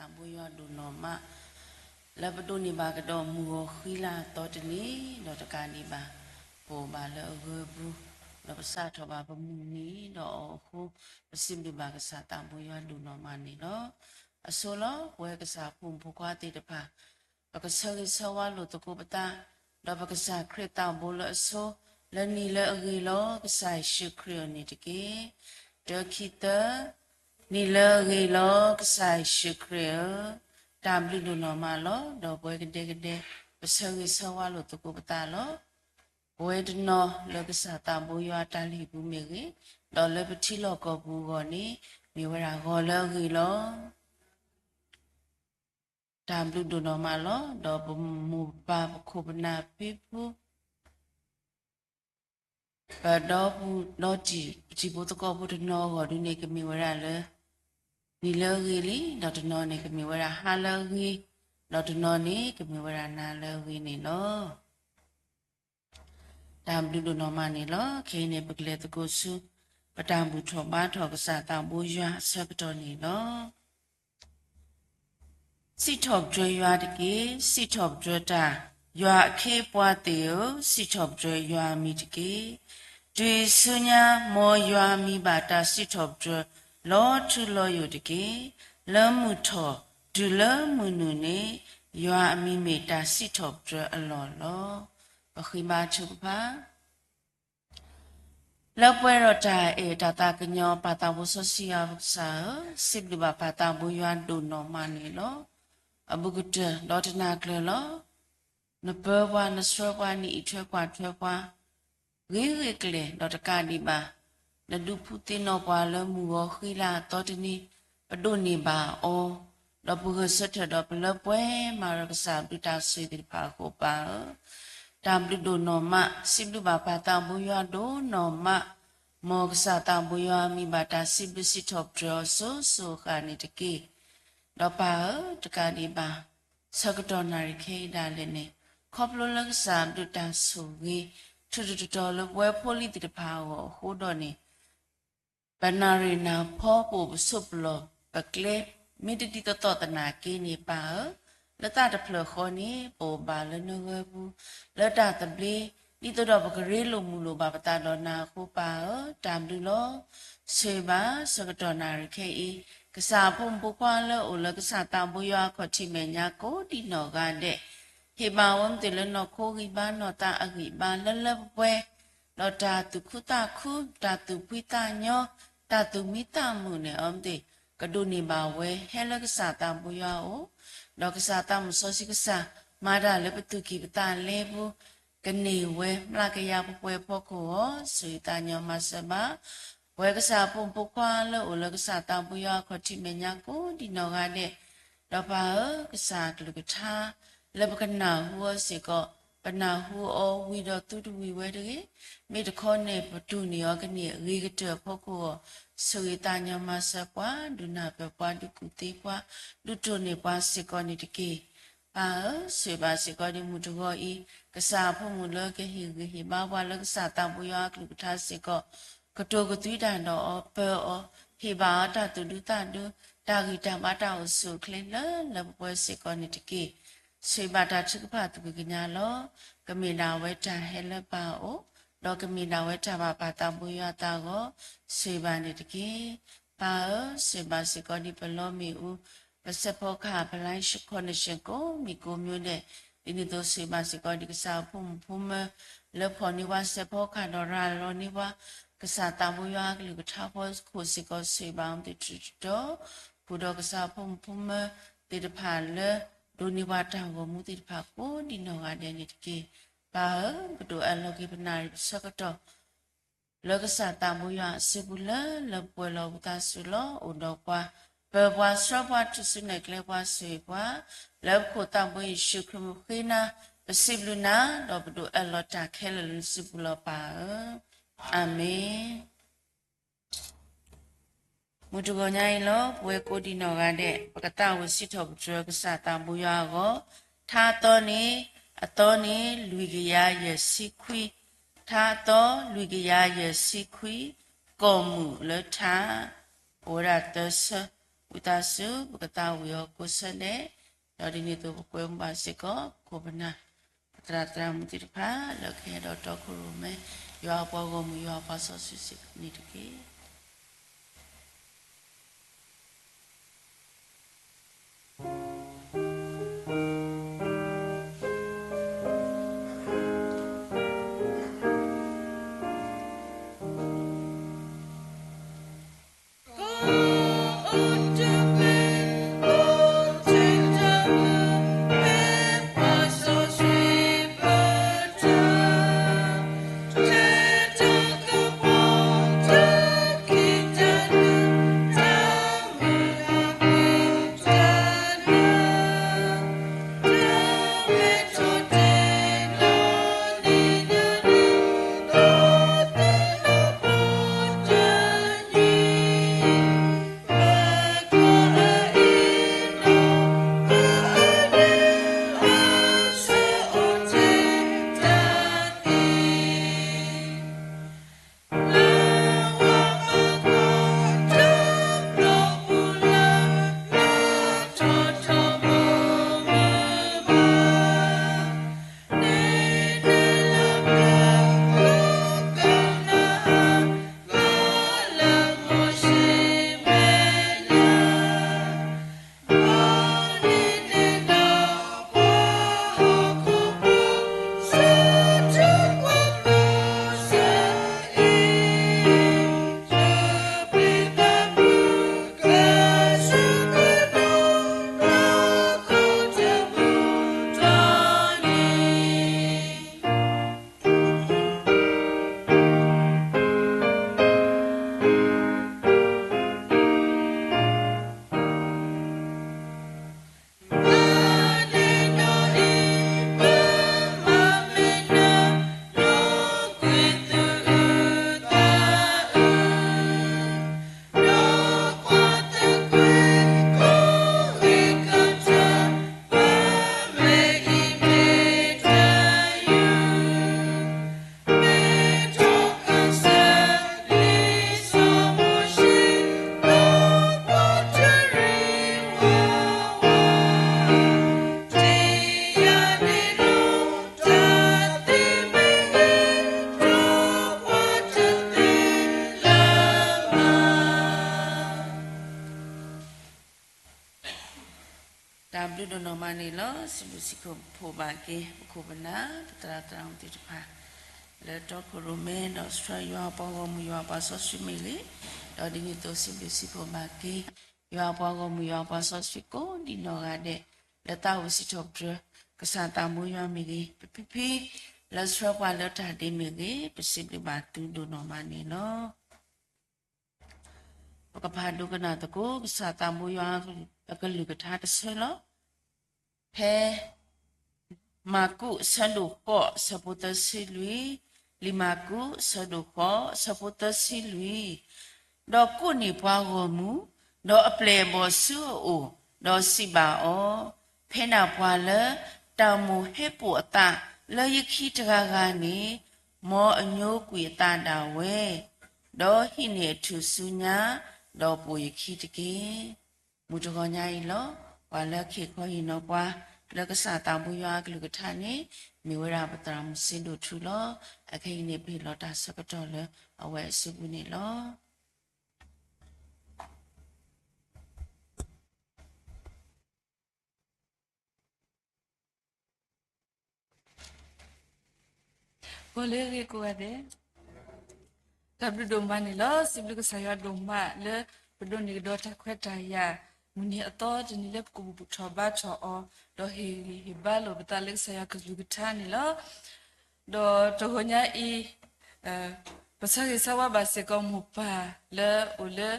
ပကစၢ်သးဘိယွၤဒိၣ်နီၢ်မး လၢပဒိးန့ၢ်ဘၣ်ကဒီးမုၢ်ဂီၤဃံလၤအသီတနံၤ ဒီးတကးဒံးဘၣ် ပအိၣ်ဘၣ်လၢအဂၢၤပူၤ ဒီးပစးထီၣ်ဘၣ်ပမုၢ်နံၤဒီးအီၤအဃိ ပစံးဘျုးဘၣ်ကစၢ်သးဘိယွၤဒိၣ်နီၢ်မးန့ၣ်လီၤ. အဆိလီၤ ပဝဲကစၢ်ဖိမုၣ်ဖိခွါသ့ၣ်တဖၣ် ပကဆၢဂ့ၤဆၢဝါလိာ်သကိးပသး, ဒီးပကစၢ်ခရံာ်သးဘိလၢအဆိ လၢနံၤလၢအဂ့ၤလီၤ ကစၢ်ယ့ၣ်ၡူးခရံာ်အအိၣ်န့ၣ်တက့ၢ်. တၢ ခံ သၢ, နံၤလၢအဂ့ၤလီၤ ကစၢ်ယ့ၣ်ၡူးခရံာ်ဧၢ, တၢ်ဘျုးဒိၣ်နီၢ်မးလီၤ. ဒီးပဝဲကဒဲကဒဲ ပဆၢဂ့ၤဆၢဝါလိာ်သကိးပသးလီၤ. ပဝဲတနီၤလၢကစၢ်သးဘိယွၤအတၢ်လုၢ်ဟံၣ်ပူၤမ့ၢ်ဂ့ၤ, ဒီးလၢပထံလီၢ်ကီၢ်ပူၤအဂီၢ်န့ၣ် မ့ၢ်ဝဲဒၣ်ဂီၤလၢအဂ့ၤလီၤ. တၢ်ဘျုးဒိၣ်နီၢ်မးလီၤ. ဒီးပမိၢ်ပၢ်ပခိၣ်ပနၢ်ဖံဖု ပဒီပုၢ်ဒီတံၢ် ပတံၤဖိသကိးဖိတနီၤအဂီၢ်ဒုန့ၣ် ကမ့ၢ်ဝဲဒၣ်လၢ နံၤလၢအဂ့ၤလံ, ဒီးတနီၤန့ၣ် ကမ့ၢ်ဝဲဒၣ်ဟါလၢအဂ့ၤ, ဒီးတနီၤန့ၣ် ကမ့ၢ်ဝဲဒၣ်နၤလၢအဂ့ၤန့ၣ်လီၤ. တၢ်ဘျုးဒိၣ်နီၢ်မးန့ၣ်လီၤ. ခဲအံၤန့ၣ် ပကလဲၤသကိးဆူ ပတၢ်ဘူၣ်ထီၣ်ဘါထီၣ်ကစၢ်သးဘိယွၤအဆၢကတီၢ်န့ၣ်လီၤ. စံးထီၣ်ပတြၢၤယွၤတက့ၢ်. စံးထီၣ်ပတြၢၤတၢ်, ယွၤအခ့အပှၤသ့ၣ်ဧၢ, စံးထီၣ်ပတြၢၤယွၤအမံၤတက့ၢ်. တုၤဆူညါ မ်ယွၤအမံၤဘၣ်တၢ်စံးထီၣ်ပတြၢၤ လီၤထူလီၤယိာ်တက့ၢ်. လၢမုၢ်ထီၣ်တုၤလၢမုၢ်နုာ်န့ၣ် ယွၤအမံၤမ့ၢ်တၢ်စံးထီၣ်ပတြၢၤအလီၢ်လီၤ. ပဃ့ဘါထုကဖၣ် လၢပှဲၤဒီးတၢ်အဲၣ်တၢ်သးကညီၤ ပၢ်သးဘိစီဆှံယွၤပကစၢ်ဧၢ, စံးဘျုးဘၣ်ပၢ်သးဘိယွၤဒိၣ်နီၢ်မးန့ၣ်လီၤ. အဘူးကတၢၢ်ဒီးတနၤကျၢၤလီၤ. နပၢပှၤ နဆှၢပှၤ နအံးထွဲကွၢ်ထွဲပှၤ ဂ့ၤဂ့ၤကျဲၤဒီးတကးဒံးဘၣ် နဒုးဖှူသ့ၣ်နီၣ်ပှၤလၢမုၢ်ဂီၤဃံလၤအသီတနံၤ ပဒိးန့ၢ်ဘၣ်အီၤ, ဒီးပဂဲၤဆၢထၢၣ်ဒီးပလၢပှဲၤမၤဒီးကစၢ်အဘျုးတၢ်ဆိၣ်ဂ့ၤသ့ၣ်တဖၣ်အဃိ ပၢ်ဧၢ, တၢ်ဘျုးဒိၣ်နီၢ်မး, စံးဘျုးဘၣ်ပၢ်သးဘိယွၤဒိၣ်နီၢ်မး, မ်ကစၢ်သးဘိယွၤအမံၤဘၣ်တၢ်စံးဘျုးစံးထီၣ်ပတြၢၤအီၤစိၤစိၤအဃၣ်န့ၣ်တက့ၢ်. ဒီးပၢ်ဧၢ, တကးဒံးဘၣ် ဆၢကတီၢ်နၣ်ရံၣ်ခဲအံၤဒၣ်လဲာ်န့ၣ် ခီဖျိလၢကစၢ်အဘျုးတၢ်ဆိၣ်ဂ့ၤ ထုးထီၣ်တတီၤလၢပဝဲဖိလံၤသ့ၣ်တဖၣ်အဂီၢ်အဃိဒီးန့ၣ် ပနၣ်ရံၣ်နၢ်ဖီ ပအိၣ်ပဆိးပလီၢ်ပကျဲ မ့ၢ်တဒ်သိးသိးသနာ်က့န့ၣ် ပၢ်ဧၢ, လၢသးတဖျၢၣ်ဃီန့ၣ် ပအိၣ်ဘၣ်လၢနဂၢၤပူၤ လၢတၢ်သဘျ့ ဒ်သိးဒီးပကရ့လိာ်မုာ်လိာ်ဘၣ်ပသးဒီးနၤအဃိ ပၢ်ဧၢ, တၢ်ဘျုးလီၤ. ဆိၣ်ဂ့ၤဘၣ်ဆၢကတီၢ်နၣ်ရံၣ်ခဲအံၤ ကစၢ်အဖိမုၣ်ဖိခွါလၢအအိၣ်လၢကစၢ်သးဘိယွၤအခီၣ်ထံးမဲာ်ညါကိးဒံးနီၢ်ဂၤဒဲး ဟ့ၣ်ဘၣ်ဝဲမ့ၢ်တ့ၢ်လၢနီၢ်ခိဂံၢ်ဘါနီၢ်သးအဂံၢ်ဘါလၢလၢပှဲၤပှဲၤ, ဒီးတၢ်သူၣ်ခုသးခု, တၢ်သူၣ်ဖှံသးညီ, တၢ်သူၣ်မံသးမုာ်န့ၣ် အဝဲမ့ၢ်တ့ၢ် ကဒိးန့ၢ်ဘၣ်ဝဲ ဟဲလၢကစၢ်သးဘိယွၤအအိၣ်, ဒီးကစၢ်သးမုၣ်စီဆှံကစၢ် မၤတၢ်လၢပသူၣ်ကံၢ်ပသးလဲပူၤ ကန့ၢ်ဝဲမျးကယၤပှဲၤပှဲၤအဖီခိၣ်အဂီၢ် ဆိၣ်ဂ့ၤသးညီမၤစၢၤဘၣ် ပဝဲကစၢ်အဖိမုၣ်ဖိခွါလၢအအိၣ်လၢကစၢ်သးဘိယွၤအခီၣ်ထံးမဲာ်ညါကိးဒံးနီၢ်ဂၤဒဲး, ဒီးပၢ်ဧၢ, ကစၢ်အကလုၢ်ကထါ လၢပကနၢ်ဟူအီၤစ့ၢ်ကီး, ပနၢ်ဟူအီၤဝံၤဒီးသုတဝံၤဝဲတဂ့ၤ, မ့ၢ်တခီန့ၣ် ပတိၢ်န့ၢ်အီၤကန့ၢ်အဂ့ၤကတၢၢ်အဖီခိၣ်အဂီၢ်, ဆိၣ်ဂ့ၤသးညီမၤစၢၤပှၤ, ဒုးနၢ်ပၢၢ်ပှၤ, ဒုးကူၣ်သ့ပှၤ, ဒုးတိၢ်န့ၢ်ပှၤစ့ၢ်ကီးန့ၣ်တက့ၢ်. ပၢ်ဧၢ, ဆိၣ်ဂ့ၤဘၣ်စ့ၢ်ကီးဒ်မုၢ်တဂီၤအံၤ, ကစၢ်အဖိမုၣ်လၢကဟ့ၣ်ဂံၢ်ဟ့ၣ်ဘါပှၤလၢကစၢ်သးဘိယွၤအကလုၢ်ကထါစ့ၢ်ကီး, ကတိၤကသွံတၢ်ဒီးအီၤ, ပၢၤအီၤ, ဟ့ၣ်ဘၣ်အီၤတၢ်သူၣ်ဒူသးဒူ, တၢ်ဂံၢ်တၢ်ဘါတၢ်အိၣ်ဆူၣ်အိၣ်ချ့လၢလၢပှဲၤပှဲၤစ့ၢ်ကီးန့ၣ်တက့ၢ်. ဆိၣ်ဂ့ၤဘၣ်တၢ်ထုကဖၣ်သူၣ်က့ၤကညးလီၤ. ကမ့ၢ်ဒၣ်ဝဲတၢ်ဟဲလၢပၢ်အအိၣ်, ဒီးကမ့ၢ်ဒၣ်ဝဲတၢ်ဘၣ်ပၢ်သးဘိယွၤအသးအဂီၢ်, ဆိၣ်ဂ့ၤဘၣ်န့ၣ်တက့ၢ်. ပၢ်ဧၢ, ဆိၣ်ဂ့ၤဘၣ်စ့ၢ်ကီးဒ်ပလီမ့ၣ်အူ, ပစဲးဖီကဟၣ် ပ live connection ကိးမံၤကိးမံၤဒဲး, ဒ်န့ၣ်အသိးဆိၣ်ဂ့ၤဘၣ်စ့ၢ်ကီးဒ်ကစၢ်အဖိမုၣ်ဖိမၢ လၢဖီၣ်န့ၢ်ပှၤစဲးဖီကဟၣ်ဒီးရၤလီၤန့ၢ်ပှၤ ကစၢ်သးဘိယွၤအကလုၢ်ကထါဖီခိၣ်စ့ၢ်ကီး ဆိၣ်ဂ့ၤဘၣ်အီၤသ့ၣ်တတီၤ, ဃုာ်ဒီးကစၢ်အဖိမုၣ်ဖိမၢသ့ၣ်တဖၣ်လၢ ဒိးန့ၢ်ပှၤတၢ်ဂီၤမူသ့ၣ်တဖၣ်ကိးဒံးနီၢ်ဂၤဒဲးန့ၣ်တက့ၢ်. ပၢ်ဧၢ, ပဒိးအၢၣ်လီၤက့ၤပနၣ်ရံၣ်ပဆၢကတီၢ် လၢကစၢ်သးဘိယွၤအစုပူၤလၢလၢပှဲၤပှဲၤလီၤ ဝံသးစူၤလီၤအိၣ်ဒီးပှၤ, ပၢၤပှၤဆှၢပှၤ ထူၣ်စုနဲၣ်ကျဲပှၤ ဆိၣ်ဂ့ၤပှၤ, လၢပခိၣ်သးဘိယ့ၣ်ၡူးခရံာ်မုၢ်ဃ့နၤ, ပစံးဘျုးနၤ, ဒီးပဒိးအၢၣ်လီၤတၢ်ခဲလၢာ်လၢနစုပူၤလီၤပၢ်ဧၢ, အၤမ့ၣ်. မုၢ်တဂီၤညါအံၤလီၤ ပဝဲကိးဒံးနီၢ်ဂၤဒဲး ပကသးဝံၣ်စံးထီၣ်ပတြၢၤကစၢ်သးဘိယွၤအဂီၢ်, ထါအသီန့ၣ်, အသီန့ၣ် လွံၢ်ကယၤယဲၢ်ဆံခွံ, ထါအသီ လွံၢ်ကယၤယဲၢ်ဆံခွံ, ကီၢ်မုၢ်လၢထါ, အိၣ်ဝဲဒၣ်သၢဆၢ, ဝံသးစူၤ ပကသးဝံၣ်အီၤကိးဆၢဒဲး, ဒီးဒ်န့ၣ်အသိးပကွဲမုာ်ဘၣ်စ့ၢ်ကီး ပခိၣ်ပနၢ် ပသရၣ်သရၣ်မုၣ်သ့ၣ်တဖၣ် လၢကဟဲဒီးတီခိၣ်ရိၣ်မဲ ယွၤအပှၤဂီၢ်မုၢ် ယွၤအပှၤစီဆှံစ့ၢ်ကီးန့ၣ်တက့ၢ်.တၢ်ဘျုးဒိၣ်နီၢ်မးန့ၣ်လီၤ. စံးဘျုးစံးဖှိၣ်ဘၣ်က့ၤ ပခိၣ်ပနၢ် ပသရၣ်သရၣ်မုၣ်သ့ၣ်တဖၣ် လၢတီခိၣ်ရိၣ်မဲ ဒီးဆှၢယွၤအပှၤဂီၢ်မုၢ် ယွၤအပှၤစီဆှံမ့ၢ်ဂ့ၤ, ဒီးဒ်န့ၣ်အသိးစံးဘျုးစံးဖှိၣ်ဘၣ်က့ၤ ယွၤအပှၤဂီၢ်မုၢ် ယွၤအပှၤစီဆှံကိးဒံနီၢ်ဂၤဒဲး လၢသးဝံၣ်စံးထီၣ်ပတြၢၤ ကစၢ်သးဘိယွၤမ့ၢ်ဂ့ၤ, ပဖံဖံ လၢဆှၢပှၤလၢတၢ်ဒ့မ့ၢ်ဂ့ၤ, ပစံးဘျုးဘၣ်သုဒိၣ်နီၢ်မးန့ၣ်လီၤ. ပကဖးဒိကနၣ်သကိး ကစၢ်သးဘိယွၤအကလုၢ်ကထါတဆၢလီၤ. ဖဲ မၢ်ကူး အဆၢဒိၣ်ဃိး အဆၢဖိသၢဆံလွံၢ်, လံာ်မၢ်ကူး အဆၢဒိၣ်ဃိး အဆၢဖိသၢဆံလွံၢ်, ဒီးကိးန့ၢ်ပှၤဂီၢ်မုၢ်, ဒီးအပျဲၢ်အဘီၣ်ဆူအအိၣ်, ဒီးစံးဘၣ်အီၤ, ဖဲနၢ်ပှၤလၢ တၢ်မိၣ်ဟဲပိာ်အသးလၢယခံတဂၤဂၤန့ၣ်, မ်အညိကွံာ်အသးဒၣ်ဝဲ, ဒီးဟံးန့ၢ်အထူၣ်စုညါ, ဒီးပိာ်ယခံတက့ၢ်. မုၢ်တဂီၤညါအံၤလီၤ. ပှၤလၢအခ့ခီဟ့ၣ်နီၤပှၤ လၢကစၢ်သးဘိယွၤအကလုၢ်ကထါန့ၣ် မ့ၢ်ဝဲဒၣ်ပသရၣ်မုၣ်စ့ဒိၣ်ထူလီၤ. အခဲအံၤန့ၣ် ပဟ့ၣ်လီၤတၢ်ဆၢကတီၢ်လၢအဝဲအစုပူၤန့ၣ်လီၤ. ဂီၤလၢအဂ့ၤကိးဂၤဒဲး, တၢ်ဘျုးဒိၣ်မးန့ၣ်လီၤ. စံးဘျုးကစၢ်ယွၤဒိၣ်မးလၢ ပဒိးန့ၢ်ကဒီးတၢ်ခွဲးတၢ်ယာ် မုၢ်နံၤအသီတနံၤလၢပကဘူၣ်ထီၣ်ဘါထီၣ်အီၤ, ဒီးဟ့ၣ်ဂံၢ်ဟ့ၣ်ဘါလိာ်ပသးလၢကစၢ်ယွၤကလုၢ်ကထါန့ၣ်လီၤ. ဒီးတဂီၤညါအံၤ ပဆၢဂ့ၤဆၢဝါဘၣ်စ့ၢ်ကီးမိၢ်ပၢ်လၢအိၣ်လၢ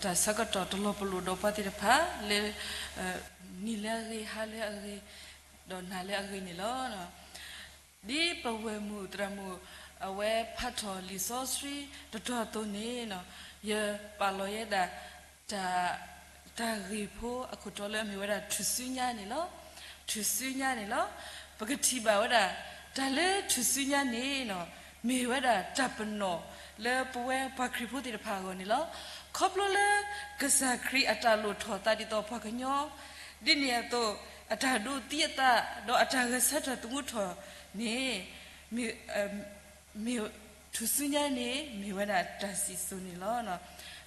တၢ်ဆၢကတီၢ်တလီၤပလိာ်ဒီးပှၤသ့ၣ်တဖၣ်လၢ နံၤလၢအဂ့ၤ, ဟါလၢအဂ့ၤ, ဒီးနၤလၢအဂ့ၤန့ၣ်လီၤ. ဒ်ပဝဲၢ်မုၣ်သရၣ်မုၣ် အဝဲဖးထီၣ်လံာ်စီဆှံတတီၤအသိးန့ၣ်, ယပာ်လီၤယဲဒၣ် တၢ်ဂ့ၢ်ဖိအခိၣ်တီလၢအမ့ၢ်ဝဲဒၣ်ထူၣ်စုညါန့ၣ်လီၤ. ထူၣ်စုညါန့ၣ်လီၤ. ပကထံၣ်ဘၣ်ဝဲဒၣ် တၢ်လၢထူၣ်စုညါန့ၣ် မ့ၢ်ဝဲဒၣ်တၢ်ပနီၣ် လၢပဝဲပှၤခရံာ်ဖိသ့ၣ်တဖၣ်အဂီၢ်န့ၣ်လီၤ. ခီဖျိလၢ ကစၢ်ခရံာ်အတၢ်လိၣ်ထီၣ်သးဒ်သိးပှၤကညီ ဒ်န့ၣ်အသိး အတၢ်ဒိးသံအသး ဒီးအတၢ်ဂဲၤဆၢထၢၣ်သမူထီၣ်န့ၣ် မ့ၢ် မ့ၢ် ထူၣ်စုညါန့ၣ် မ့ၢ်ဝဲဒၣ်တၢ်စံၣ်စိၤန့ၣ်လီၤ.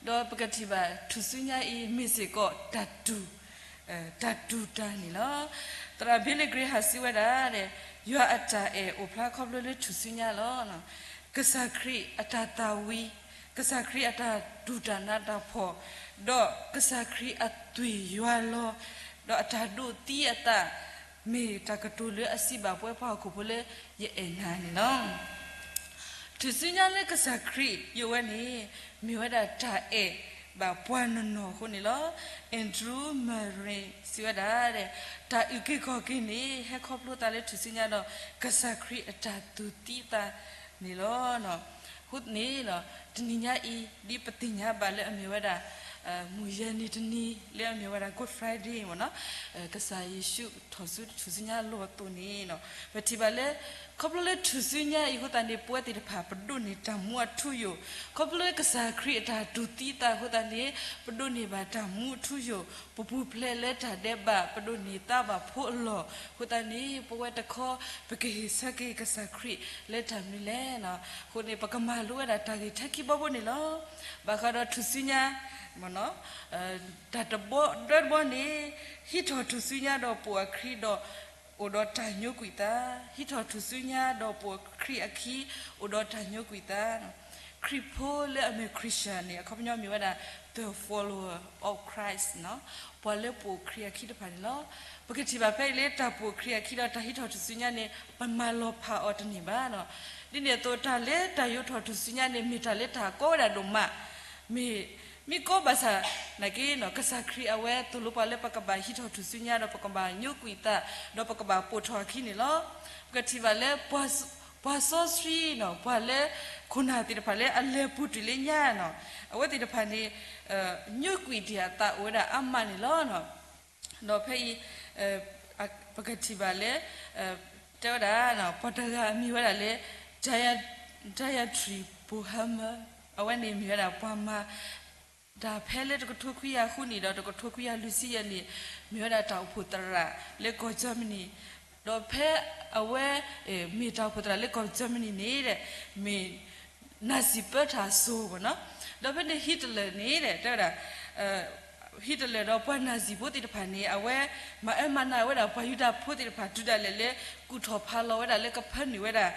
ဒီးပကထံၣ်ဘၣ်ထူၣ်စုညါအံၤ မ့ၢ်စ့ၢ်ကီးတၢ်တူၢ် တၢ်တူၢ်တၢ်န့ၣ်လီၤ. သရၣ် Billy Graham စံးဝဲဒၣ် ယွၤအတၢ်အဲၣ်အိၣ်ဖျါခီဖျိလၢထူၣ်စုညါလီၤ. ကစၢ်ခရံာ်အတၢ်သးဝံၤ, ကစၢ်ခရံာ်အတၢ်တူၢ်တၢ်နးတၢ်ဖှီၣ်, ဒီးကစၢ်ခရံာ်အသွံၣ်ယွၤလီၤ, ဒီးအတၢ်ဒိးသံအသး မ့ၢ်တၢ်ကတိၤလၢအစံးဘၣ်ပဝဲပှၤဟီၣ်ခိၣ်ဖိလၢ ယအဲၣ်နၤန့ၣ်လီၤ. ထူၣ်စုညါလၢကစၢ်ခရံာ်ယိးဝဲန့ၣ် မ့ၢ်ဝဲဒၣ်တၢ်အဲၣ်ဘၣ်ပှၤနီၢ်နီၢ်အဃိန့ၣ်လီၤ. Andrew Murray စံးဝဲဒၣ် တၢ်အုၣ်က့ၤခီၣ်က့ၤန့ၣ် ဟဲခီဖျိသးလၢထူၣ်စုညါဒီး ကစၢ်ခရံာ်အတၢ်တူၢ်သံသးန့ၣ်လီၤ. အဃိန့ၣ် တနံၤညါအံၤ ဒ်ပသ့ၣ်ညါဘၣ်လၢအမ့ၢ်ဝဲဒၣ် မုၢ်ယဲၢ်နံၤတနံၤ လၢအမ့ၢ်ဝဲဒၣ် Good Friday မ့ၢ်နီၤ, ကစၢ်ယ့ၣ်ၡူးထီၣ်ဆူထူၣ်စုညါအလီၢ်အသိးန့ၣ် ပထံၣ်ဘၣ်လၢ ခီဖျိလၢထူၣ်စုညါအံၤအဃိသတးန့ၣ် ပဝဲသ့ၣ်တဖၣ်ပဒိးန့ၢ်တၢ်မူအထူအယိာ်, ခီဖျိလၢကစၢ်ခရံာ်အတၢ်တူၢ်သံသးအဃိသတးန့ၣ် ပဒိးန့ၢ်ဘၣ်တၢ်မူအထူအယိာ်, ပပူၤဖျဲးလၢတၢ်ဒဲးဘး ပဒိးန့ၢ်သါဘၣ်ဖိအလီၢ်အဃိသတးန့ၣ် ပဝဲတခီ ပကဟ့ၣ်ဆၢက့ၤကစၢ်ခရံာ်လၢတၢ်မနုၤလဲၣ်. အဃိန့ၣ် ပကမၤလိဝဲဒၣ်တၢ်ဂ့ၢ်ထဲခံဘီဖိန့ၣ်လီၤ. ဘၣ်ဃးဒီးထူၣ်စုညါ တၢ်တဘီဒၢတဘီန့ၣ် ဟံးထီၣ်ထူၣ်စုညါဒီးပိာ်အချံဒီး အိၣ်ဒီးတၢ်ညိကွံာ်သး, ဟံးထီၣ်ထူၣ်စုညါဒီးပိာ်ခရံာ်အခံ အိၣ်ဒီးတၢ်ညိကွံာ်သး. ခရံာ်ဖိလၢအမ့ၢ် Christian န့ၣ် အခီပညီမ့ၢ်ဝဲဒၣ် the follower of Christ နီၤ, ပှၤလၢပိာ်ခရံာ်အခံတဖၣ်န့ၣ်လီၤ. ပကထံၣ်ဘၣ်ဖဲအံၤလၢတၢ်ပိာ်ခရံာ်အခံဒီးတၢ်ဟံးထီၣ်ထူၣ်စုညါန့ၣ် ပမၤလီၤဖးအီၤတန့ၢ်ဘၣ်နီၤ. ဒ်န့ၣ်အသိး တၢ်လၢတၢ်ယိးထီၣ်ထူၣ်စုညါန့ၣ် မ့ၢ်တၢ်လၢတၢ်ကီဝဲဒၣ်ဒိၣ်မး, မ့ၢ် မ့ၢ်ကီဘၣ်ဆၣ်နာ်က့နီၤ ကစၢ်ခရံာ်အဝဲသိၣ်လိပှၤလၢပကဘၣ်ဟံးထီၣ်ထူၣ်စုညါဒီးပကဘၣ်ညိကွံာ်သး ဒီးပကဘၣ်ပိာ်ထီၣ်အခံန့ၣ်လီၤ. ပကထံၣ်ဘၣ်လၢ ပှၤစီဆှံနီၤ ပှၤလၢ ခိၣ်နၢ်သ့ၣ်တဖၣ်လၢအလဲၤပူၤတွံၢ်လၢညါနီၤ အဝဲသ့ၣ်တဖၣ်န့ၣ် ညိကွံာ်တ့ၢ်အသးအိၣ်ဝဲဒၣ်အါမးန့ၣ်လီၤ. ဒီးဖဲအံၤ ပကထံၣ်ဘၣ်လၢ တဲဝဲဒၣ် ပှၤတဂၤအမံၤဝဲဒၣ်လၢ Dietrich Bonhoeffer အဝဲန့ၣ်မ့ၢ်ဝဲဒၣ်ပှၤမၤ တၢ်ဖဲလၢတကထိခွံကယၤဃုနံၣ်ဒီးတကထိခွံကယၤလွံၢ်ဆံယဲၢ်နံၣ် မ့ၢ်ဝဲဒၣ်တၢ်အိၣ်ဖှိၣ်သရၣ်လၢကီၢ် Germany ဒီးဖဲအဝဲ မ့ၢ်တၢ်အိၣ်ဖှိၣ်သရၣ်လၢကီၢ် Germany န့ၣ် မ့ၢ် နာ်စံၣ်ပၢတၢ်အစိၤမ့ၢ်နီၤ, ဒီးဖဲန့ၣ် Hitler န့ၣ် တဲဝဲဒၣ် Hitler ဒီးပှၤနာ်စံၣ်ဖိသ့ၣ်တဖၣ်န့ၣ် အဝဲမၤအၢမၤနးဝဲဒၣ်ပှၤယူဒၤဖိသ့ၣ်တဖၣ်တုၤဒၣ်လဲာ်လၢ ကူၣ်ထီၣ်ဖးလီၤဝဲဒၣ်လၢကဖၢနုာ်ဝဲဒၣ်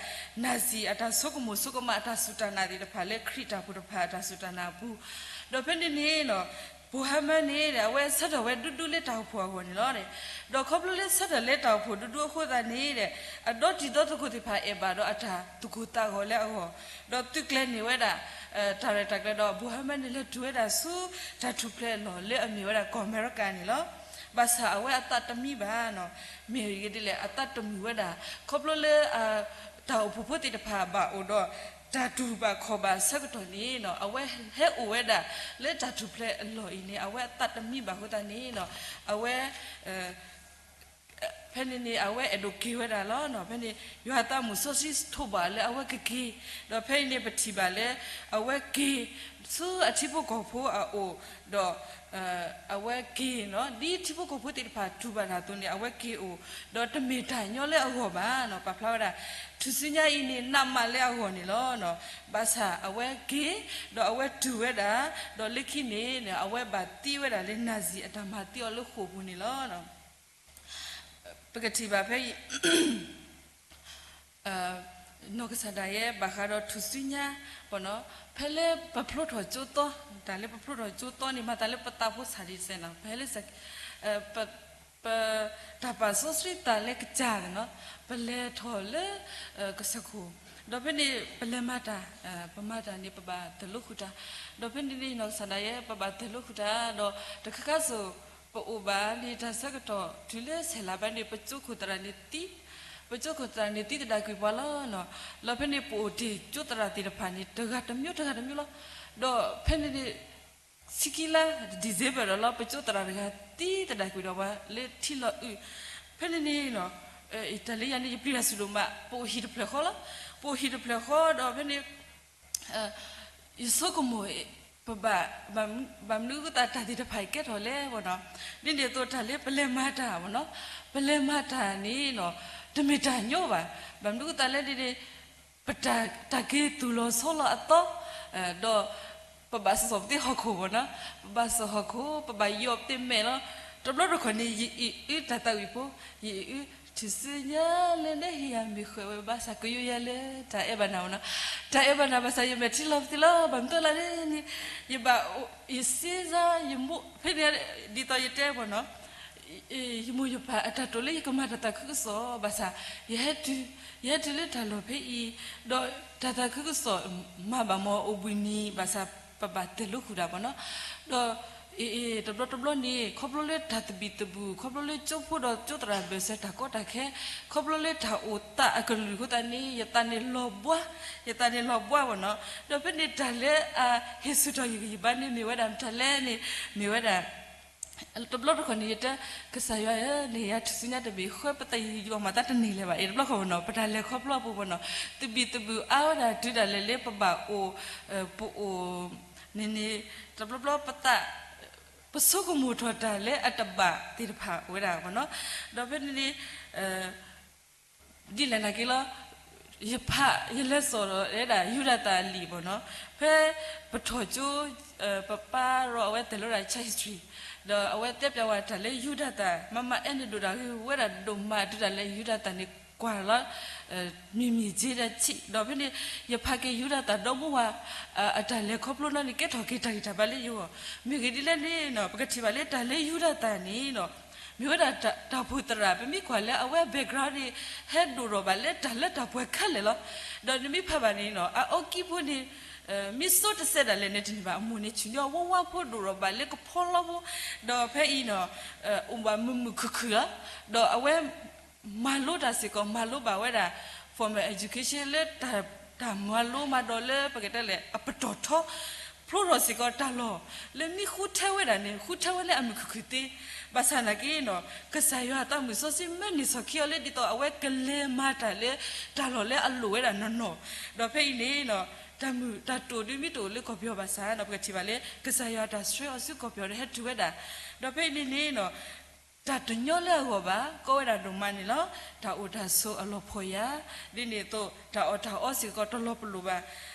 နာ်စံၣ်အတၢ်ဆိကမိၣ်ဆိကမး အတၢ်စူၢ်တၢ်နာ်သ့ၣ်တဖၣ်လၢခရံာ်တၢ်အိၣ်ဖှိၣ်တဖၣ်အတၢ်စူၢ်တၢ်နာ်အပူၤ, ဒီးဖဲန့ၣ်န့ၣ် Bonhoeffer န့ၣ် အဝဲဆၢထၢၣ်ဝဲဒူဒူလၢတၢ်အိၣ်ဖှိၣ်အဂီၢ်န့ၣ်လီၤ. ဒီးခီဖျိလၢဆၢထၢၣ်လၢတၢ်အိၣ်ဖှိၣ်ဒူဒူအဃိသတးန့ၣ် အဒီတံၤသကိးသ့ၣ်တဖၣ်အဲၣ်ဘၣ်ဒီးအတၢ်သူၣ်ကိၢ်သးဂီၤလၢအဂီၢ်, ဒီးသုးကျဲၤန့ၢ်ဝဲဒၣ် တၢ်ရဲၣ်တၢ်ကျဲၤဒီး Bonhoeffer န့ၣ်လဲၤတုၤဝဲဒၣ်ဆူတၢ်ထူၣ်ဖျဲးအလီၢ်လၢအမ့ၢ်ဝဲဒၣ်ကီၢ်အမဲရကၤန့ၣ်လီၤ. ဘၣ်ဆၣ်အဝဲအသးတမံဘၣ်နီၤ, မ့ၢ်ဂ့ၢ်ဒ်လဲၣ် အသးတမုာ်ဝဲဒၣ် ခီဖျိလၢ တၢ်အိၣ်ဖှိၣ်ဖိသ့ၣ်တဖၣ်ဘၣ်အိၣ်ဒီး တၢ်တူၢ်ဘၣ်ခီၣ်ဘၣ်ဆၢကတီၢ်န့ၣ်နီၤ အဝဲဟဲအိၣ်ဝဲဒၣ်လၢတၢ်ထူၣ်ဖျဲးအလီၢ်အံၤန့ၣ် အဝဲအသးတမံဘၣ်အဃိသတးန့ၣ်နီၤ အဝဲ ဖဲန့ၣ်န့ၣ် အဝဲအဲၣ်ဒိးက့ၤဝဲဒၣ်လီၤ. ဖဲန့ၣ် ယွၤအသးမုၢ်စီဆှံထိးဘၣ်လၢအဝဲကက့ၤ, ဒီးဖဲအံၤန့ၣ် ပထံၣ်ဘၣ်လၢ အဝဲက့ၤဆူအထံဖိကီၢ်ဖိအအိၣ်, ဒီး အဝဲက့ၤနီၤ ဒ်ထံဖိကီၢ်ဖိသ့ၣ်တဖၣ်တူၢ်ဘၣ်တၢ်အသိးန့ၣ် အဝဲက့ၤအိၣ်, ဒီးတမ့ၢ်တၢ်ညီလၢအဂီၢ်ဘၣ်နီၤ ပာ်ဖျါဝဲဒၣ် ထူၣ်စုညါအံၤန့ၣ် နးမးလၢအဂီၢ်န့ၣ်လီၤ. ဘၣ်ဆၣ်အဝဲက့ၤ, ဒီးအဝဲတူၢ်ဝဲဒၣ်, ဒီးလၢခံန့ၣ် အဝဲဘၣ်သံဝဲဒၣ်လၢ နာ်စံၣ် အတၢ်မၤသံအီၤလၢဃိာ်ပူၤန့ၣ်လီၤ. ပကထံၣ်ဘၣ်ဖဲအံၤ နီၢ်ကစၢ်ဒၣ်ယဲ ဘၣ်ဃးဒီးထူၣ်စုညါ ဖဲလၢပဖျိထီၣ်ကၠိသီ, တၢ်လၢပဖျိထီၣ်ကၠိသီန့ၣ် မၤသးလၢပသးဖိစၢ်ဒံးစဲးနီၤ ပဟဲလၢ ပ တၢ်ပာ်စီဆှံသးလၢကစၢ်န့ၣ်နီၤ ပလဲၤထီၣ်လၢ ကစၢၢ်ခိၣ်, ဒီးဖဲန့ၣ် ပလဲၤမၤတၢ်, ပမၤတၢ်န့ၣ် ပဘၣ်တၢၢ်လိာ်ဃုာ်တၢ်, ဒီးဖဲန့ၣ်န့ၣ် နီၢ်ကစၢ်ဒၣ်ယဲ ပဘၣ်တၢၢ်လိာ်ဃုာ်တၢ်, ဒီးတခါခါစိၣ် ပအိၣ်ဘၣ်န့ၣ် တၢ်ဆၢကတီၢ်တုၤလၢဆဲးလါဘၣ်န့ၣ် ပကၠိခိၣ်သရၣ်န့ၣ်သံ, ပကၠိခိၣ်သရၣ်န့ၣ်သံသဒၣ်ကွံာ်ပှၤလီၤ. လီၤဖဲန့ၣ် ပအိၣ်တ့ၢ်ကၠိသရၣ်သ့ၣ်တဖၣ်န့ၣ် တဂၤတမျိုးတဂၤတမျိုးလီၤ. ဒီးဖဲန့ၣ်န့ၣ် ဆံခံလါ December ဒီးလီၤ ပကၠိသရၣ်တဂၤသံသဒၣ်ကွံာ်ဒီးပှၤလၢထံလီၤအုး, ဖဲန့ၣ်န့ၣ် တၢ်လၢယၤန့ၣ် ယပျံၤတၢ်စူၤဒိၣ်မး ပအိၣ်ဟံၣ်တဖျၢၣ်ဃီလီၤ. ပအိၣ်ဟံၣ်တဖျၢၣ်ဃီဒီးဖဲန့ၣ် ယဆိကမိၣ် ပဘၣ်, ဘၣ်မနုၤအဃိသတးတၢ်သ့ၣ်တဖၣ်အံၤကဲထီၣ်လဲၣ်ဘၣ်နီၤ, ဒ်န့ၣ်အသိးတၢ်လၢပလဲၤမၤတၢ်ဘၣ်နီၤ, ပလဲၤမၤတၢ်န့ၣ်နီၤ, တမ့ၢ်တၢ်ညီဘၣ်, ဘၣ်မနုၤအဃိသတးလဲၣ်န့ၣ် ပတၢ်, တၢ်က့ၤသူၣ်လီၤဆီလီၤအသီ, ဒီး ပဘၣ်စိာ်ပသ့ၣ်ဟီၣ်ခိၣ်ဘၣ်နီၤ, ပဘၣ်စိာ်ဟီၣ်ခိၣ်, ပဘၣ်ယီၢ်ပသ့ၣ်မဲာ်လီၤ, တဘျီတခီၣ်န့ၣ် ယအံၤအုတၢ်သးဝံၣ်ဖိ, ယအံၤအု ထံၣ်ဆူညါလၢနဟ့ၣ်ယၤမ့ၢ်ဃဲးဝဲဘၣ်ဆၣ်ကယိယၤလၢ တၢ်အဲၣ်ဘၣ်နၤဘၣ်နီၤ, တၢ်အဲၣ်ဘၣ်နၤဘၣ်ဆၣ် ယမဲာ်ထံလီၤပသ့ၣ်လီၤ, ဘၣ်မနုၤလၢန့ၣ်, ယဘၣ်, ယစ့စါ ယမိၢ်ဖဲန့ၣ်, ဒ်သိးယတဲဘၣ်နီၤ, ယမိၢ်ယပၢ်အတၢ်တိာ်လၢယကမၤတၢ်သးခုကစီၣ်ဘၣ်ဆၣ်, ယဟဲတုၤ, ယဟဲတုၤလၢတၢ်လီၢ်ဖဲအံၤ, ဒီးတၢ်သးခုကစီၣ်မၤဘၣ်မီၤအိၣ်ဘှံးနံၤဘၣ်ဆၣ် ပဘၣ်တဲာ်လိာ်ဃုာ်ဒၣ်ဘၣ်နီၤ, ဒီး တဘျီတဘျီန့ၣ် ခီဖျိလၢတၢ်သဘံၣ်သဘုၣ်, ခီဖျိလၢကၠိဖိဒီးကၠိသရၣ်ဘၢၣ်စၢၤတၢ်ကီတၢ်ခဲ, ခီဖျိလၢတၢ်အိၣ်သးအကလုာ်အဃိသတးန့ၣ် ယသးန့ၣ်လီၤဘှါ, ယသးန့ၣ်လီၤဘှါဘၣ်နီၤ, ဒီးဖဲန့ၣ်တၢ်လၢအဟ့ၣ်ဆူၣ်ထီၣ်ယဂံၢ်ယဘါန့ၣ်မ့ၢ်ဝဲဒၣ်တၢ်လဲၣ်န့ၣ်, မ့ၢ်ဝဲဒၣ် တဘျီတခီၣ်န့ၣ် ယတဲ, ကစၢ်ယွၤဧၢ, နဟ့ၣ်ယၤထူၣ်စုညါတဘ့ၣ်ဃၢ ပသးယံာ်ယံာ်မၤတၢ်တန့ၢ်လၢၤဘၣ်, တဘျီတခီၣ်နီၤ ပတၢ်လဲၤခီဖျိအပူၤဘၣ်နီၤ, သဘံၣ်သဘုၣ်အါဝဲဒၣ်တုၤဒၣ်လဲာ်လၢပဘၣ်အိၣ်, ပအိၣ်န့ၣ်န့ၣ်, တဘျီဘျီပသး ပဆိကမိၣ်ထီၣ်တၢ်လၢအတဘၣ်သ့ၣ်တဖၣ်ဝဲဒၣ်ဘၣ်နီၤ, ဒီးဖဲန့ၣ်န့ၣ် ဒ်လဲၣ်နာ်က့လီၤ, ယဖး ယလဲၤစိာ်ဒီးဝဲဒၣ်ယူဒၤသၣ်အလံာ်ဘၣ်နီၤ, ဖဲပထီၣ်ကၠိ, ပပၢ်ရီအဝဲတဲလီၤဝဲဒၣ် church history, ဒီးအဝဲတဲပျးဝဲတၢ်လၢယူဒၤသၣ် မမအဲၣ်န့ၣ်ဒိၣ်ဒၣ်ဂ့ၤဝဲဒၣ်ဒိၣ်မးတုၤဒၣ်လဲာ် ယူဒၤသၣ်န့ၣ် ကွၢ်လီၤ မံၤမံၤက့ဒၣ်ဆံး, ဒီးဖဲန့ၣ် ယဖးက့ၤယူဒၤသၣ်ဒီမါဝၤ အတၢ်လဲၤခီဖျိန့ၣ် ကဲထီၣ်က့ၤတၢ်ဂံၢ်တၢ်ဘါလၢယဂီၢ်, မ့ၢ်ဂ့ၢ်ဒ်လဲၣ်န့ၣ်နီၤ ပကထံၣ်ဘၣ်လၢတၢ်လၢယူဒၤသၣ်န့ၣ်နီၤ, မ့ၢ်ဝဲဒၣ်တၢ်ဖိသရၣ် ပမ့ၢ်ကွၢ်လၢအဝဲ background န့ၣ် ဟဲဒိၣ်ထီၣ်ဘၣ်လၢတၢ်လၢတၢ်ပှၤခဲလၢာ်လီၤ, ဒီးနမ့ၢ်ဖးဘၣ်န့ၣ်နီၤ အအီကံဖိန့ၣ် မ့ၢ်စိတစဲးဒၣ်လဲာ်န့ၣ် တန့ၢ်ဘၣ် အမိၢ်န့ၣ်ဆူၣ်န့ၢ်အီၤဝါဝါဖိ ဒိၣ်ထီၣ်ဘၣ်လၢကဖီလီဖိ, ဒီးဖဲအံၤနီၤ အိၣ်ဘၣ်မုာ်မုာ်ခုၣ်ခုၣ်လီၤ, ဒီးအဝဲ မၤလိတၢ်စ့ၢ်ကီး မၤလိဘၣ်ဝဲဒၣ် formal education လၢ တၢ်မၤလိမၤဒိးလၢပကတဲလဲၣ် အပတီၢ်ထီ, ဖျိထီၣ်စ့ၢ်ကီးတၢ်လီၢ် လၢမ့ၢ်ဃုထၢဝဲဒၣ်န့ၣ် ဃုထၢဝဲလၢအမုာ်ခုၣ်ခုၣ်သ့, ဘၣ်ဆၣ်နာ်က့နီၤ ကစၢ်ယွၤအသးမုာ်စီဆှံမၢန့ၢ်စီၢ်က့ၤအီၤလၢ ဒ်သိးအဝဲကလဲၤမၤတၢ်လၢ တၢ်လီၢ်လၢအလိၣ်ဝဲဒၣ်နီၢ်နီၢ်, ဒီးဖဲအံၤန့ၣ် တၢ်မုာ်တၢ်တိာ်ဒုးမ့ၢ်တအိၣ်လၢကီၢ်ပယီၤဘၣ်ဆၣ်နီၤ ပကထံၣ်ဘၣ်လၢ ကစၢ်ယွၤတၢ်ဆှၢအီၤဆူကီၢ်ပယီၤဒီးဟဲတုၤဝဲဒၣ်, ဒီးဖဲအံၤန့ၣ်န့ၣ် တၢ်တညီလၢအဂီၢ်ဘၣ် ကီဝဲဒၣ်ဒိၣ်မးန့ၣ်လီၤ. တၢ်အိၣ်တၢ်ဆိးအလီၤဖှီၣ်ယာ်, ဒ်န့ၣ်အသိး တၢ်အီၣ်တၢ်အီစ့ၢ်ကီးတလီၤပလိာ်ဘၣ်.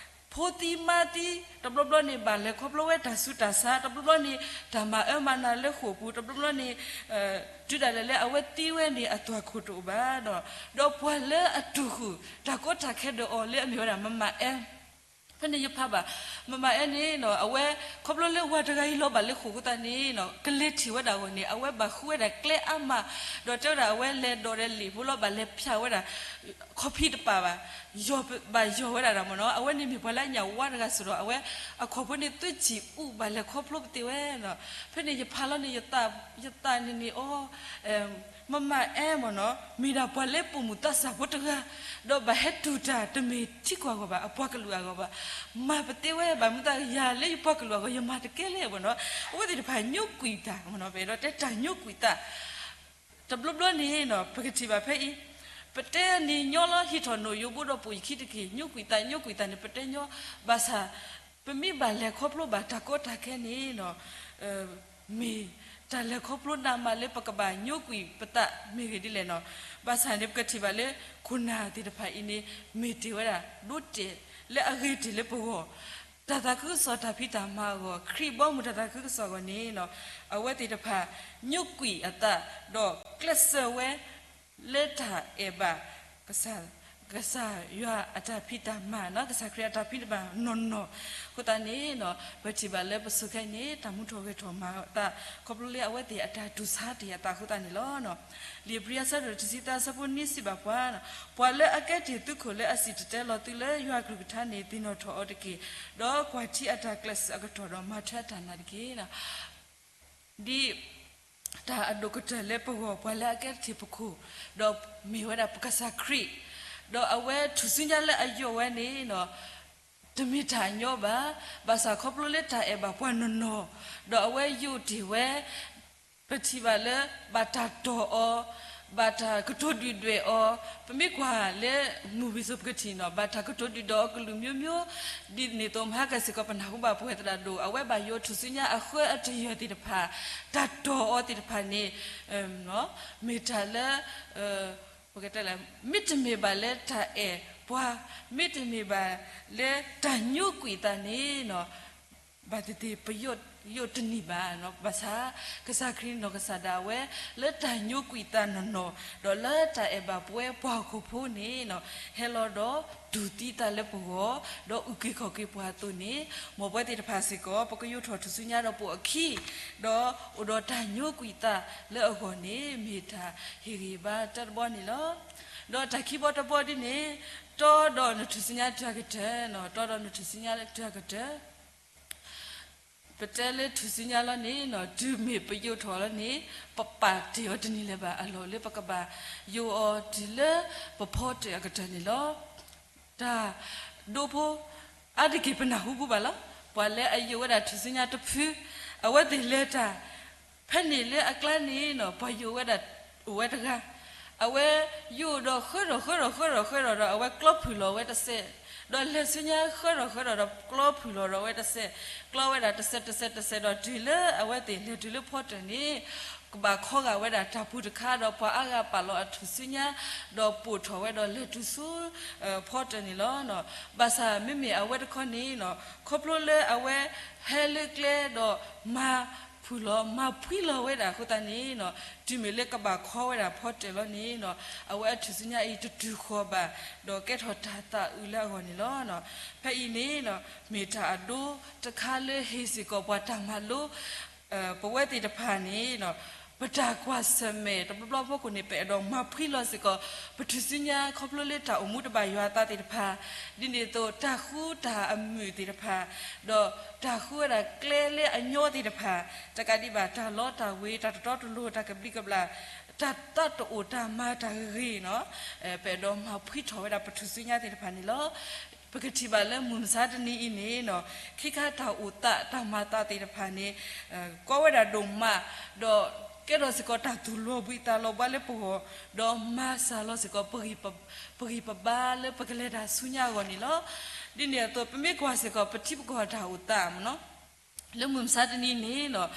ဖိသံမါသံ တဘျီဘျီန့ၣ် ဘၣ်လဲၤခီဖျိဝဲတၢ်ဆူးတၢ်ဆါ, တဘျီဘျီန့ၣ် တၢ်မၤအၢမၤနးလၢဃိာ်ပူၤ, တဘျီဘျီန့ၣ် တုၤဒၣ်လဲာ်လၢအဝဲသံဝဲန့ၣ် အသွၣ်ခိၣ်တအိၣ်ဘၣ်ဒီး, ဒီးပှၤလၢအတူၢ်ဃုာ် တၢ်ကီတၢ်ခဲဒီးအီၤလၢအမ့ၢ်ဝဲဒၣ် မမအဲ ဖဲန့ၣ်ယဖးဘၣ် မမအဲန့ၣ် အဝဲ ခီဖျိလၢဝၤတဂၤအံၤလီၤဘၣ်လၢဃိာ်အဃိသတးန့ၣ် ကလဲၤထံၣ်ဝဲဒၣ်အဂီၢ်န့ၣ် အဝဲဘၣ်ဃုဝဲဒၣ်ကျဲအါမး, ဒီးတဲဝဲဒၣ်အဝဲလဲၤဒိးဒီးလံာ်ဖိလီၤ ဘၣ်လဲၤဖၠးဝဲဒၣ် ခီဖံးတပာ်ဘၣ်, ဘၣ်ယီၢ်ဝဲဒၣ်ဒီးမ့ၢ်နီၤ အဝဲန့ၣ်မ့ၢ်ပှၤလၢအညၣ်ဝါတဂၤစ့ၢ်ဒီး အဝဲ အခီၣ်ဖိန့ၣ် သွံၣ်ဆံၣ်အူဘၣ်လဲၤခီဖျိပသ့ဝဲနီၤ. ဖဲန့ၣ်ယဖးလီၤန့ၣ် ယသးန့ၣ်န့ၣ်အီၤ မမအဲမ့ၢ်နီၤ မ့ၢ်ဒၣ်ပှၤလၢပိာ်မုၣ်သးစၢ်ဖိတဂၤ, ဒီးဘၣ်ဟဲတူၢ်တၢ်တမ့ၢ်ထံကီၢ်အဂီၢ်ဘၣ် အပှၤကလုာ်အဂီၢ်ဘၣ်, မၤပသ့ဝဲ ဘၣ်မနုၤသးယၤလၢယပှၤကလုာ်အဂီၢ် ယမၤတကဲလဲၣ်မ့ၢ်နီၤ. အဝဲသ့ၣ်တဖၣ်ညိကွံာ်တၢ်မ့ၢ်နီၤ ပအဲၣ်ဒိးတဲတၢ်ညိကွံာ်သး တဘျီဘျီန့ၣ်နီၤ ပကထံၣ်ဘၣ်ဖဲအံၤ ပတဲန့ၣ်ညီလီၤ ဟံးထီၣ်နိၣ်ယိၤဘိဒီးပိာ်ယခံတက့ၢ် ညိကွံာ်သး ညိကွံာ်သးန့ၣ် ပတဲညီ ဘၣ်ဆၣ် ပမ့ၢ်ဘၣ်လဲၤခီဖျိဘၣ်တၢ်ကီတၢ်ခဲန့ၣ်နီၤ မ့ၢ်တၢ်လဲၤခီဖျိနးမးလၢပကဘၣ်ညိကွံာ်ပသးမ့ၢ်ဂ့ၢ်ဒ်လဲၣ်နီၤ. ဘၣ်ဆၣ်န့ၣ် ပကထံၣ်ဘၣ်လၢ ခိၣ်နၢ်သ့ၣ်တဖၣ်အံၤန့ၣ် မ့ၢ်တ့ၢ်ဝဲဒၣ် ဒိတဲာ်လၢအဂ့ၤတ့ၢ်လၢပဂီၢ် တၢ်သးခုကစီၣ်တၢ်ဖံးတၢ်မၤအဂီၢ် ခရံာ်ဘီမုၢ်တၢ်သးခုကစီၣ်အဂီၢ်န့ၣ်နီၤ အဝဲသ့ၣ်တဖၣ် ညိကွံာ်အသး ဒီးကျဲးစၢးဝဲ လၢတၢ်အဲၣ်ဘၣ် ကစၢ်ယွၤအတၢ်ဖံးတၢ်မၤနီၤ ကစၢ်ခရံာ်အတၢ်ဖံးတၢ်မၤနီၢ်နီၢ် အဃိသတးန့ၣ်နီၤ ပထံၣ်ဘၣ်လၢပစိၤခဲအံၤန့ၣ် တၢ်မူထီၣ်ဂဲၤထီၣ်မၤအသး ခီဖျိလၢအဝဲသ့ၣ်အတၢ်တူၢ်ဆါတ့ၢ်အသးအဃိသတးန့ၣ်လီၤ. လံာ်ဧ့ၤဘြံၤအဆၢဒိၣ်တဆံသၢအဆၢဖိနွံစံးဘၣ်ပှၤ, ပှၤလၢအကဲတ့ၢ်သုးခိၣ်လၢအစံၣ်တဲၤတဲလီၤသုလၢယွၤအကလုၢ်ကထါန့ၣ် သ့ၣ်နီၣ်ထီၣ်အီၤတက့ၢ်, ဒီးကွၢ်ထံအတၢ်ကျဲးစၢးအကတီၢ်ဒီးမၤထွဲအတၢ်နာ်တက့ၢ်. ဒ် တၢ်အဒိၣ်ကတၢၢ်လၢပဂီၢ် ပှၤလၢအကဲတ့ၢ်ပခိၣ်, ဒီးမ့ၢ်ဝဲဒၣ်ပကစၢ်ခရံာ်, ဒီးအဝဲထူၣ်စုညါလၢအယိးဝဲန့ၣ်နီၤ တမ့ၢ်တၢ်ညီဘၣ်, ဘၣ်ဆၣ်ခီဖျိလၢတၢ်အဲၣ်ဘၣ်ပှၤနီၢ်နီၢ်, ဒီးအဝဲယိးတ့ၢ်ဝဲ, ပထံၣ်ဘၣ်လၢ ဘၣ်တၢ်တီၢ်အီၤ ဘၣ်တၢ်ကတိၤဒုၣ်ဒွဲၣ်အီၤ, ပမ့ၢ်ကွၢ်လၢ movie စိၤပကထံၣ်နီၤ, ဘၣ်တၢ်ကတိၤဒုၣ်ဒွဲၣ်အီၤကလုာ်မျိုးမျိုး, ဒ်န့ၣ်အသိး မဟါကစ့ၢ်ကီး ပနၢ်ဟူဘၣ်ပှဲၤသရၣ်ဒိၣ် အဝဲဘၣ်ယိးထူၣ်စုညါအဃၢအတယၢၢ်သ့ၣ်တဖၣ်, တၢ်တီၢ်အီၤသ့ၣ်တဖၣ်န့ၣ် မ့ၢ်တၢ်လၢ ပကတဲလၢ မ့တမ့ၢ်ဘၣ်လၢတၢ်အဲၣ်ပှၤ, မ့တမ့ၢ်ဘၣ်လၢတၢ်ညိကွံာ်သးန့ၣ် ဘၣ်သ့ၣ်သ့ၣ်ပယိးတန့ၢ်ဘၣ်. ဘၣ်ဆၣ် ကစၢ်ခရံာ်နီၢ်ကစၢ်ဒၣ်ဝဲ လၢတၢ်ညိကွံာ်သးနီၢ်နီၢ် ဒီးလၢတၢ်အဲၣ်ဘၣ်ပဝဲပှၤဟီၣ်ခိၣ်ဖိန့ၣ် ဟဲလီၤဒီးတူၢ်သံသးလၢပဂီၢ်, ဒီးအုၣ်က့ၤခီၣ်က့ၤပှၤအသိးန့ၣ်, မ်ပဝဲသ့ၣ်တဖၣ်စ့ၢ်ကီး ပကယိးထီၣ်ထူၣ်စုညါဒီးပိာ်အခံ, ဒီးအိၣ်ဒီးတၢ်ညိကွံာ်သးလၢအဂီၢ်န့ၣ် မ့ၢ်တၢ်ဟ့ၣ်ဂံၢ်ဘါတၢ်တဘီန့ၣ်လီၤ. ဒီးတၢ်ခံဘီတဘီဒ်န့ၣ်, တီဒီးနထူၣ်စုညါတၢ်ကတၢၢ်, တီဒီးနထူၣ်စုညါတၢ်ကတၢၢ် ပတဲလၢထူၣ်စုညါလီၤန့ၣ် တုၤမ့ၢ်ပယိးထီၣ်လီၤန့ၣ် ပပာ်တ့ၢ်အီၤတန့ၢ်လၢၤဘၣ်. အလီၢ်လၢပကဘၣ်ယိးအီၤတုၤလၢပဖီတၢၣ်အကတၢၢ်န့ၣ်လီၤ. တၢ်ဒိဖိ အါတက့ၢ်ပနၢ်ဟူပူၤဘၣ်လီၤ. ပှၤလၢအယိးဝဲဒၣ်ထူၣ်စုညါတဖု အဝဲသ့ၣ်လဲၤတၢ် ဖဲန့ၣ်လၢအကျါန့ၣ်နီၤ ပှၤယိးဝဲဒၣ်အိၣ်ဝဲတဂၤ, အဝဲယိးဒီးဃၢဒီးဃၢဒီးဃၢဒီးဃၢဒီးဒီး အဝဲကျီဖုၣ်လီၤဝဲတစဲး, ဒီးလဲၤဆူညါဃၢဒီးဃၢဒီးဒီး ကျီဖုၣ်လီၤဒီးဝဲတစဲး, ကျီဝဲဒၣ်တစဲးတစဲးတစဲးဒီး တုၤလၢအဝဲသ့ၣ်လဲၤတုၤလၢဖီတၢၣ်န့ၣ် ကဘၣ်ခီဂာ်ဝဲဒၣ်တၢ်ပူၤတခါဒီး ပှၤအါဂၤပာ်လီၤအထူၣ်စုညါ ဒီးပိာ်ထီၣ်ဝဲဒီးလဲၤတုၤဆူ ဖီတၢၣ်န့ၣ်လီၤ. ဘၣ်ဆၣ်မ့မ့ၢ်အဝဲတခီန့ၣ်နီၤ ခီဖျိလၢအဝဲဟဲလၢကျဲဒီးမၤဖုၣ်လီၤ မၤဖှံလီၤဝဲဒၣ်အဃိသတးန့ၣ်နီၤ တုၤမ့ၢ်လၢကဘၣ်ခီဝဲဒၣ်ဖီတၢၣ်လီၤန့ၣ်နီၤ အဝဲအထူၣ်စုညါအံၤတတုၤဃီၤဘၣ် ဒီးကဲထီၣ်တၢ်သးအုးလၢအဂီၢ်န့ၣ်လီၤ. ဖဲအံၤန့ၣ်နီၤ မ့ၢ်တၢ်အဒိတခါလၢဟ့ၣ်စ့ၢ်ကီးပှၤတၢ်မၤလိ ပဝဲသ့ၣ်တဖၣ်န့ၣ် ပတၢ်ကွၢ်ဆၢၣ်မဲာ်တဘျီဘျီဖိခိၣ်န့ၣ် ပအဲၣ်ဒိးမၤဖှံလီၤစ့ၢ်ကီး ပထူၣ်စုညါခီဖျိလၢတၢ်အိၣ်မူတဘၣ်ယွၤအသးသ့ၣ်တဖၣ်, ဒ်န့ၣ်အသိးတၢ်ဃူတၢ်အမုာ်သ့ၣ်တဖၣ်, ဒီးတၢ်ဃူဝဲဒၣ်ကျဲလၢအညီသ့ၣ်တဖၣ်, တကးဒံးဘၣ်တၢ်လီတၢ်ဝ့ၤ တၢ်တတီတလိၤ တၢ်ကဘျံးကဘျၣ် တၢ်သးတအိၣ်တၢ်မၤတၢ်ဂ့ၤနီၤ ပအဲၣ်ဒိးမၤဖှံထီၣ်ဝဲဒၣ်ပထူၣ်စုညါသ့ၣ်တဖၣ်န့ၣ်လီၤ. ပကထံၣ်ဘၣ်လၢမုၢ်မဆါတနံၤအံၤန့ၣ်နီၤ ခ့ခါတၢ်အိၣ်သးတၢ်မၤသးသ့ၣ်တဖၣ်န့ၣ် ကီဝဲဒၣ်ဒိၣ်မး, ဒီးကဲထီၣ်စ့ၢ်ကီးတၢ်သူၣ်လီၤဘှံးသးလီၤဘှါလၢပဂီၢ်, ဒီးမၤစၢ်လီၤစ့ၢ်ကီး ပဂံၢ်ပဘါလၢပကလဲၤတၢ်ဆူညါအဂီၢ်န့ၣ်လီၤ. ဒ်န့ၣ်အသိး ပမ့ၢ်ကွၢ်စ့ၢ်ကီး ပထံပကီၢ်တၢ်အိၣ်သးမ့ၢ်နီၤ လၢမုၢ်မဆါတနံၤန့ၣ်နီၤ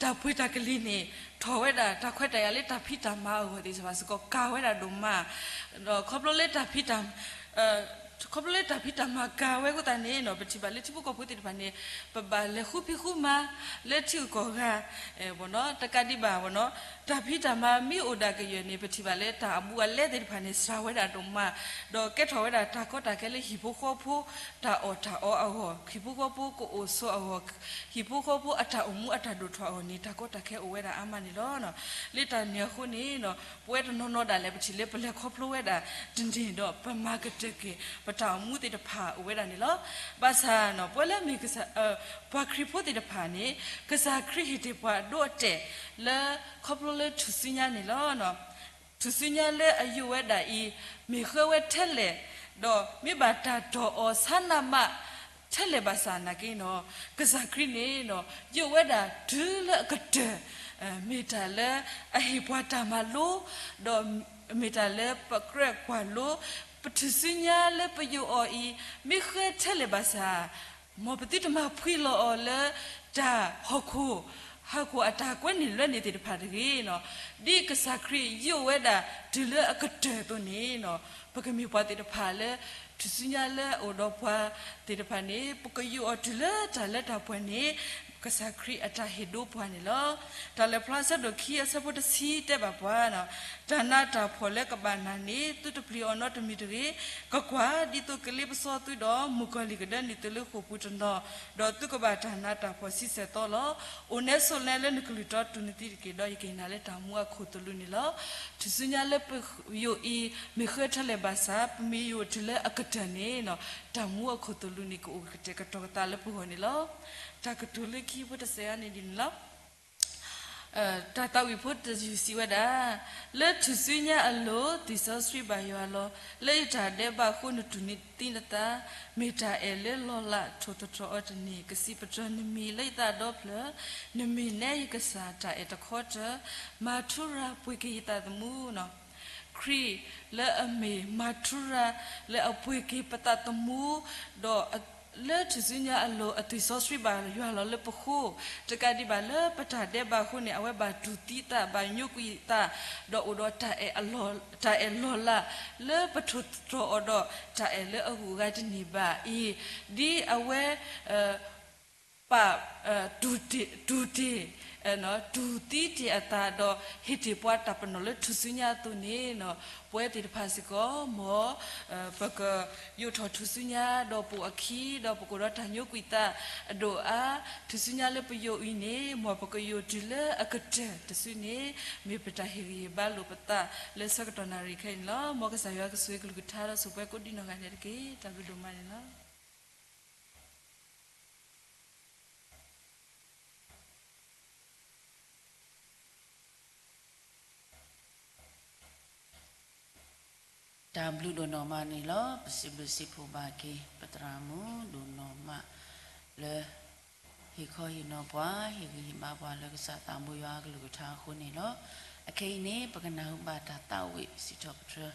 တၢ်ပှ့ၤတၢ်ကလံၤန့ၣ် ထီၣ်ဝဲဒၣ်တၢ်ခွဲးတၢ်ယာ်လၢတၢ်ဖံးတၢ်မၤအဂီၢ်သ့ၣ်တဖၣ်စ့ၢ်ကီး ကၤဝဲဒၣ်ဒိၣ်မး, ဒီးခီဖျိလၢတၢ်ဖံးတၢ် ခီဖျိလၢတၢ်ဖံးတၢ်မၤကၤဝဲအဃိသတးန့ၣ်နီၤ ပထံၣ်ဘၣ်လၢထံဖိကီၢ်ဖိသ့ၣ်တဖၣ်န့ၣ် ပဘၣ်လဲၤဃုဖံးဃုမၤလၢထံဂုၤကီၢ်ဂၤ တကးဒံးဘၣ် တၢ်ဖံးတၢ်မၤမ့ၢ်အိၣ်ဒၣ်ကယၢၢ်န့ၣ် ပထံၣ်ဘၣ်လၢတၢ်အဘူးအလဲသ့ၣ်တဖၣ်န့ၣ် စှၤဝဲဒၣ်ဒိၣ်မး, ဒီးကဲထီၣ်ဝဲဒၣ်တၢ်ကီတၢ်ခဲလၢဟံၣ်ဖိဃီဖိ တၢ်အီၣ်တၢ်အီအဂီၢ်, ဟံၣ်ဖိဃီဖိကအိၣ်ဆိးအဂီၢ်, ဟံၣ်ဖိဃီဖိအတၢ်အိၣ်မူအတၢ်ဒိၣ်ထီၣ်အဂီၢ်န့ၣ် တၢ်ကီတၢ်ခဲအိၣ်ဝဲဒၣ်အါမးန့ၣ်လီၤ. လၢတၢ်န့ၣ်အဃိန့ၣ် ပဝဲတနီၤနီၤဒၣ်လဲာ် ပထံၣ်လၢပလဲၤခီဖျိဝဲဒၣ်တန့ၢ်ဒီး ပမၤကတၢၢ်က့ၤ ပတၢ်အိၣ်မူသ့ၣ်တဖၣ်အိၣ်ဝဲဒၣ်န့ၣ်လီၤ. ဘၣ်ဆၣ် ပဝဲလၢမ့ၢ် ပှၤခရံာ်ဖိသ့ၣ်တဖၣ်န့ၣ် ကစၢ်ခရံာ်ဟ့ၣ်တ့ၢ်ပှၤအဒိအတဲာ်လၢ ခီဖျိလၢထူၣ်စုညါန့ၣ်လီၤ. ထူၣ်စုညါလၢအယိာ်ဝဲဒၣ်အံၤ မ့ၢ်ဃၢဝဲထဲလဲၣ်, ဒီးမ့ၢ်ဘၣ်တၢ်တီၢ်အီၤဆါနးမး ထဲလဲၣ်ဘၣ်ဆၣ်နာ်က့နီၤ ကစၢ်ခရံာ်န့ၣ် ယိာ်ဝဲဒၣ်တုၤလၢအကတၢၢ်, မ့ၢ်တၢ်လၢအဟ့ၣ်ပှၤတၢ်မၤလိ, ဒီးမ့ၢ်တၢ်လၢပကြၢးကွၢ်လိ, ပထူၣ်စုညါလၢပယိာ်အီၤအံၤ မ့ၢ်ဃၢထဲလဲၣ်ဘၣ်ဆၣ် မ်ပသုတမၤဖှံလီၤအီၤလၢ တၢ်ဟီၣ်ခိၣ် ဟီၣ်ခိၣ်အတၢ်ကွဲန့ၢ်လွဲန့ၢ်သ့ၣ်တဖၣ်တဂ့ၤနီၤ. ဒ်ကစၢ်ခရံာ်ယိာ်ဝဲဒၣ်တုၤလၢအကတၢၢ်အသိးန့ၣ်နီၤ ပကမ့ၢ်ပှၤသ့ၣ်တဖၣ်လၢ ထူၣ်စုညါလၢအအိၣ်ဒီးပှၤသ့ၣ်တဖၣ်န့ၣ် ပကယိာ်အီၤတုၤလၢတၢ်လၢတၢ်ပှဲၤန့ၣ် ကစၢ်ခရံာ်အတၢ်ဟ့ၣ်ဒိပှၤန့ၣ်လီၤ. တၢ်လၢဖျါဆၢဒိၣ်ခံအဆၢဖိတဆံတဲဘၣ်ပှၤ, တၢ်နးတၢ်ဖှီၣ်လၢကဘၣ်နၤန့ၣ် သုတပျံၤအီၤနီတမံၤတဂ့ၤ. ကွၢ်ကွၢ်, ဒ်သိးကလ့ပစီသုဒီး မုၣ်ကီၤလံၢ်ကဒၢနုာ်သုလၢဃိာ်ပူၤတနီၤ, ဒီးသုကဘၣ်တၢ်နးတၢ်ဖှီၣ်ဆံဆဲၣ်သီလီၤ. အိၣ်နဲဆိးနဲလၢနကလုၢ်တီတူၢ်နသံတက့ၢ်, ဒီးယကဟ့ၣ်နၤလၢတၢ်မူအခိၣ်သလုးန့ၣ်လီၤ. ထူၣ်စုညါလၢပယိာ်အံၤ မ့ၢ်ဃၢထဲလဲၣ်ဘၣ်ဆၣ် ပမ့ၢ်ယိာ်တုၤလၢအကတၢၢ်န့ၣ်နီၤ တၢ်မူအခိၣ်သလုးန့ၣ် ကအိၣ်ကတဲာ်ကတီၤကသးလၢပဂီၢ်န့ၣ်လီၤ. တၢ်ကတိၤလၢခံဖိတစဲးအံၤန့ၣ်ဒ်န့ၣ်လီၤ. တၢ်သးဝံၣ်ဖိတယုၢ်စံးဝဲဒၣ်, လၢထူၣ်စုညါအလိၤ သ့ၣ်စီဆှံဘၣ်ယွၤလီၤ. လၢယတၢ်ဒဲးဘးဃိနတူၢ်နသံနသး, မ့ၢ်တၢ်အဲၣ်လၢလီၤလးထိၣ်သတြီၤအီၤတန့ၢ်, ကစံးပတြၢၤနမံၤလၢယသးဒီဖျၢၣ်, နမ့ၢ်နဲယကစၢ်တၢ်အဲၣ်တခီတၢၢ်, မၤထူရၤပှ့ၤက့ၤယသးသမူနီၤ. ခရံာ်လၢအမ့ၢ်မၤထူရၤလၢအပှ့ၤက့ၤပသးသမူ, ဒီးလၢထူၣ်စုညါအလိၤအသွံၣ်စီဆှံဘၣ်ယွၤလီၤလၢပဃိ, တကးဒံးဘၣ်လၢပတၢ်ဒဲးဘးအဃိန့ၣ် အဝဲဘၣ်တူၢ်သံသး ဘၣ်ညိကွံာ်သး, ဒီးအိၣ်ဒီးတၢ်အဲၣ်အလီၢ်, တၢ်အဲၣ်လီၤလးလၢပထိၣ်သတြီၤအီၤဒီးတၢ်အဲၣ်လၢအဂုၤအဂၤတန့ၢ်ဘၣ်အံၤ, ဒ်အဝဲ ပာ် တူၢ်တ့ၢ်, တူၢ်တ့ၢ်, တူၢ်သံတ့ၢ်အသးဒီးဟ့ၣ်တ့ၢ်ပှၤတၢ်ပနီၣ်လၢထူၣ်စုညါအသိးန့ၣ်, ပဝဲသ့ၣ်တဖၣ်စ့ၢ်ကီး မ်ပကယိးထီၣ်ထူၣ်စုညါဒီးပိာ်အခံ, ဒီးပကအိၣ်ဒီးတၢ်ညိကွံာ်သးအဒိၣ်အါ, ထူၣ်စုညါလၢပယိၤအံၤန့ၣ် မ်ပကယိၤတုၤလၢအကတၢၢ်တစုန့ၣ်, မ့ၢ်ပတၢ်ဟ့ၣ်ဂံၢ်ဟ့ၣ်ဘါလိာ်ပသးလၢဆၢကတီၢ်နၣ်ရံၣ်ခဲအံၤန့ၣ်လီၤ. မ်ကစၢ်ယွၤကဆိၣ်ဂ့ၤကလုၢ်ကထါဒီးဆိၣ်ပှဲၤကိးဒံနီၢ်ဂၤဒဲးတက့ၢ်. တၢ်ဘျုးဒိၣ်မးန့ၣ်လီၤ. တၢ်ဘျုးဒိၣ်နီၢ်မးန့ၣ်လီၤ. ပစံးဘျုးစံးဖှိၣ်ဘၣ်က့ၤ ပသရၣ်မုၣ်ဒိၣ်နီၢ်မး လၢ ဟ့ၣ်ခီဟ့ၣ်နီၤပှၤ, ဟ့ၣ်ဂံၢ်ဟ့ၣ်ဘါပှၤလၢကစၢ်သးဘိယွၤအကလုၢ်ကထါအဃိန့ၣ်လီၤ. အခဲအံၤန့ၣ် ပကနၢ်ဟူဘၣ်တၢ်သးဝံၣ်စံးထီၣ်ပတြၢၤ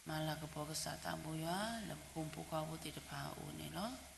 မၤလၤကပီၤကစၢ်သးဘိယွၤ လၢပဖိမုၣ်ဖိခွါဖိသ့ၣ်တဖၣ်အအိၣ်န့ၣ်လီၤ.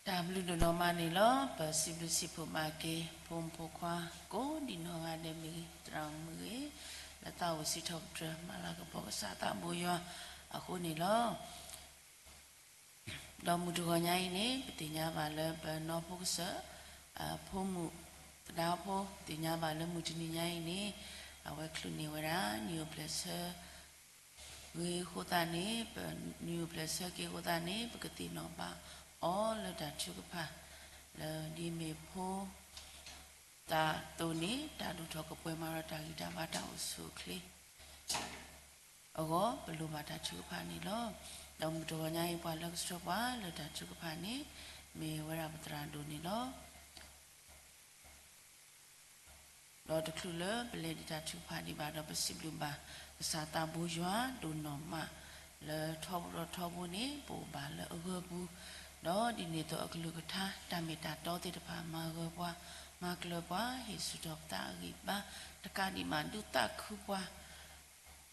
တၢ်ဘျုးဒိၣ်နီၢ်မးန့ၣ်လီၤ. ပစံးဘျုးစံးဖှိၣ်ဘၣ်က့ၤ ဖိမုၣ်ဖိခွါ ကိးဒံးနီၢ်ဂၤဒဲးမ့ၢ်ဂ့ၤ သရၣ်မုၣ်မ့ၢ်ဂ့ၤ လၢသးအိၣ်စံးထီၣ်ပတြၢၤ မၤလၤကပီၤကစၢ်သးဘိယွၤအဃိန့ၣ်လီၤ. ဒီးမုၢ်တဂီၤညါအံၤန့ၣ် ပသ့ၣ်ညါဘၣ်လၢပနီၢ်ဖိကစၢၢ် ဖိမုၣ်သဒါဖိ သ့ၣ်ညါဘၣ်လၢမုၢ်တနံၤညါအံၤန့ၣ် အဝဲချုးန့ၢ်ဝဲဒၣ် နံၣ်အိၣ်ဖျဲၣ်ဆၢ ဂ့ၤအဃိသတးန့ၣ် ပနံၣ်အိၣ်ဖျဲၣ်ဆၢက့ၤအဃိသတးန့ၣ် ပကသ့ၣ်နီၣ်ဘၣ်အီၤလၢတၢ်ထုကဖၣ် လၢဒ်မ့ၢ်ဖိသၣ်အသိးန့ၣ် တၢ်ဒိၣ်ထီၣ်ကပှဲၤမးဒီးတၢ်ဂံၢ်တၢ်ဘါတၢ်အိၣ်ဆူၣ်အိၣ်ချ့အဂီၢ် ပလိၣ်ဘၣ်တၢ်ထုကဖၣ်န့ၣ်လီၤ. ဒီးမုၢ်တဂီၤညါအံၤ ပှၤလၢကဆှၢပှၤလၢတၢ်ထုကဖၣ်န့ၣ် မ့ၢ်ဝဲဒၣ်ပသရၣ်ဒိၣ်န့ၣ်လီၤ. ဒီးတချုးလၢပလဲၤဒံးတၢ်ထုကဖၣ်ဒံးဘၣ်ဒီး ပစံးဘျုးဘၣ်ကစၢ်သးဘိယွၤဒိၣ်နီၢ်မး လၢထီဘိထီဘိန့ၣ် ပအိၣ်ဘၣ်လၢအဂၢၤပူၤ, ဒီးဒ်န့ၣ်အသိးအကလုၢ်ကထါ တၢ်မ့ၢ်တၢ်တီသ့ၣ်တဖၣ် မၤဂၢၤပှၤ မၤကျၢၤပှၤ ဟ့ၣ်ဆူၣ်ထီၣ်ပသးအဂံၢ်ဘါ တကးဒံးဘၣ် ဒုးသးခုပှၤ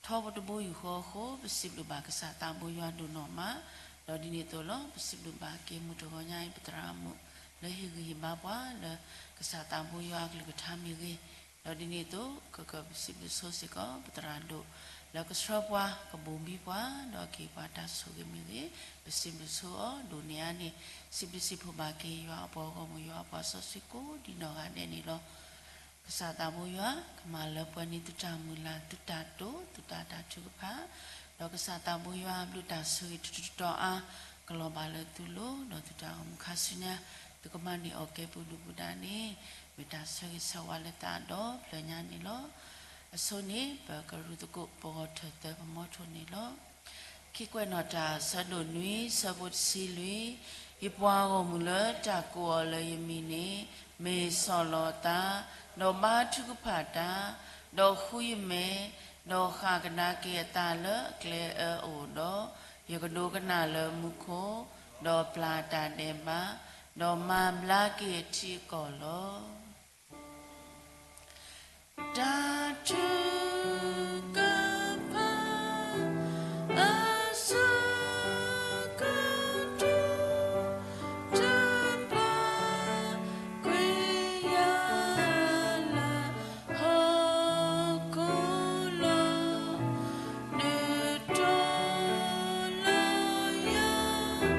ထီဘိတဘိယူၢ်ဃီအဃိ ပစံးဘျုးဘၣ်ကစၢ်သးဘိယွၤဒိၣ်နီၢ်မး, ဒီးဒ်န့ၣ်အသိးလီၤ ပစံးဘျုးဘၣ်က့ၤမုၢ်တဂီၤညါအံၤ ပသရၣ်မုၣ် လၢဟ့ၣ်ဂံၢ်ဟ့ၣ်ဘါပှၤလၢ ကစၢ်သးဘိယွၤအကလုၢ်ကထါမ့ၢ်ဂ့ၤ, ဒီးဒ်န့ၣ်အသိး ကကပစံးဘျုးဆိစ့ၢ်ကီး ပသရၣ်ဒိၣ် လၢကဆှၢပှၤ ကဘိၣ်ဘံပှၤ ဒီးကဟ့ၣ်ပှၤတၢ်ဆိၣ်ဂ့ၤမ့ၢ်ဂ့ၤ, ပစံးဘျုးဆိအီၤဒိၣ်န့ၢ်အါန့ၣ်, စံးဘျုးစံးဖှိၣ်ဘၣ်က့ၤယွၤအပှၤဂီၢ်မုၢ် ယွၤအပှၤစီဆှံကိးဒံးနီၢ်ဂၤဒဲးန့ၣ်လီၤ. ကစၢ်သးဘိယွၤ ကမၤလၢပှဲၤန့ၢ်သုတၢ်မုၢ်လၢ် သုတၢ်တိာ် သုတၢ်တၢ်ထုကဖၣ်, ဒီးကစၢ်သးဘိယွၤအဘျုးတၢ်ဆိၣ်ဂ့ၤတတီၤအါ ကလီၤဘၣ်လၢသုလိၤ ဒီးသုတၢ်အိၣ်မူခါဆူညါ သုကမၤန့ၢ်အီၣ်ကဲပူၤဒုၣ်ပူၤဒါန့ၣ် မ့ၢ်တၢ်ဆၢဂ့ၤဆၢဝါလၢသးဒီဖျၢၣ်ညါန့ၣ်လီၤ. အဆိန့ၣ် ပကရူၢ်သကိး ပဂီၢ်ထၢၣ်သၢ ပမီထိၣ်န့ၣ်လီၤ. ခံကွဲးနီၣ်တၢ် ဆၢဒိၣ်နွံ ဆၢဖိတဆံလွံၢ်, ယပှၤဂီၢ်မုၢ်လၢတၢ်ကိးအီၤလၢယမံၤန့ၣ် မ့ၢ်စီၢ်လီၤအသး, ဒီးဘါထုကဖၣ်တၢ်, ဒီးဃုယမဲာ်, ဒီးဃၣ်ကဒါက့ၤအသးလၢအကျဲအၢအအိၣ်ဒီး, ယကဒိကနၣ်လၢမူခိၣ်, ဒီးပျၢ်တၢ်ဒဲးဘး, ဒီးမၤဘျါက့ၤအထံအကီၢ်လီၤ. တၢ်ထုကဖၣ်အဆၢကတီၢ် တၢ်ပာ်ကွံာ်ယၤလၢဟီၣ်ခိၣ်လီၤ. နုာ်ထီၣ်လၢယၤ လၢယွၤ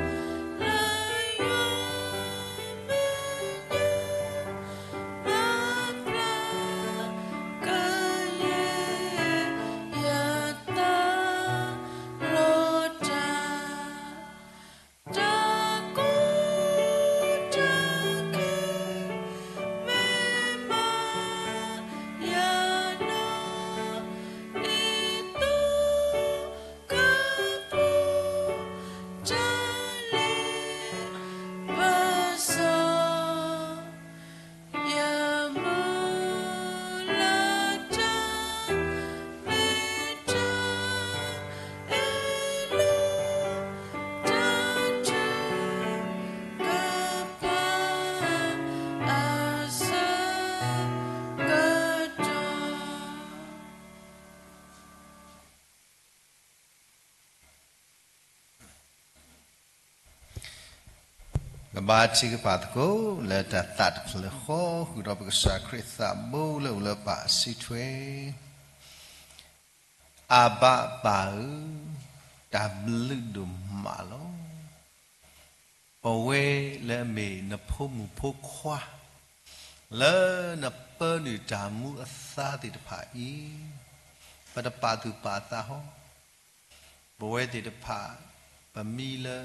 မဲာ်ညါ မၤဘျါကယဲၢ်ယသးလီၤတၢ် တၢ်ကူတၢ်က့ၤ မ့ၢ်မၤယၤနီၢ် ဒ်သိးကပူၤ တၢ်လ့ပစီ ယမုၢ်လၢ်တၢ် မ့ၢ်တၢ်အ့ၣ်လိာ် တၢ်ထုကဖၣ်အဆၢကတီၢ် ကဘါထုကဖၣ်သကိး လၢတၢ်သးတဖျၢၣ်ဃီ ဃုာ်ဒီးပကစၢ်ခရံာ်သးဘိလၢအိၣ်လၢပၢ်အစုထွဲ, အဘၤပၢ်ဧၢ, တၢ်ဘျုးဒိၣ်မးလီၤ. ပဝဲလၢအမ့ၢ်နဖိမုၣ်ဖိခွါ လၢနပၢနုာ်တၢ်မူအသါသ့ၣ်တဖၣ်အံၤ, ပတပာ်သူၣ်ပာ်သးဟီ, ပဝဲသ့ၣ်တဖၣ် ပမံလၢ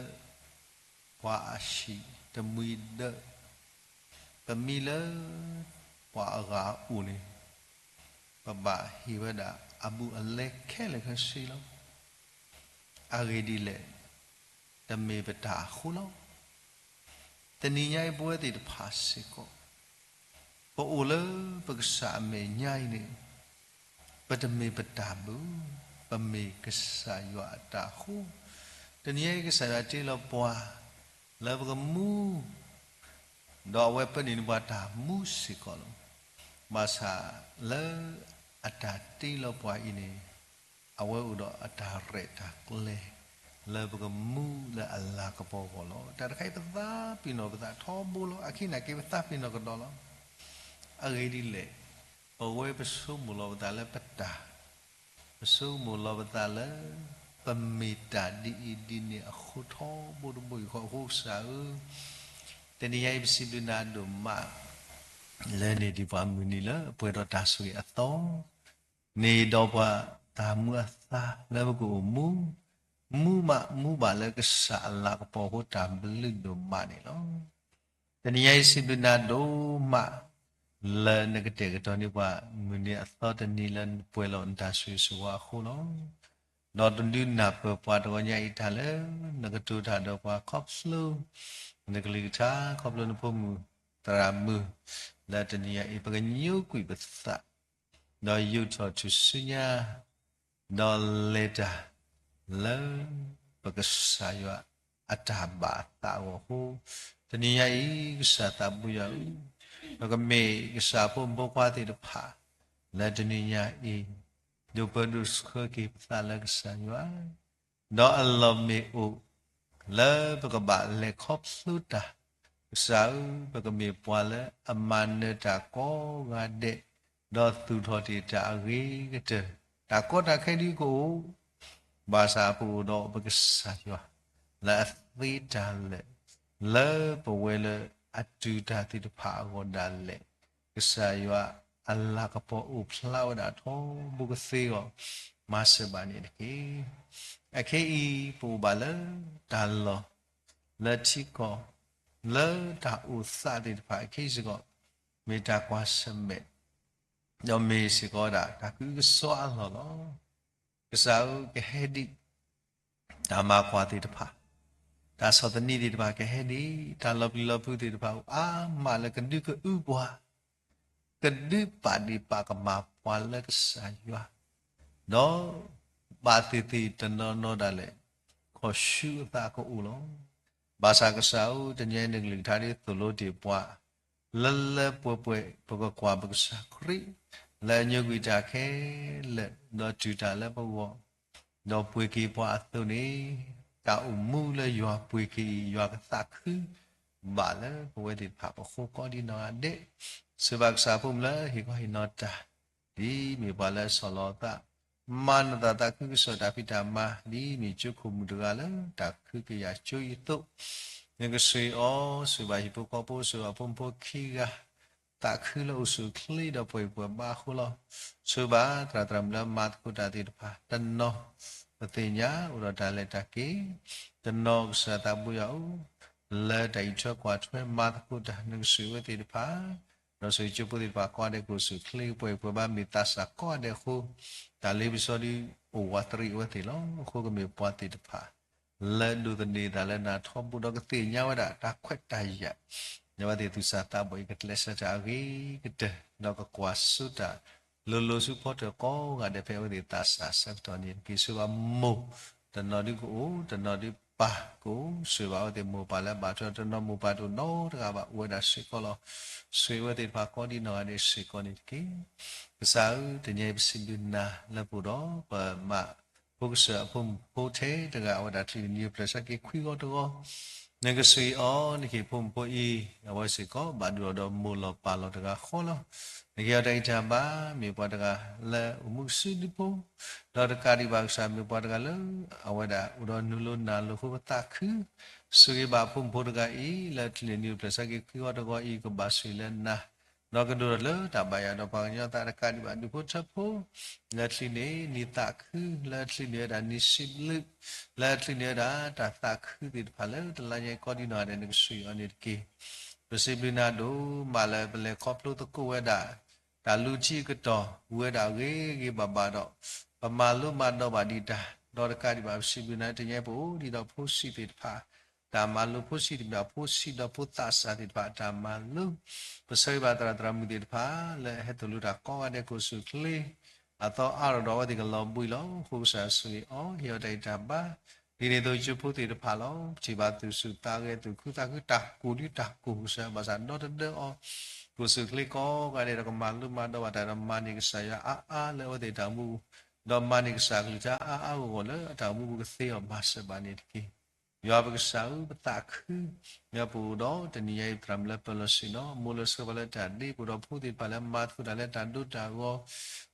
ပှၤအဟံၣ်တမှံၤဒၢး, ပမံလၢပှၤအဂၤအအိၣ်န့ၣ်, ပဘၣ်ဟ့ၣ်ဝဲဒၣ်အဘူးအလဲခဲလၢာ်ခဲဆ့လီၤ. အဂ့ၢ်ဒ်လဲၣ်, တမ့ၢ်ပတၢ်အဃိလီၤ. တနံၤညါအံၤပဝဲသ့ၣ်တဖၣ်စ့ၢ်ကီး ပအိၣ်လၢပကစၢ်အမဲာ်ညါအံၤန့ၣ် ပတမ့ၢ်ပတၢ်ဘၣ်, ပမ့ၢ်ကစၢ်ယွၤအတၢ်အဃိ, တနံၤညါအံၤကစၢ်ယွၤတ့လီၤပှၤ လၢပကမူ ဒီးအဝဲပၢနုာ်န့ၢ်ပှၤတၢ်မူစ့ၢ်ကီးလီၤ. ဘၣ်ဆၣ်လၢအတၢ်တ့လီၤပှၤအံၤန့ၣ် အဝဲအိၣ်ဒီးအတၢ်ရဲၣ်တၢ်ကျဲၤ လၢပကမူလၢအလၤကပီၤအဂီၢ်လီၤ. တၢ်တခါအံၤပသးပ့ၤနီၣ်ပသးထီဘိလီၤ. အခံန့ၣ်က့ၤပသးပ့ၤနီၣ်ကဒီးလီၤ. အဂ့ၢ်ဒ်လဲၣ်, ပဝဲပဆိကမိၣ်လီၤပသးလၢပတၢ် ပဆိကမိၣ်လီၤပသးလၢ ပမ့ၢ်တၢ်ဒ်အံၤဒ်န့ၣ်အဃိထီဘိတဘိယူၢ်ဃီအဃိကစၢ်ဧၢ, တနံၤညါအံၤပစံးဘျုးနၤဒိၣ်မး လၢန့ၢ်ဒံးပှၤမုၢ်နံၤလၢအပှဲၤဒီးတၢ်ဆိၣ်ဂ့ၤအသီ, န့ၢ်ဒီးပှၤတၢ်မူအသါလၢပကအိၣ်မူ, မူမးမူဘၣ်လၢကစၢ်အလၤကပီၤအဃိတၢ်ဘျုးဒိၣ်မးန့ၣ်လီၤ. တနံၤညါအံၤစံးဘျုးနၤဒိၣ်မး လၢနကတဲာ်ကတီၤန့ၢ်ပှၤမုၢ်နံၤအသီတနံၤလၢနပှဲၤလီၤနတၢ်ဆိၣ်ဂ့ၤဆိၣ်ဝါအဃိလီၤ. ဒီးတဒုနၢ်ပၢၢ်ပှၤတဂီၤညါအံၤတၢ်လၢ နကတိၤတၢ်ဒီးပှၤခီဖျိ နကလုၢ်ကထါ ခီဖျိနဖိမုၣ်သရၣ်မုၣ် လၢတနံၤညါအံၤ ပကညိကွံာ်ပသး ဒီးယူးထီၣ်ထူၣ်စုညါ ဒီးလဲၤတၢ် လၢပကစၢ်ယွၤအတၢ်ဘၣ်အသးအဂီၢ်အဃိ, တနံၤညါအံၤ ကစၢ်သးဘိယွၤဧၢ, ပကမ့ၢ်ကစၢ်ဖိမုၣ်ဖိခွါသ့ၣ်တဖၣ် လၢတနံၤညါအံၤ ဒိးပၢဒိးဆှၢက့ၤပသးလၢကစၢ်ယွၤ ဒီးအလီၢ်မ့ၢ်အိၣ် လၢပကဘၣ်လဲၤခီဖျိတၢ်, ကစၢ်ဧၢ, ပကမ့ၢ်ပှၤလၢအမၤနၢၤတၢ်ကိးဂၤဒဲး, ဒီးသူၣ်ထီၣ်တ့ၢ်တၢ်အဂ့ၤကတၢၢ်, တၢ်ကီတၢ်ခဲဒုကအိၣ်, ဘၣ်ဆၣ်ပအိၣ်ဒီးပကစၢ်ယွၤ လၢအသ့တၢ်လၢာ်, လၢပဝဲလၢအတူၢ်တၢ်သ့ၣ်တဖၣ်အဂီၢ်ဒၣ်လဲာ်, ကစၢ်ယွၤအလၤကပီၤအိၣ်ဖျါဝဲဒၣ်ထီဘိကသ့အဂီၢ်, မၤစၢၤဘၣ်န့ၣ်တက့ၢ်. အခဲအံၤ ပအိၣ်ဘၣ်လၢတၢ်လီၢ် လၢထံကီၢ် လၢတၢ်အိၣ်သးသ့ၣ်တဖၣ်အခဲအံၤစ့ၢ်ကီး မ့ၢ်တၢ်ကွၢ်ဆၢၣ်မဲာ် ဒီးမ့ၢ်စ့ၢ်ကီးဝဲဒၣ်တၢ်ကအုကစွါအလီၢ်လီၤ. ကစၢ်ဧၢ ကဟဲဒံး တၢ်မၤကွၢ်သ့ၣ်တဖၣ်, တၢ်ဆီၣ်သနံးသ့ၣ်တဖၣ်ကဟဲဒံး, တၢ်လီၤပျံၤလီၤဖုးသ့ၣ်တဖၣ်အိၣ်အါမးလၢကဒုကအုပှၤ ကဒုးပာ်ဒ့ၣ်ပာ်ကမၣ်ပှၤလၢကစၢ်ယွၤ, ဒီးဘၣ်သ့ၣ်သ့ၣ်တနီၤနီၤဒၣ်လဲာ် ခီၣ်ဆူအသးကအိၣ်လီၤ. ဘၣ်ဆၣ်ကစၢ်ဧၢ တနံၤအံၤနကလုၢ်ကထါဒ်သိၣ်လိတ့ၢ်ပှၤ လၢလၢပှဲၤပှဲၤ ပကကွၢ်ပကစၢ်ခရံာ် လၢအညိကွံာ်တၢ်ခဲလၢာ် ဒီးတူၢ်တၢ်လၢပဂီၢ် ဒီးပှ့ၤက့ၤပှၤအသိးန့ၣ်, တၢ်အိၣ်မူလၢယွၤပှ့ၤက့ၤအံၤ ယွၤကသးခု ဘၣ်လၢပဝဲသ့ၣ်တဖၣ်ပဃိကိးဒံနီၢ်ဂၤဒဲး, စံးဘၣ်ကစၢ်ဖိမုၣ်လၢဟ့ၣ်ခီဟ့ၣ်နီၤတၢ်, ဒ်မ့ၢ်ပှၤလၢအဆီၣ်လီၤအသး, မၤနသးသးခုကစီၣ်တၢ်ဖံးတၢ်မၤ ဒ်မ့ၢ်ကၠိခိၣ်မုၣ်တဂၤလၢတၢ်ခုကယာ်ကၠိအံၤအသိး, နကဆိၣ်အီၤ ဆိၣ်ဘၣ်ဟံၣ်ဖိဃီဖိ ဆိၣ်ဘၣ်ဖိမုၣ်ဖိခံဂၤ သးခုလၢအိၣ်ဆူၣ်အိၣ်ချ့ဒီးပှဲၤပှဲၤဘါအဃိလီၤ. ဆိၣ်ဘၣ်သရၣ်သရၣ်မုၣ်လၢမၤသကိးတၢ်သ့ၣ်တဖၣ် တနီၤ ပသ့ၣ်ညါအိၣ်ဒီးတၢ်လဲၤတၢ်က့ၤ, တနီၤကစၢ်သးဘိယွၤဧၢ, လၢတၢ်အံးထွဲကွၢ်ထွဲမၤသကိးတၢ် နကဆိၣ်ဂ့ၤအဝဲသ့ၣ်တဖၣ်, ဒီးဆိၣ်ဂ့ၤကၠိဖိသ့ၣ်တဖၣ်ကိးဂၤဒဲး ကအိၣ်ဆူၣ်အိၣ်ချ့ ပှဲၤပှဲၤဘါမ့ၢ်သးစၢ်ကိးဂၤဒဲးအဃိ, တၢ်လ့ပစီဒ်အိၣ်ဝးတရံးအဝဲသ့ၣ်လီၤ. အဃိကမ့ၢ်ပှၤသ့ၣ်တဖၣ် လၢဒိးသန့ၤသးလၢနၤထီဘိဒီးကသ့ၣ်ညါဝဲဒၣ်တၢ်ခွဲးတၢ်ယာ်, လၢအဝဲသ့ၣ်သူၣ်စၢ်သးဘီၣ်အံၤ ကကျဲးစၢးတၢ်အဂ့ၤကတၢၢ် ဒီးကကွၢ်စိတၢ် လိၤလိၤဆူဖီတၢၣ်ကိးဂၤဒဲး ဖဲအဝဲသ့ၣ်သးစၢ်ဆၢကတီၢ်န့ၣ်တက့ၢ်. ဆိၣ်ဘၣ်မိၢ်တနီၤဒုကအိၣ်, တနီၤဒုပၢ်ကအိၣ်, ဆိၣ်ဘၣ်အဝဲသ့ၣ်မိၢ်ပၢ်လၢအဘၣ်ထွဲ တနီၤမိၢ်ပၢ်တအိၣ်နီတဂၤဘၣ် အိၣ်ဝဲဒၣ်စ့ၢ်ကီးလီၤ. ဆိၣ်ဂ့ၤအဝဲသ့ၣ်တဖၣ်ကိးဒံနီၢ်ဂၤဒဲးစ့ၢ်ကီးန့ၣ်တက့ၢ်. ကစၢ်ဧၢ, တနံၤအံၤပစံးဘျုးနၤလၢပအိၣ်ဒီး ပမၤ ဖိကစၢၢ်အဖိမုၣ်ဖိထဲတဂၤ အဝဲဒၣ်ချံးန့ၢ်နံၣ်အိၣ်ဖျဲၣ်ဆၢက့ၤခွံဂီၤတဂီၤ, နကဆိၣ်ဂ့ၤအီၤ နကဟ့ၣ်ဖိမုၣ်ဖိအံၤ အဝဲစ့ၢ်ကီး ဘၣ်ဒုးအီၤဒီးမိၢ်လီၤပၢ်လီၤတဂၤဃီလီၤ. နကဟ့ၣ်အီၤတၢ်ဂံၢ်တၢ်ဘါ မ့ၢ်ပှၤတဂၤလၢအိၣ်မူကစုဒုဖိ, ဒီးတကးဒံးဘၣ်ကစၢ်မ့ၢ်ပှၤတဂၤလၢ အဝဲဒၣ်အိၣ်ဒီးနုာ်လိၤနၢ်လိၤအဃိပသးခု, ဆိၣ်ဂ့ၤဘၣ်အဖိမုၣ်ဖိတဂၤအံၤ လၢချံးန့ၢ်နံၣ်အိၣ်ဖျဲၣ်ဆၢက့ၤခွံဂီၤတဂီၤအံၤ ကဘၣ်ဆိၣ်ဂ့ၤလၢနၤ ဒီးကဒိၣ်ထီၣ်လၢတၢ်ဘၣ်ယွၤဒီးပှၤကညီသးတကးဒံးဘၣ်ဒုးဖိထၢဖိ, လၢချံးန့ၢ်နံၣ်သးခု, လၢချံးန့ၢ်ဝဲဒၣ်နံၣ်စံးဘျုး, လၢချံးန့ၢ်ဝဲဒၣ်တၢ်သးခုသ့ၣ်တဖၣ်လၢတလါညါအံၤကိးဒံနီၢ်ဂၤဒဲး နကဆိၣ်ဂ့ၤအီၤန့ၣ်တက့ၢ်. ပစံးဘျုးနၤဒိၣ်မးလၢပလဲၤခီဖျိသကိးဝဲဒၣ် တၢ်လူထံအကတီၢ် ဝဲဒၣ်ဂ့ၤဂ့ၤဘၣ်ဘၣ်ဒီး ပမၤလိမၤဒိးဘၣ်ဒံးတၢ်, ဒီးတကးဒံးဘၣ် ပစံးဘျုးနၤတနံၤအံၤ ပအိၣ်ဒံးဒီးဖိဆံးသ့ၣ်တဖၣ် တၢ်မၤလိ ဖိဆံးသ့ၣ်တဖၣ် ဖိဆံးဒီးဖိသးစၢ်သ့ၣ်တဖၣ် တၢ်မၤလိ, ပဆၢဂ့ၤဘၣ်သရၣ်သရၣ်မုၣ်သ့ၣ်တဖၣ် လၢအဟဲသိၣ်လိတၢ်ကိးဂၤဒဲး ကအိၣ်ဆူၣ်အိၣ်ချ့ အသီအါထီၣ်ဒီးအဝဲသ့ၣ်ကလီၤဘှံးလီၤ. အဃိကစၢ်ဆိၣ်ဂ့ၤအီၤ ဟ့ၣ်အီၤတၢ်ဂံၢ်တၢ်ဘါ, ဒ်န့ၣ်အသိးကၠိဖိသ့ၣ်တဖၣ်လီၤ. ပထံၣ်ဘၣ်သူၣ်ဆူၣ်သးဂဲၤ သူၣ်ခုသးခု တၢ်ကိၢ်ဒုတၢ်ကိၢ်ကစၢ် ဘၣ်ဆၣ်ဒီတဒၢအီၤ ကအိၣ်ဆူၣ်အိၣ်ချ့ကိးဂၤဒဲးဒီး ကမၤလိမၤဒိးဘၣ်တၢ်ဒီးမၤန့ၢ်ကစၢ်ယွၤအါအါလၢအဝဲသ့ၣ်တၢ်မူပူၤ ဒီးမၤန့ၢ်ကစၢ်အကလုၢ်ကထါအါအါဂီၢ်ဂီၢ်လၢအတၢ်အိၣ်မူပူၤကသ့အီၤမၤစၢၤဘၣ်န့ၣ်တက့ၢ်. ယွၤပကစၢ်ဧၢ, ပသးခု, မ့ၢ်ပအိၣ်ဒီးတနံၤညါအံၤ သရၣ်မုၣ်လၢပၢၤလီၢ်ဆ့ၣ်နီၤ မိၢ်လၢဆှၢပှၤလၢတၢ်ဒ့ ပအိၣ်ဒီးဖိသ့ၣ်တဖၣ်လၢမၤသကိးတၢ်လၢတၢ်ဒိတၢ်ဂီၤ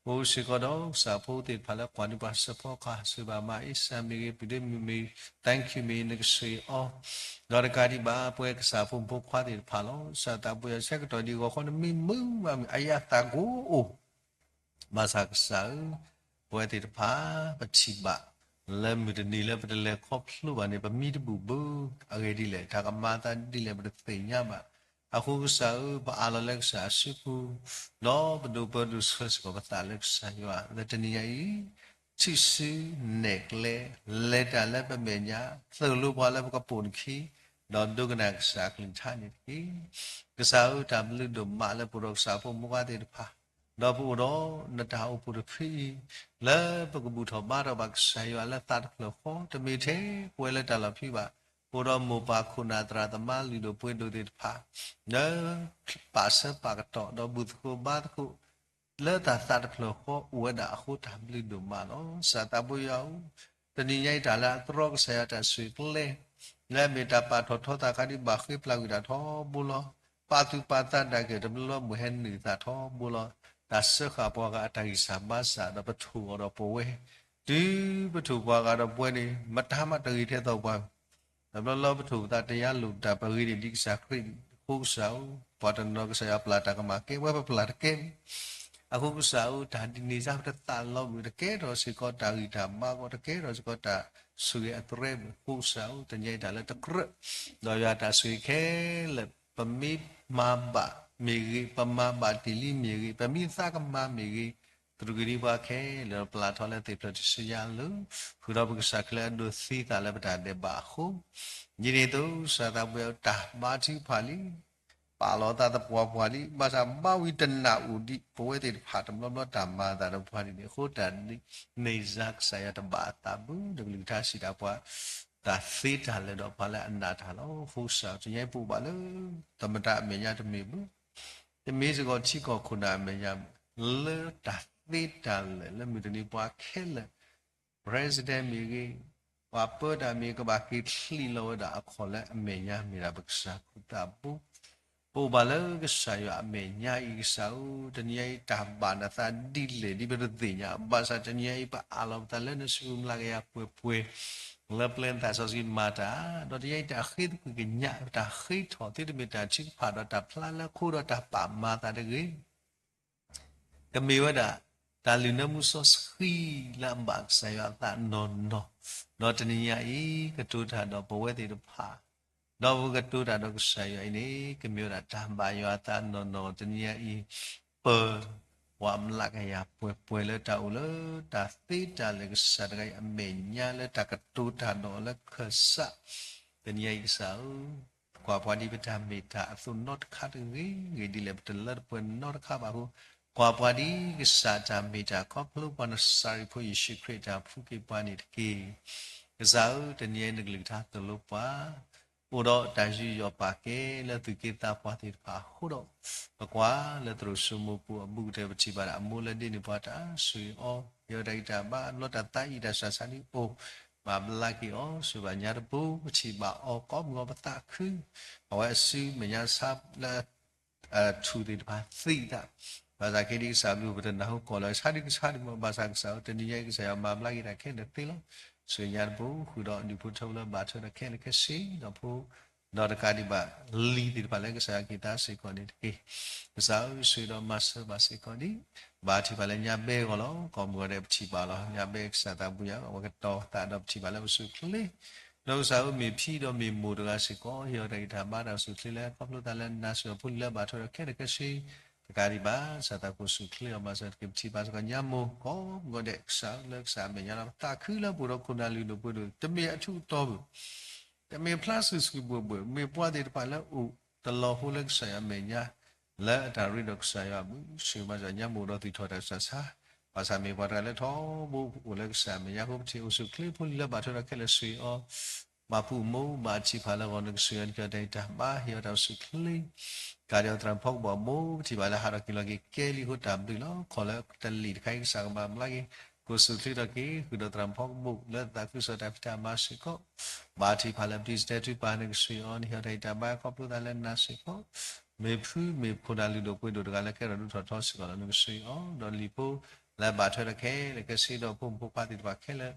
အိၣ်စ့ၢ်ကီးဒီးကစၢ်ဖိသ့ၣ်တဖၣ်လၢကွၢ်န့ၢ်ပှၤစၢဖီကဟၣ်စၢၤဘၣ်မၤအ့စၢ်မ့ၢ်ဂ့ၤ ပူၤဒ့မ့ၢ်ဂ့ၤ thank you မ့ၢ်ဂ့ၤ နကဆိၣ်ဂ့ၤအီၤ ဒီးတကးဒံးဘၣ် ပဝဲကစၢ်ဖိမုၣ်ဖိခွါသ့ၣ်တဖၣ်လီၤ. ကစၢ်သးပှၢ်ယွၤဆၢကတီၢ်ဒံးအဂီၢ်ဃီ နမ့ၢ်မုာ်မးမ့ၢ် အယသးကအိၣ် ဘၣ်ဆၣ်ကစၢ်ဧၢ, ပဝဲသ့ၣ်တဖၣ် ပထံၣ်ဘၣ် လၢမုၢ်တနံၤလၢပတလဲၤခီဖျိဘၣ်န့ၣ် ပမံတဘူၣ်ဘၣ်, အဂ့ၢ်ဒ်လဲၣ် တၢ်ကမၤသးဒ်လဲၣ်ပတသ့ၣ်ညါဘၣ်. အဃိကစၢ်ဧၢ, ပအးလီၤလၢကစၢ်အစုပူၤ, ဒီးပဒိးပၢဒိးဆှၢစ့ၢ်ကီးပသးလၢကစၢ်ယွၤ လၢတနံၤညါအံၤ ထံၣ်စုနဲၣ်ကျဲ လဲၤတၢ်လၢပမဲာ်ညါ သိၣ်လိပှၤလၢပကပိာ်နခံ ဒီးဒိကနၣ်ကစၢ်အကလုၢ်ကထါန့ၣ်တက့ၢ်. ကစၢ်ဧၢ, တၢ်ဘျုးဒိၣ်မးလၢပအိၣ်ဒီးကစၢ်ဖိမုၣ်ဖိခွါသ့ၣ်တဖၣ်, ဒီးပအိၣ်ဒီးနတၢ်အိၣ်ဖှိၣ်တဖုအံၤ လၢပကဘူၣ်ထီၣ်ဘါထီၣ်ဘၣ်ကစၢ်ယွၤလၢသးတဖျၢၣ်ဃီ တမ့ၢ်ထဲပဝဲလၢတၢ်လီၢ်ဖံးဘၣ်, ပအိၣ်ဒီးမိၢ်ပၢ်ခိၣ်နၢ်သရၣ်သမါလုၢ်ဒိၣ်ပှ့ၤဒိၣ်သ့ၣ်တဖၣ် လၢပာ်ဆၢပာ်ကတီၢ်ဒီးဘူၣ်သကိးဘါသကိး လၢတၢ်သးတဖျၢၣ်ဃီအိၣ်ဝဲဒၣ်အဃိ တၢ်ဘျုးဒိၣ်မးလီၤ. ကစၢ်သးပှၢ်ယွၤဧၢ, တနံၤညါအံၤတၢ်လၢအသြီကစၢ်ယွၤတၢ်ဆိၣ်ဂ့ၤကျဲ လၢအမ့ၢ်တၢ်ပာ်ထီၣ်ထီသးခါဒ်ဘၣ်ဃ့ပျၢ်ကွံာ်တၢ်ထီဘိလီၤ. ပာ်သူၣ်ပာ်သးဒၣ်က့ၤတဘျီဘျီမုၢ်ဟဲနုာ်သးထီဘိလီၤ. တၢ်စၢဃာ်ပှၤဂၤအတၢ်ဂံၢ်စၢ်ဘါစၢ် ဒီးပထိၣ်အီၤဒီးပဝဲ, တုၤပထိၣ်ပှၤဂၤဒီးပဝဲန့ၣ် မတၤမးတဂ့ၤထဲသိးပှၤ တဘျီလၢပထိၣ်ပသးတယါလိာ်ပတၢ်ပဂ့ၤန့ၣ်ဒ်ကစၢ်ခရံာ်န့ၣ် အဃိကစၢ်ဧၢ, ပှၤတနီၤကစၢ်ယွၤပျၢ်တၢ်ကမၣ်ကဲဝဲပပျၢ်တကဲဘၣ်. အဃိကစၢ်ဧၢ, တၢ်ဒ်န့ၣ်စ့ၢ်ပတသးလီၤဘၣ် တကဲထီၣ်စ့ၢ်ကီးတၢ်ဂံၢ်တၢ်ဘါကီး တကဲထီၣ်စ့ၢ်ကီးတၢ်ဆိၣ်ဂ့ၤအသရဲဘၣ်. အဃိကစၢ်ဧၢ, တနံၤအံၤတၢ်လၢတကြၢး ဒီးယွၤတၢ်ဆိၣ်ဂ့ၤခဲလၢာ် ပမ့ၢ်မၤဘၣ်မ့ၢ်ဂ့ၤ, ပမၤဘၣ်တ့ၢ်လံမ့ၢ်ဂ့ၤ, ပမ့ၢ်သးကမၤမ့ၢ်ဂ့ၤ, သရူးကဒံပှၤခဲလၢာ်ပျၢ်ထီၣ်လၢသ့ၣ်ဖျၢၣ်ထံးစယါအလိၤ, ဃုာ်ဒီးပကစၢ်ခဲလၢာ်အဒိးသံသးလၢပတၢ်ဒဲးဘးအဃိ, ဒ်န့ၣ်အသိး ကစၢ်သးပှၢ်ယွၤတၢ်ဘါထုကဖၣ်လံ, ပာ်လီၤသးသပှၢ်ပှၢ်လံ, ဘၣ်ဆၣ်ဘၣ်ဝံၤတနၢ်အိၣ်ဒံး ပဝဲသ့ၣ်တဖၣ်တဘျီဘျီတၢ်မၤအသးဒီးပှၤဒ်န့ၣ်အဃိ တၢ်ဒ်န့ၣ်စ့ၢ်ကစၢ်ယွၤတဘၣ်အသးဘၣ် ဒီးကလုၢ်ကထါစံးတၢ်ပှၤ တၢ်သ့တၢ်လၢာ်ဒီးပှၤလၢအနာ်တၢ်လီၤ. အဃိကစၢ်ဧၢ, တနံၤအံၤပအိၣ်ဘၣ်လၢ သမတၢ်အမဲာ်ညါတမ့ၢ်ဘၣ် တမ့ၢ်စ့ၢ်ကီးထံကီၢ်ခိၣ်နၢ်အမဲာ်ညါ လၢတၢ်သ့တၢ်လၢာ်လၢမုၢ်တနံၤပှၤခဲလၢာ် president မ့ၢ်ဂ့ၤ, ပှၤပၢတၢ်မ့ၢ်ဂ့ၤ ကဘၣ်က့ၤချံးလီၤဝဲဒၣ်အခီၣ်လၢအမဲာ်ညါမ့ၢ်ဒၣ်ပကစၢ်ခရံာ်သးဘိ. ပအိၣ်ဘၣ်လၢကစၢ်ယွၤအမဲာ်ညါအံၤကစၢ်ဧၢ, တနံၤအံၤတၢ်ဘၣ်နသးဒ်လဲၣ်ဒ်ပတသ့ၣ်ညါ, ဘၣ်ဆၣ်တနံၤအံၤပအးလီၤပသးလၢနစုပူၤမျးကယၤပှဲၤပှဲၤ လၢပျဲနသးစီဆှံမၤတၢ်, ဒီးတနံၤအံၤတၢ်ဃ့သကွံၢ်ကညး တၢ်ဃ့ထီၣ်သ့တမ့ၢ်တၢ်ထုကဖၣ်ဒီးတၢ်ဖျါလၢခိဒီးတၢ်ပာ်မၤသးတဂ့ၤ ကမ့ၢ်ဝဲဒၣ် တၢ်လုၢ်နၢမူစီဆှံလၢအဘၣ်ကစၢ်ယွၤအသးနီၢ်နီၢ်, ဒီးတနံၤညါအံၤ ကတိၤတၢ်ဒီးပဝဲသ့ၣ်တဖၣ်, ဒီးပကတိၤတၢ်ဒီးကစၢ်ယွၤအံၤန့ၣ် ကမ့ၢ်ဝဲဒၣ်တၢ်ဘၣ်ယွၤအသးနီၢ်နီၢ် တနံၤညါအံၤ ပၢၤ ပှၤမျးကယၤပှဲၤပှဲၤလၢတၢ်အိၣ်လၢတၢ်သ့တၢ်လၢာ်ကစၢ်တဂၤအံၤအမဲာ်ညါလၢတၢ်ကတိၤတၢ်ဒီးလၢခၢၣ်စး, တနံၤညါအံၤကစၢ်ဧၢ ကွၢ်ပှၤဒ်ပတၢ်မ့ၢ်တၢ်အသိးနီတခါတဂ့ၤ, ဂ့ၢ်ဒ်လဲၣ် ပတလၢတပှဲၤနီတခါဘၣ်အဃိ, ကွၢ်ပှၤဒ်ကစၢ်တၢ်မ့ၢ်တၢ်ခီဖျိပှၤနစၤရံဖိယ့ၣ်ၡူးခရံာ်တၢ်ဖှူက့ၤပှၤန့ၣ်တက့ၢ်. ကစၢ်ဧၢ, တနံၤအံၤနကလုၢ်ကထါသိၣ်လိပှၤ, အိၣ်ဒီးတၢ်ယူးယီၣ်ပာ်ကဲလၢသူၣ်က့သးပှၢ်သ့ၣ်တဖၣ်အဃိဒီး, ပကွၢ်လၢသရိာ်စိမိၤပူၤအဘူးကတၢၢ် ပထံၣ်ဘၣ်ဒၣ်အမိၢ်လၢဒ့န့ၢ်ပှၤတၢ်ဆိၣ်ဂ့ၤအီၤ, ဟ့ၣ်အီၤတၢ်ဂံၢ်တၢ်ဘါ ဘျီတၢ်သးအံၣ်တၢ်ဆၣ်ဆါဒ်အိၣ် မၤဘျါက့ၤအီၤ ဆိၣ်ဘၣ်ညါတပူၤ ပထံၣ်ဘၣ်အီၤကိးမုၢ်ဂီၤပသးခု, အဝဲအစုမဲာ်ညါဆါလၢ ထူၣ်သ့ၣ်တဖၣ်သံသး, ဘၣ်ဆၣ်ခဲဒ်ကစၢ်ဘျုးပတနၢ်ဟူကီၢ်လၢဆါဒ်ကဆါဒ်မ့ၢ် ဘၣ်ဆၣ်ကစၢ်ဧၢ တနံၤညါအံၤကစၢ်ယွၤမၤဘျါက့ၤတၢ်ခဲလၢာ်သ့လီၤ. ဆိၣ်ဂ့ၤညါတပူၤ ဃုာ်ဒီးဒူၣ်ဖိထၢဖိလၢဘၣ်ထွဲဒီးခဲလၢာ်ခဲဆ့ ဒီးဖိ ဒီးတကးဒံးဘၣ် လံၤသ့ၣ်တဖၣ်လၢကစၢ်ယွၤက့ၤသါစ့ၢ်ကီးန့ၣ်တက့ၢ်. ကစၢ်ဧၢ ဆိၣ်ဂ့ၤဒီးမၤစၢၤဘၣ်စ့ၢ်ကီးဒံး, ဘၣ်ထံၣ်ဘၣ်လၢညါဘဲဂီၢ်လီၤ ကိးမုၢ်ဂီၤဒဲးပထံၣ်ဘၣ်လီၤ ညါဘဲကစၢ်သးပူၤယၤ အဝဲကတီၤသးဒီးပထံၣ်ဘၣ်လၢပစုချ့ ဒီးကစၢ်ဧၢ မ့ၢ်ဖံဒီးမ့ၢ်မိၢ်တဂၤစ့ၢ်ကီး ဟ့ၣ်အီၤတၢ်ဂံၢ်တၢ်ဘါတၢ်အိၣ်ဆူၣ်ချ့လၢ ခီဖျိသးလၢနါစ့ၢ်ကီးဖိလံၤလၢဘၣ်ထွဲဒီးခဲလၢာ်ခဲဆ့ တကးဒံးဘၣ် ကစၢ်သးကိၣ်ဆူၣ်ချ့ဒီးမၤစၢၤတက့ၢ် ပထံၣ်ဘၣ်စ့ၢ်ကီးညါမိၢ် ကိးမုၢ်ဂီၤဒဲး ကစၢ်လၢကစၢ်အမဲာ်ညါလီၤ ပသးခုလၢပအိၣ်ဒီးခိၣ်နၢ်လုၢ်ဒိၣ်ပှ့ၤဒိၣ် တမ့ၢ်အထူးအတီဘၣ် တမ့ၢ်ဖျါဆူၣ်ဆူၣ်ဘှဲၣ်ဘှဲၣ် မ့ၢ်ပှၤသ့ၣ်တဖၣ်လၢအိၣ်တလီၤဟိလၢကစၢ်ယွၤအမဲာ်ညါ လၢအတၢ်ရ့ဒီးကစၢ်ယွၤအဘျုး ဆိၣ်ဂ့ၤမၤစၢၤညါမိၢ်ဒီးသူၣ်ထီၣ်တၢ်ဆၢဆါ, ဘၣ်ဆၣ်မ့ၢ်ပှၤတဂၤလၢထီဘိအိၣ်လၢကစၢ်အမဲာ်ညါအဃိ ပထံၣ်အိၣ်ဆူၣ်ချ့ဖိလံၤလၢဘၣ်ထွဲဒီးခဲလၢာ်ဆိၣ်ဂ့ၤအီၤ, ဘၣ်ဖှူၣ်မိၢ်ဘၣ်ထံၣ်ဖးလၢဂီၤနကဆိၣ်ဂ့ၤအီၤ နက့ၤအီၤတၢ်ဂံၢ်တၢ်ဘါ ဟ့ၣ်အီၤတၢ်အိၣ်ဆူၣ်ချ့ ကးဒံးအီၤသရၣ်ဖီကဘီၣ်မိၢ် ပထံၣ်ဘၣ်လၢဟးထီၣ်က့ၤလီၤက့ၤကဲလံအဃိတၢ်ဘျုးလီၤ ခီၣ်လၢတလံာ်တခါအံၤကစၢ်ကမၤဘျါက့ၤ ကိးဆူၣ်ချ့ထီၣ်က့ၤ ဃုာ်ဒီးသရၣ်မုၣ်ဖီကဘိၣ်လၢသးခုကစီၣ်တၢ်ဖံးတၢ်မၤစ့ၢ်ကီး, ဘါထုကဖၣ်လၢပတံၤတဲထုကဖၣ်နကစၢ်ယွၤအီၤ နဟ့ၣ်အီၤတၢ်ဂံၢ်တၢ်ဘါခီဖျိသးလၢနၤစ့ၢ်ကီး, မ့ၢ်ဖုမ့ၢ်ဖိနၤလုၢ်ဒိၣ်ပှ့ၤဒိၣ်တဂၤလၢကဲထီၣ်ဒိၣ်ထီၣ်ထီစ့ၢ်ကီးလီၤ နကစၢ်ယွၤအီၤ, ဒီးလံာ်ဖိလၢဘၣ်ထွဲဒီးခဲလၢာ်ခဲဆ့ဒီးဖိမုၣ်ဖိခွါသ့ၣ်တဖၣ်ခဲလၢာ်,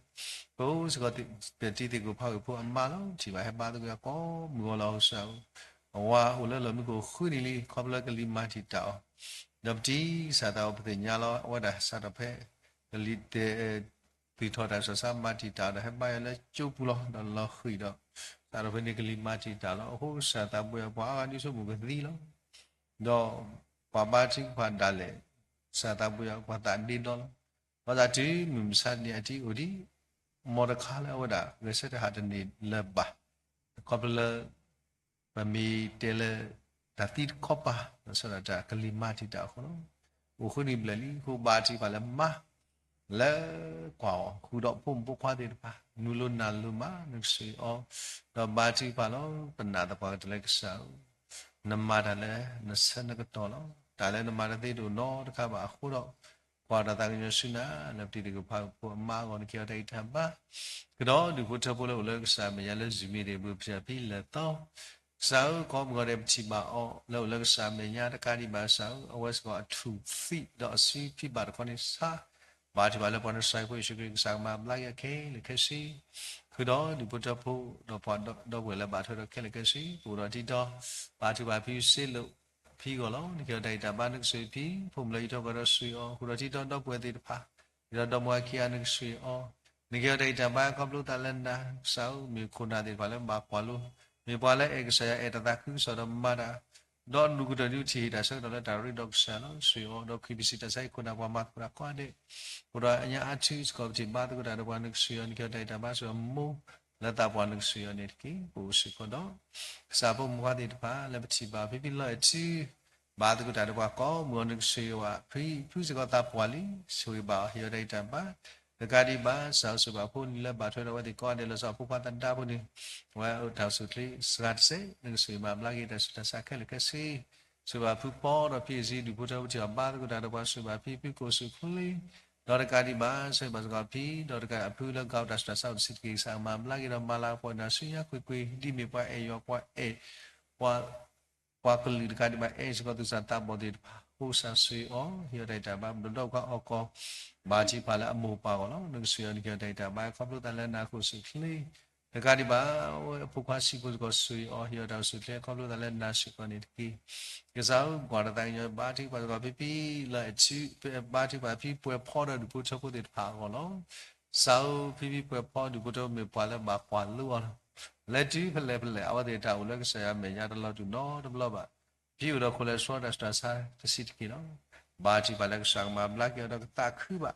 ပအိၣ်စ့ၢ်ကီးပတံၤသကိးဖးဝ့ၢ်ဖိအမါလီၤ ထံၣ်ဘၣ်ဟဲဘါသကိးယၤကိးမုၢ်ဂီၤလီၤ ကစၢ်ဧၢ, အဝၤအိၣ်လၢလီၢ်မံခိၣ်ဃုနံၣ်လံ ခီဖျိလၢကလံၤမၤတံာ်တာ်အီၤ, ဒီးပတံၤကစၢ်သးအီၤပသ့ၣ်ညါလီၤ အဝဲဒၣ်စးထီၣ်ဖဲ ကလံၤတဲာ် သ့ၣ်ထီၣ်တၢ်ကစီၣ်ဆါမၤတံာ်တာ်ဒီး ဟဲဘါယွၤလၢကၠိပူၤလီၤ ဒီးလီၤဃံၤဒီး စးထီၣ်ဖဲန့ၣ်ကလံၤမၤတံာ်တာ်လီၤ. အဃိကစၢ်သးပှဲၤအပှၤအါဂၤဒ်ဆိကမိၣ်ကသံလီၤ. ဒီးပှၤဘါထုကဖၣ်ဒၣ်လဲာ် ကစၢ်သးပှဲၤအပှၤသးဒ့ဒီလီၤ. ဘၣ်ဆၣ်တုၤမုၢ်မဆါတနံၤအတံၤအိၣ်ဒံး မီတခါလၢအဝဲဒၣ်ဂဲၤဆၢထၢၣ်ဟးတန့ၢ်လၢၤဘၣ် ခီဖျိလၢ ပမ့ၢ်တဲလၢ တၢ်သံတခီပၤ လီၤဆီဒၣ်တၢ်ကလံၤမၤတံာ်တာ်အဃိလီၤ. အိၣ်ဃုနံၣ်ဘျဲၣ်လံ အဃိဘါထုကဖၣ်လၢမါ လၢကွၢ်အီၤ ဃုာ်ဒီးဖိမုၣ်ဖိခွါသ့ၣ်တဖၣ် မုာ်လိၤနၤလိၤမး နကစၢ်ယွၤအီၤ, ဒီးဘါထုကဖၣ်လီၤ ပနာ်သပှၢ်ကတၢၢ်လၢကစၢ်ဧၢ, နမၤတၢ်လၢနဆၢနကတီၢ်လီၤ. တၢ်လၢနမၤတသ့တအိၣ်နီတခါဘၣ်အဃိဒီး ကွၢ်ဒီးသးကညီၤဆူနၤ လၢပတံၤသကိးဖးဝ့ၢ်ဖိအမါအဂီၢ် နကဟ့ၣ်အီၤတၢ်ဂံၢ်တၢ်ဘါ ကဒီးဒူၣ်ဖိထၢဖိလၢအိၣ်လၢကစၢ်အမဲာ်ညါလၢ Zoom မ့ၢ်ဒံး ဘုဖံဖံလဲၣ်သီ ကစၢ်ဧၢ ကိးမုၢ်ဂီၤဒဲး ပထံၣ်ဘၣ်အီၤလၢအိၣ်လၢကစၢ်အမဲာ်ညါတကးဒံးဘၣ် ကစၢ်ဧၢ အဝဲစ့ၢ်ကီးအထူၣ်ဖံးဒီးအစုဖံးဘၣ်တခီန့ၣ်ဆါ ဘါထုကဖၣ်လၢပှၤနစၤရ့းဖိယ့ၣ်ၡူးခရံာ် ကစၢ်ကမၤဘျါက့ၤအီၤခဲလၢာ်ခဲဆ့ ဃုာ်ဒီးဒူၣ်ဖိထၢဖိ ဒီးပှၤဒီပုၢ်ဝဲၢ်လၢဘၣ်ထွဲဒီးခဲလၢာ်ခဲဆ့ ပအိၣ်ဒီးတံၤတီ ဘါထုကဖၣ်ဖံစ့လိာ်ဖံအဂီၢ်လီၤ. နကဟ့ၣ်အီၤတၢ်ဂံၢ်တၢ်ဘါ နကစၢ်ယွၤဖံ ဖိမုၣ်လၢယထီၣ်ကီၢ်ဒီးစူးအီၤ ဃုာ်ဒီးတံၤတီဒီပုၢ်ဝဲၢ်သ့ၣ်တဖၣ် ဒ်သိးဒီမါဝၤခံဂၤ နကစၢ်ယွၤအီၤ နကဟ့ၣ်အီၤတၢ်ဂံၢ်တၢ်ဘါခီဖျိသးလၢနၤ ကစၢ်ဧၢ မ့ၢ်ခိၣ်နၢ်သ့ၣ်တဖၣ်လၢဘၣ်ကွၢ်လိ မ့ၢ်ပှၤလၢအဲၣ်ကစၢ်ယွၤ အဲၣ်တၢ်သးခုကစီၣ်ဒီးမၤတၢ် ဒီးနုာ်ကတၢၢ်ဒုးထံၣ်ဟ့ၣ်တၢ်ဆၢကတီၢ်လၢတၢ်ရ့ဒီးကစၢ်လီၤ စူးအီၤ ဒီးခံပစံးတၢ်ဆါဟံၣ်ခိၣ်နၢ်ပှၤမၤသကိးတၢ်ကိးဂၤဒဲး အိၣ်ဒီးအညါအါထုစ့ၢ်ကီး ပထံၣ်ဘါသကိးတၢ်ဒီးပှၤ နကစၢ်ယွၤ နကဟ့ၣ်အီၤတၢ်ဂံၢ်တၢ်ဘါစ့ၢ်ကီး မိၢ်လၢသးပှၢ် နကစၢ်ယွၤန့ၣ်တက့ၢ်. ပအိၣ်စ့ၢ်ကီးဒီး ကစၢ်ဖိမုၣ်ဖိခွါသ့ၣ်တဖၣ် လၢပထံၣ်ဘၣ်ဖံဖံလီၤအဲၣ်ထု ဘါသကိးတၢ်ဒီးပှၤကိးမုၢ်ဂီၤ နကစၢ်ယွၤ ဖံဖုစ့ၢ်ကီးသးပှၢ်လံ ဆိၣ်ဂ့ၤဘၣ်အီၤ ဟ့ၣ်အီၤတၢ်ဂံၢ်တၢ်ဘါ တကးဒံးဘၣ် ကစၢ်ဧၢ စံးဘၣ်ဖိနံၤလၢဘၣ်ထွဲဒီးအဝဲသ့ၣ်ကိးဂၤဒဲး လီၤဆီအဖိခွါသဒါဖိန့ၣ် အဝဲအိၣ်တၢ်အိၣ်ဆူၣ်အိၣ်ချ့စှၤတစဲး နကစၢ်ယွၤမၤဘျါက့ၤတၢ်ဆူးတၢ်ဆါခဲလၢာ်ခဲဆ့ ဆိၣ်ဂ့ၤဘၣ်ဖုဖီဒီးဖံအစံး ဒူၣ်ဖိထၢဖိထံၣ်အီၤ ဘါသကိးတၢ်ဒီးပှၤ ဆိၣ်ဂ့ၤဘၣ်ဖံဖုကိးဆူၣ်ချ့ ဒီးတကးဒံးဘၣ် ဆိၣ်ဂ့ၤဘၣ်စ့ၢ်ကီးဖံ ဒီးတကးအဖုလၢဂၤအိၣ်တၢ်ဆူးတၢ်ဆါအိၣ်တဆံးတက့ၢ် ကစၢ်မၤဘျါက့ၤဒီးမၤလၤကပီၤနၤဆူညါကွ့ၢ်ကွ့ၢ် ဒ်မ့ၢ်ပှၤအဲၣ်ယွၤ ပှၤအဲၣ် ပှၤ ပှၤကလုာ်တကးဒံးဘၣ်အဲၣ်စ့ၢ်ကီးသူၣ်စၢ်သးဘီၣ်သ့ၣ်တဖၣ် အဃိကစၢ်စူးအီၤ ဟ့ၣ်အီၤတၢ်ဂံၢ်တၢ်ဘါ ပဒိၣ်ဒီပုၢ်ဝဲၢ်အီၣ်ကီၢ် ဘါထုကဖၣ်လၢအမိၢ်ပၢ်အဂီၢ်လီၤ. နကစၢ်ယွၤ နကဟ့ၣ်အီၤတၢ်ဂံၢ်တၢ်ဘါ ခီဖျိသးလၢနၤကိးဆူၣ်ချ့ တကးဒံးဘၣ် အဝဲအဖိခွါဆံးဖိစ့ၢ်ကီး စူးအီၤ ဟ့ၣ်အီၤတၢ်အိၣ်ဆူၣ်ချ့ ခီဖျိသးလၢနၤစ့ၢ်ကီးန့ၣ်တက့ၢ်. ကစၢ်ဧၢ ပကွၢ်ဒီးသးကညီၤ ဘါထုကဖၣ်စ့ၢ်ကီးဖံဖံလီၤအဲၣ်ထု ဘါထုကဖၣ်ဖံပှဲၤဖီဒီးဒူၣ်ဖိထၢဖိသ့ၣ်တဖၣ်အဂီၢ်လီၤ. ကစၢ်ဧၢ ဖံဖံပှဲၤဖီဒူၣ်ဖိထၢဖိမ့ၢ်ပှၤလၢဘၣ်ကွၢ်လိအီၤလီၤ. လၢတုၤဖဲလဲၣ်ဖဲလဲၣ် အဝဲသ့ၣ်တၢ်အိၣ်လၢကစၢ်ယွၤအမဲာ်ညါတလီၤတူာ်နီတဘျီဘၣ်. ဖံအိၣ်ဒီးခိၣ်လဲၤဆှီတၢ်ဆူးတၢ်ဆါတဆံးတက့ၢ်လီၤ. ဘါထုကဖၣ်လၢကစၢ်ကမၤဘျါက့ၤအီၤဒီးကသးခုဘၣ်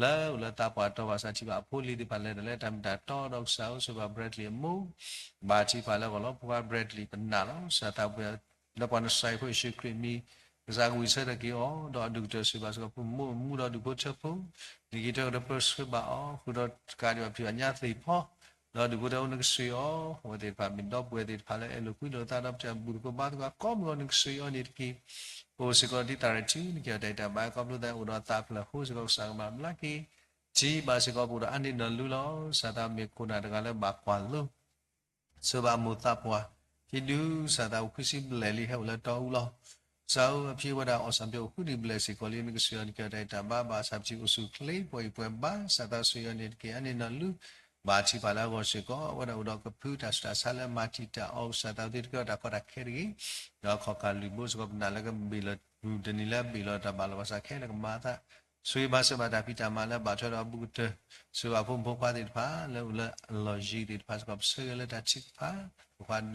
လၢအိၣ်လၢသးပှၢ်တီၤဘၣ်ဆၣ်ထံၣ်ဘၣ်အဖိလံၤသ့ၣ်တဖၣ်လဲၤတၢ်လၢတၢ်မ့ၢ်တၢ်တီဒီးကစၢ်ဧၢ ဆိၣ်ဂ့ၤဘၣ် Bradley အမိၢ် ဘါထုကဖၣ်လၢအဂီၢ်လီၤ. ဖိခွါ Bradley ပနာ်လီၤ ကစၢ်သးပှဲၤ လၢပှၤနစၤရ့းဖိယ့ၣ်ၡူးခရံာ်မံၤ ကစၢ်ကဝံၤဆၢထၢၣ်က့ၤအီၤ ဒီးအဒူၣ်ကတၢၢ် ဆိၣ်ဂ့ၤဘၣ်စ့ၢ်ကီး ဖိမုၣ်မိၢ်အမူဒီးဒူၣ်ဖိထၢဖိ နက့ၤထၢကဒီးပၢဆှၢဘၣ်အီၤ ဃုာ်ဒီးတကးဒံးဘၣ် ဖံးအညါသ့ၣ်ဖီ ဒီးဒူၣ်ဖိထၢဖိ နကစူးအီၤ အဝဲသ့ၣ်တဖၣ်မ့ၢ်ဒီပုၢ်ဝဲၢ်သ့ၣ်တဖၣ်လၢအဲၣ်လိာ်ကွံလိာ်သးဒီးပတၢ်ဘူၣ်သကိးဘါသကိးကိးမုၢ်ဂီၤ နကစူးအီၤန့ၣ်တက့ၢ်. ပအိၣ်စ့ၢ်ကီးဒ်သရၣ်ထု နကဟ့ၣ်အီၤတၢ်ဂံၢ်တၢ်ဘါ ခီဖျိသးအိၣ်ဒီးသးဖျၢၣ်ဃိစ့ၢ်ကီး ကစၢ်ကမၤဘျါက့ၤ ထံၣ်ဘၣ်စ့ၢ်ကီးပအိၣ်ဒီးအါန့ၢ်နီၢ်လူလီၤ. ကစၢ်သးမ့ၢ်ခိၣ်နၢ်တဂၤလၢဘၣ်ကွၢ်လိ ဆိၣ်ဂ့ၤဘၣ်အမိၢ်သးပှၢ် ဖံဒုး ကစၢ်သးအိၣ်ခွံဆံဘျဲၣ်လံ ဟဲအိၣ်လၢတီအူလီၤ. ကစၢ်ဧၢ အဖံဝဲဒၣ်အီၣ်ဆၣ်ဖံးအိၣ်ဃုနံၣ်ဘျဲၣ်စ့ၢ်ကီးလံ နကစူးအီၤ နကဟ့ၣ်အီၤတၢ်ဂံၢ်တၢ်ဘါ ဘၣ်ဆၣ်ပထံၣ်အိၣ်ဆူၣ်ချ့ ပှၤအံၤပှဲၤဘါ ကစၢ်သးစူးအီၤန့ၣ်တက့ၢ်. အါန့ၢ်နီၢ်လူ ဘါထုကဖၣ်လၢအဂီၢ်စ့ၢ်ကီး အဝဲဒၣ်အိၣ်ဒီးကဖုတၢ်ဆူးတၢ်ဆါလၢမၤတံာ်တာ်အီၤ ကစၢ်သးဝံၤသ့တကဲထီၣ်တၢ်ကီတၢ်ခဲတဂ့ၤ ဒီးခီၣ်ကၢ်လုၢ်ဘိစ့ၢ်ကီး ပနာ်လၢကဘ့ၣ်လီၤ မုၢ်တနံၤလၢအဘ့ၣ်လီၤတၢ်ဘၣ်လီၤဘၣ်စးခဲလၢာ်ကမၤအသး ဆိၣ်ဂ့ၤဘၣ်စ့ၢ်ကီးဘၣ်တၢ်ဖံးတၢ်မၤလၢဘၣ်ထွဲဒီးအဘူးကတၢၢ် ဆိၣ်ဂ့ၤဘၣ်ဖိမုၣ်ဖိခွါသ့ၣ်တဖၣ် လၢအိၣ်လၢအလီၢ်ယံၤသ့ၣ်တဖၣ်စ့ၢ်ကီး ပဆၢဂ့ၤလၢတၢ်ထုကဖၣ် ဖိခွါဒိၣ်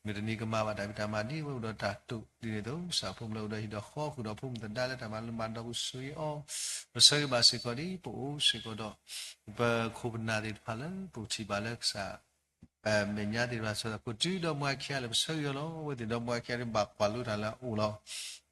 မုၢ်တနံၤကမၤဘၣ်တၢ်ဖံးတၢ်မၤဒ်အဝဲအိၣ်ဒီးတၢ်တိာ်ဒ်န့ၣ်အသိး ကစၢ်ဖိမုၣ်လၢအိၣ်ဒီးဟံၣ်ဒီးဃီ ဃုာ်ဒီးဖိမုၣ်သဒါလၢတၢ်မၤလိမၤဒိးပူၤ ဆိၣ်ဂ့ၤအီၤ ပဆၢဂ့ၤဘၣ်စ့ၢ်ကီးဒ် ပအိၣ်စ့ၢ်ကီးဒီး ပခိၣ်ပနၢ်သ့ၣ်တဖၣ်လၢ ပကထံၣ်ဘၣ်လၢကစၢ် မဲာ်ညါသ့ၣ်တဖၣ် ဆိၣ်ဂ့ၤကိးတုၤဒီမါဝၤခံဂၤလၢပဆၢဂ့ၤအီၤလီၤ. အဝဲသ့ၣ်ဒီမါဝၤခံဂၤဒ်ဘၣ်ကွၢ်လိတၢ်လၢအအိၣ်လီၤ.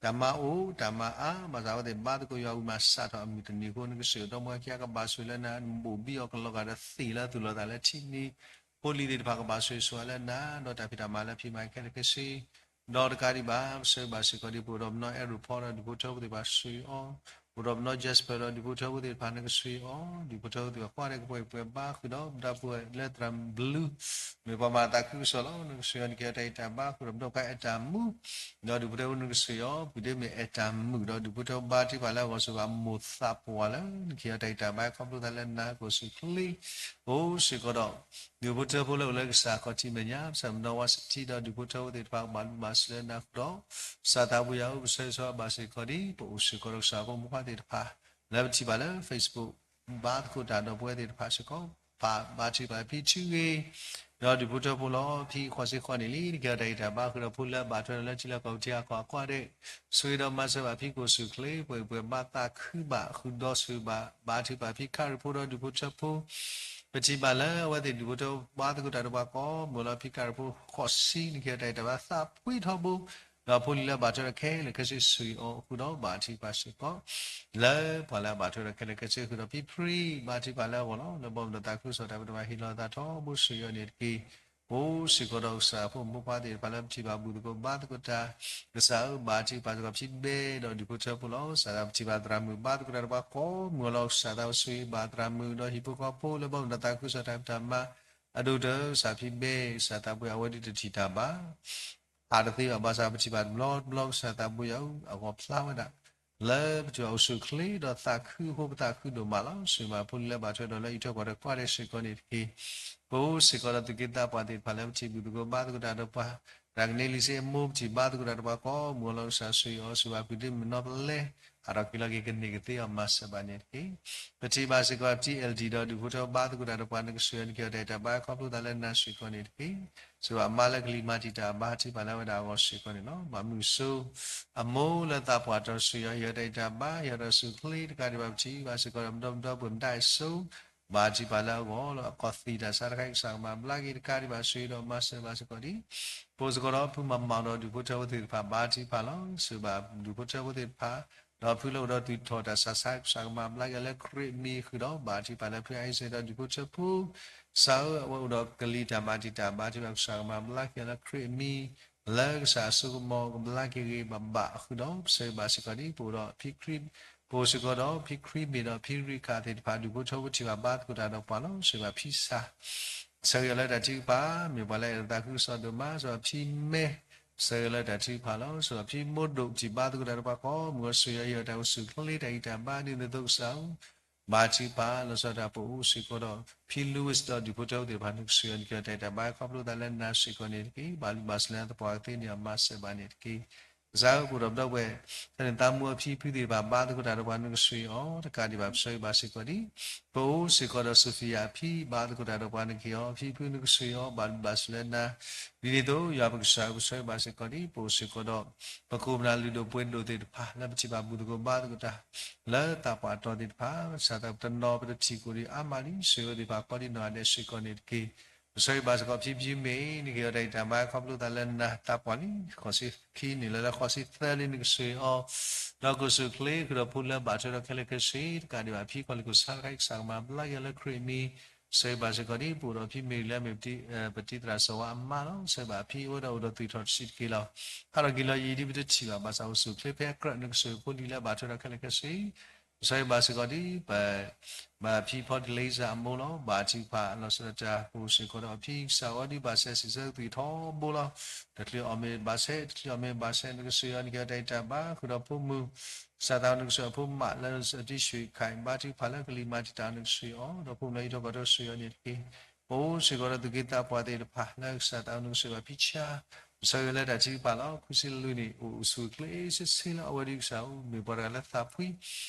တၢ်မၤအိၣ် တၢ်မၤအါ ဘၣ်ဆၣ်အဝဲသ့ၣ်ဘါသကိးယွၤဝံၤမးစးထီၣ်အမုၢ်တနံၤအဃိ နကစူးဒီမါဝၤခံဂၤကဘၣ်ဆိၣ်ဂ့ၤလၢနၤ နဘိၣ်ဘံအီၤကလီၤဂာ်ဒီးသ့ၣ်လၢသူၣ်လီၤသးလၢထံနံၤ ဖိလံၤသ့ၣ်တဖၣ်ကဘၣ်ဆိၣ်ဂ့ၤဆိၣ်ဝါလၢနၤ ဒီးတၢ်ဖံးတၢ်မၤလၢဖံးမၤခဲလၢာ်ခဲဆ့ ဒီးတကးဒံးဘၣ် ပဆၢဂ့ၤဘၣ်စ့ၢ်ကီးဒ်ပအိၣ်ဒီးပနီၢ်အဲၣ်ရူၢ်ဖီဒီးဒူၣ်ဖိထၢဖိသ့ၣ်တဖၣ်ဆိၣ်ဂ့ၤအီၤ အိၣ်ဒီးပနီၢ် Jasper ဒီးဒူၣ်ဖိထၢဖိသ့ၣ်တဖၣ် နကဆိၣ်ဂ့ၤအီၤ, ဒူၣ်ဖိထၢဖိသ့ၣ်တဖၣ် ကွၢ်ဒီးကပှဲၤပှဲၤဘါဃုာ်ဒီး ပတၢ်ပှဲၤလၢသရၣ်မုၣ်ဘျုး မ့ၢ်ပှၤမၤသးခုကစီၣ်လီၤ. နကဆိၣ်ဂ့ၤအီၤ နကဲထီၣ်တၢ်အံၤတၢ်ဘါ ဃုာ်ဒီးပဒီပုၢ်ဝဲၢ်အဲၣ်တၢ်မုာ် ဒီးဒူၣ်ဖိထၢဖိ နကဆိၣ်ဂ့ၤအီၤ ဖုဒ့မုၣ်အဲၣ်တၢ်မုာ် ဒီးဒူၣ်ဖိထၢဖိဘါထုကဖၣ်လၢအဂီၢ် ဆိၣ်ဂ့ၤဘၣ်မိၢ်သးပှၢ်လၢ နကဲထီၣ်တၢ်အံၤတၢ်ဘါ ခီဖျိသးလၢနၤ ကအိၣ်ဆူၣ်ချ့ အိၣ်စ့ၢ်ကီးဒီး ဒူၣ်ဖိထၢဖိလၢအိၣ်လၢကစၢ်ခီၣ်ထံးမဲာ်ညါ ပဆၢမုၢ်နီၤဝါစထံဒီးဒူၣ်ဖိထၢဖိသ့ၣ်တဖၣ် ဘၣ်လူၢ်ဘၣ်စၢၤလၢနၤဃုာ်ဒီး ကစၢ်သးပူၤယၤဧိၤ ပဆၢဂ့ၤဆၢဝါဘၣ်စ့ၢ်ကီးဒံး ပအိၣ်စ့ၢ်ကီးဒီးကစၢ်ဖိမုၣ်ဖိသ့ၣ်တဖၣ် လၢပထံၣ်ဘၣ်လၢ Facebook ဘါသကိးတၢ်ဒီးပဝဲသ့ၣ်တဖၣ်စ့ၢ်ကီး ပဘါထုကဖၣ်လၢဖံထုဂ့ၤ ဒီးဒူၣ်ဖိထၢဖိလီၤ ဖံဃီၤစ့ၢ်ကီးန့ၣ်လံ နကဲထီၣ်တၢ်အံၤတၢ်ဘါဃုာ်ဒီးဖိလၢအဘၣ်ထွဲဒီးလၢထံလၢကီၢ်ပူၤထံအကီၢ်အဂီၢ်ဒဲး ဆိၣ်ဂ့ၤဒီးမၤစၢၤဘၣ်ဖံ ကအိၣ်ဆူၣ်ချ့ ပှဲၤပှဲၤဘါသးခုဘၣ် ဃုာ်ဒီးဆိၣ်ဂ့ၤဘၣ် ဘါထုကဖၣ်ဖံခရံာ်ဖိဒီးဒူၣ်ဖိထၢဖိ ပထံၣ်ဘၣ်လၢအဝဲသ့ၣ်ဒူၣ်ဖိထၢဖိ ဘါသကိးတၢ်ဒီးပှၤကိးမုၢ်လီၤ ဖံခရံာ်ဖိဃီၤစ့ၢ် နကဲထီၣ်တၢ်အံၤတၢ်ဘါသးဖှံထီဘိ ဒီးဖိလံၤလၢအဘၣ်ထွဲဒီးခဲလၢာ်ခဲဆ့ ဆိၣ်ဂ့ၤအီၤဃုာ်ဒီးဘါထုကဖၣ်စ့ၢ်ကီး လၢပှၤလၢအဘၣ်ထွဲဒီးခဲလၢာ်ခဲဆ့ ဃုာ်ဒီးဖံဖရံ ဘါထုကဖၣ်လၢအဂီၢ်လီၤ. လၢဘီမုၢ်ဒီးသးခုကစီၣ်တၢ် ပတမၤဟ့ၣ်လီၤသးထီဘိ ဆိၣ်ဂ့ၤအီၤန့ၣ်တက့ၢ်. အိၣ်စ့ၢ်ကီးဒီးကစၢ်ဖိမုၣ်ဖိခွါသ့ၣ်တဖၣ်လၢ ပထံၣ်ဘၣ်ဘူၣ်သကိးဘါသကိးတၢ် ကစၢ်ဧၢ ဘါထုကဖၣ်စ့ၢ်ကီးဖံဘဲဒီးဒူၣ်ဖိထၢဖိလီၤ. ကစၢ်သး ပထံၣ်ဘၣ်သရၣ်မုၣ်ဘါသကိးတၢ်ဒီးပှၤကိးမုၢ်လီၤ ကစၢ်သး ပဆိၣ်ဂ့ၤဘၣ်သရၣ်မုၣ်ဒီးဟံၣ်ဖိဃီဖိ လၢဘီမုၢ်ဒီးသးခုကစီၣ်တၢ် ပတၢ်မၤအဒိၣ်တၢ် ကစၢ်ဖံဘဲ ကစၢ်သးပှ့ၤအဝဲဒၣ်တထံၣ်တၢ်ဘၣ် အါတသ့ဘၣ် ဘၣ်ဆၣ်ပထံၣ်ဘၣ်တဘျီတဘျီ ကစၢ်သးပှ့ၤယၤဧိၤ အဂီၢ်ဖျါဝဲဒၣ် လၢပထံၣ်ဘၣ်အိၣ်ဆူၣ်ချ့ဒီးသးခုအဃိ ပသးခုဒိၣ်မးလီၤ. ဆိၣ်ဂ့ၤဘၣ်ဖိလံၤလၢအဘၣ်ထွဲဒီးလၢအအံးထွဲကွၢ်ထွဲကိးဂၤဒဲးစ့ၢ်ကီးန့ၣ်တက့ၢ်. ပအိၣ်စ့ၢ်ကီးဒီးသူၣ်က့သးပှၢ်သ့ၣ်တဖၣ်လၢ ပထံၣ်ဘူၣ်သကိးဘါသကိးတၢ်ဒီးပှၤ တၢ်ကန့ၢ်လံစ့အမိၢ် ပထံၣ်ဘါသကိးတၢ်ဒီးပှၤကိးမုၢ်လီၤ ကစၢ်ဆိၣ်ဂ့ၤအီၤ ဆိၣ်ဂ့ၤဘၣ်ဖုဒ့မုၣ်နီၢ်ပလဲ အါထီၣ်က့ၤလီၤက့ၤကန့ၢ်ကသ့အီၤ မၤစၢၤဘၣ်န့ၣ်တက့ၢ်. ပထံၣ်ဘၣ်စ့ၢ်ကီး ထံၣ် အဲလ် ဒီးဒူၣ်ဖိထၢဘါသကိးတၢ်ဒီးပှၤ နကဆိၣ်ဂ့ၤအီၤ နကဲထီၣ်တၢ်အံၤတၢ်ဘါ ခီဖျိသးလၢနၤစ့ၢ်ကီးန့ၣ်တက့ၢ်. ဆိၣ်ဂ့ၤဘၣ်အမါလၢကလံၤမၤတံာ်တာ်အဘါထုကဖၣ်လၢအဝဲဒၣ်အဂီၢ်စ့ၢ်ကီးန့ၣ်လီၤ. ဘၣ်မုၢ်စိၤ အမိၢ်လၢသးပှၢ်တီၤ ဆိၣ်ဂ့ၤအီၤ ဟ့ၣ်အီၤတၢ်အံးတၢ်ဘါ ဟ့ၣ်အီၤတၢ်ဆူၣ်ချ့တကးဒံးဘၣ် ပထံၣ်ဘၣ်စ့ၢ်ကီးဒီး ပဒီပုၢ်ဝဲၢ် ပဒၣ်အ့ၣ်စိ ဘါထုကဖၣ်လၢအဂီၢ်လီၤ. အကီၢ်သံၣ်တၢ်ဆါတခါအံၤ ကစၢ်ကမၤဘျါက့ၤတကးဒံးဘၣ် ဆိၣ်ဂ့ၤဒီးမၤစၢၤဘၣ်စ့ၢ်ကီးဒံး ပအိၣ်စ့ၢ်ကီးဒီး ဖုမၤမီၤဒီးဒူၣ်ဖိထၢဖိသ့ၣ်တဖၣ် ဘါထုကဖၣ်လီၤ. ဆိၣ်ဂ့ၤဘၣ်ဒူၣ်ဖိထၢဖိသ့ၣ်တဖၣ် ဒီးဖုလၢအိၣ်ဒီးသူၣ်ထီၣ်တၢ်ဆါဆါ ကစၢ်ကမၤဘျါက့ၤလၢခရံာ်အမံၤဃုာ်ဒီး ဘါထုကဖၣ်လၢဖုအံၤစ့ၢ်ဒီးဒူၣ်ဖိထၢဖိ ကစၢ်ဧၢ အဝဲအိၣ်ဒီးကလံၤတၢ်မၤတံာ်တာ် ဘါထုကဖၣ် ကစၢ်ကမၤဘျါက့ၤလၢခရံာ်အမံၤ လၢကစၢ်အစိကမီၤကဘျါက့ၤဂ့ၤဘၣ်ဘၣ်အဃုာ်ဒီး ပဆိၣ်ဂ့ၤဘၣ်စ့ၢ်ကီးဒံး ပအိၣ်ဒီးဖံခရံာ် ပအိၣ်စ့ၢ်ကီးဒီးဖံခရံာ်မ့ၢ်ဒီးဖံရံခၣ်သ့ၣ်တဖၣ် ဒူၣ်ဖိထၢဖိထံၣ်ဘၣ်ဘါသကိးတၢ်ဒီးပှၤလီၤ. ဆိၣ်ဂ့ၤဘၣ်ဖံစၢ် ဆၢဂ့ၤအီၤလၢတၢ်ထုကဖၣ် မ့ၢ်ပှၤလၢအဲၣ်ဒိးသးခုကစီၣ်ဒိၣ်မး ဆိၣ်ဂ့ၤဘၣ်ဖံမဲ ဆၢဂ့ၤအီၤလၢတၢ်ထုကဖၣ်လီၤ. ဆိၣ်ဂ့ၤဘၣ်ဖံမိၢ်ဒိၣ် ထံၣ်ဘါသကိးတၢ်ဒီးပှၤကိးမုၢ် ဆိၣ်ဂ့ၤအီၤ ဟ့ၣ်အီၤတၢ်အိၣ်ဆူၣ်ချ့တၢ်ဂံၢ်တၢ်ဘါ ဒ်သိးကစၢ်ဧၢ ဘါထုကဖၣ် လီၤဆီဒၣ်တၢ် ပအိၣ်စ့ၢ်ကီးဒီး ဖံ Louis ဒီးဒူၣ်ဖိထၢဖိသ့ၣ်တဖၣ် နကဆိၣ်ဂ့ၤအီၤ နကဲထီၣ်တၢ်အံၤတၢ်ဘါ ခီဖျိသးလၢနၤစ့ၢ်ကီးန့ၣ်တက့ၢ်. ဘၣ်လူၢ်ဘၣ်စၢၤလၢသပှၢ်ကသ့န့ၣ် မၤစၢၤဘၣ်န့ၣ်တက့ၢ်. ကစၢ်ဧၢ ပအိၣ်ဒီးပဒီပုၢ်ဝဲၢ် သန့ၤသးမူအဖံဖုသ့ၣ်တဖၣ် ဘါသကိးတၢ်ဒီးပှၤ နကဆိၣ်ဂ့ၤအီၤ တကးဒံးဘၣ် ပဆိၣ်ဂ့ၤဘၣ်စ့ၢ်ကီးဒံး ပအိၣ်စ့ၢ်ကီးဒီး Sophia အဖံ ဘါသကိးတၢ်ဒီးပှၤ နကဟ့ၣ်အီၤ အဖံဖု နကဆိၣ်ဂ့ၤအီၤ ဘၣ်လူၢ်ဘၣ်စၢၤလၢနၤ ဒ်န့ၣ်အသိး ယွၤပကစၢ်ဧၢ ပဆိၣ်ဂ့ၤဘၣ်စ့ၢ်ကီးဒံး ပအိၣ်စ့ၢ်ကီးဒီး ပခိၣ်ပနၢ်လုၢ်ဒိၣ်ပှ့ၤဒိၣ်သ့ၣ်တဖၣ် လၢပထံၣ်ဘၣ်ဘူၣ်သကိးဘါသကိးတၢ် လၢသးပှၢ်တီၤသ့ၣ်တဖၣ် ကစၢ်သးပတနီၤ ပတထံၣ်ကိၣ်ဒံးအါမးလံ ဆိၣ်ဂ့ၤအီၤသ့ၣ်တဖၣ်ကိးဒံးနီၢ်ဂၤဒဲးစ့ၢ်ကီးန့ၣ်တက့ၢ်. ပဆိၣ်ဂ့ၤဘၣ်စ့ၢ်ကီးဖံဖုမ့ၢ် နကဟ့ၣ်အီၤတၢ်အံၤတၢ်ဘါ ခီဖျိသးလၢနၤ သးပှၢ်လံ ဃိးဆံခံနံၣ်လၢလၢဃိးဆံသၢလံ နကဆိၣ်ဂ့ၤအီၤ ဒီးကအိၣ်ဆူၣ်ချ့ ဃုာ်ဒီးဖိလၢဘၣ်ထွဲဒီးခဲလၢာ်ခဲဆ့ တကးဒံးဘၣ် ဖံကီၢ်လံၤကိၣ်ဆါတခါအံၤ ကစၢ်ကမၤဘျါက့ၤအီၤလၢခရံာ်အမံၤ ဆိၣ်ဂ့ၤဘၣ်စ့ၢ်ကီးဒံး ပအိၣ်ဒီးဖံမ့ၢ်လၢမ့ၢ် ပတံသရၣ်စီၤဝါအမါလီၤ. ဆိၣ်ဂ့ၤဘၣ်ဖံ အဝဲဒၣ်အိၣ်ဒီးသူၣ်ထီၣ်တဆံးတက့ၢ်လီၤ. ဟးထီၣ်က့ၤလီၤယံာ်ဒ်ပတထံၣ်ဘၣ် ဘၣ်ဆၣ်အိၣ်ဆူၣ်ချ့ဖဲအကြၢး နကဆိၣ်ဂ့ၤဖိလံၤလၢအဘၣ်ထွဲဒီးခဲလၢာ်ခဲဆ့ ပဆိၣ်ဂ့ၤဘၣ်စ့ၢ်ကီးဒံး ပ ဘၣ်ဖံဖီတလ့စၢ်အမိၢ်လီၤ. ဘါထုကဖၣ်လီၤဆီဒၣ်တၢ် ပအိၣ်စ့ၢ်ကီးဒီးအဖံကစၢ်အီၤဒ်ဘၣ်ဆဲး စံးဆၢကသွံၣ်ထီဘိလီၤ. တချုးအီၣ်မ့ၤဘၣ်ဆဲး တချုးအီၣ်မ့ၤဘၣ်ဆဲး နကဆိၣ်ဂ့ၤအီၤ နကဟ့ၣ်အီၤတၢ်အံၤတၢ်ဘါ ဃုာ်ဒီးဖိမုၣ် ကစၢ်သး နကဆိၣ်ဂ့ၤအဖိမးလၢ စတံၣ်ဆွံၣ်ခၣ် ဘါထုကဖၣ်လၢကလံၤမၤတံာ်တာ် နကဆိၣ်ဂ့ၤအီၤ ဒီးဖိမုၣ်လၢအံးထွဲကွၢ်ထွဲ ဆိၣ်ဂ့ၤအီၤန့ၣ်တက့ၢ်. ပအိၣ်စ့ၢ်ကီးဒီးသူၣ်က့သးပှၢ်သ့ၣ်တဖၣ် လၢကစၢ်သး နကဆိၣ်ဂ့ၤဘၣ်ဖံဆါ ပဆိၣ်ဂ့ၤလၢတၢ်ထုကဖၣ်လီၤ. ခွံဆံလွံၢ်နံၣ် အိၣ်ဆူၣ်ချ့ဆ့ဆ့လီၤ. အဝဲဒၣ်ကစၢ်ဧၢ မ့ၢ်ပှၤတဂၤလၢသးဖှံ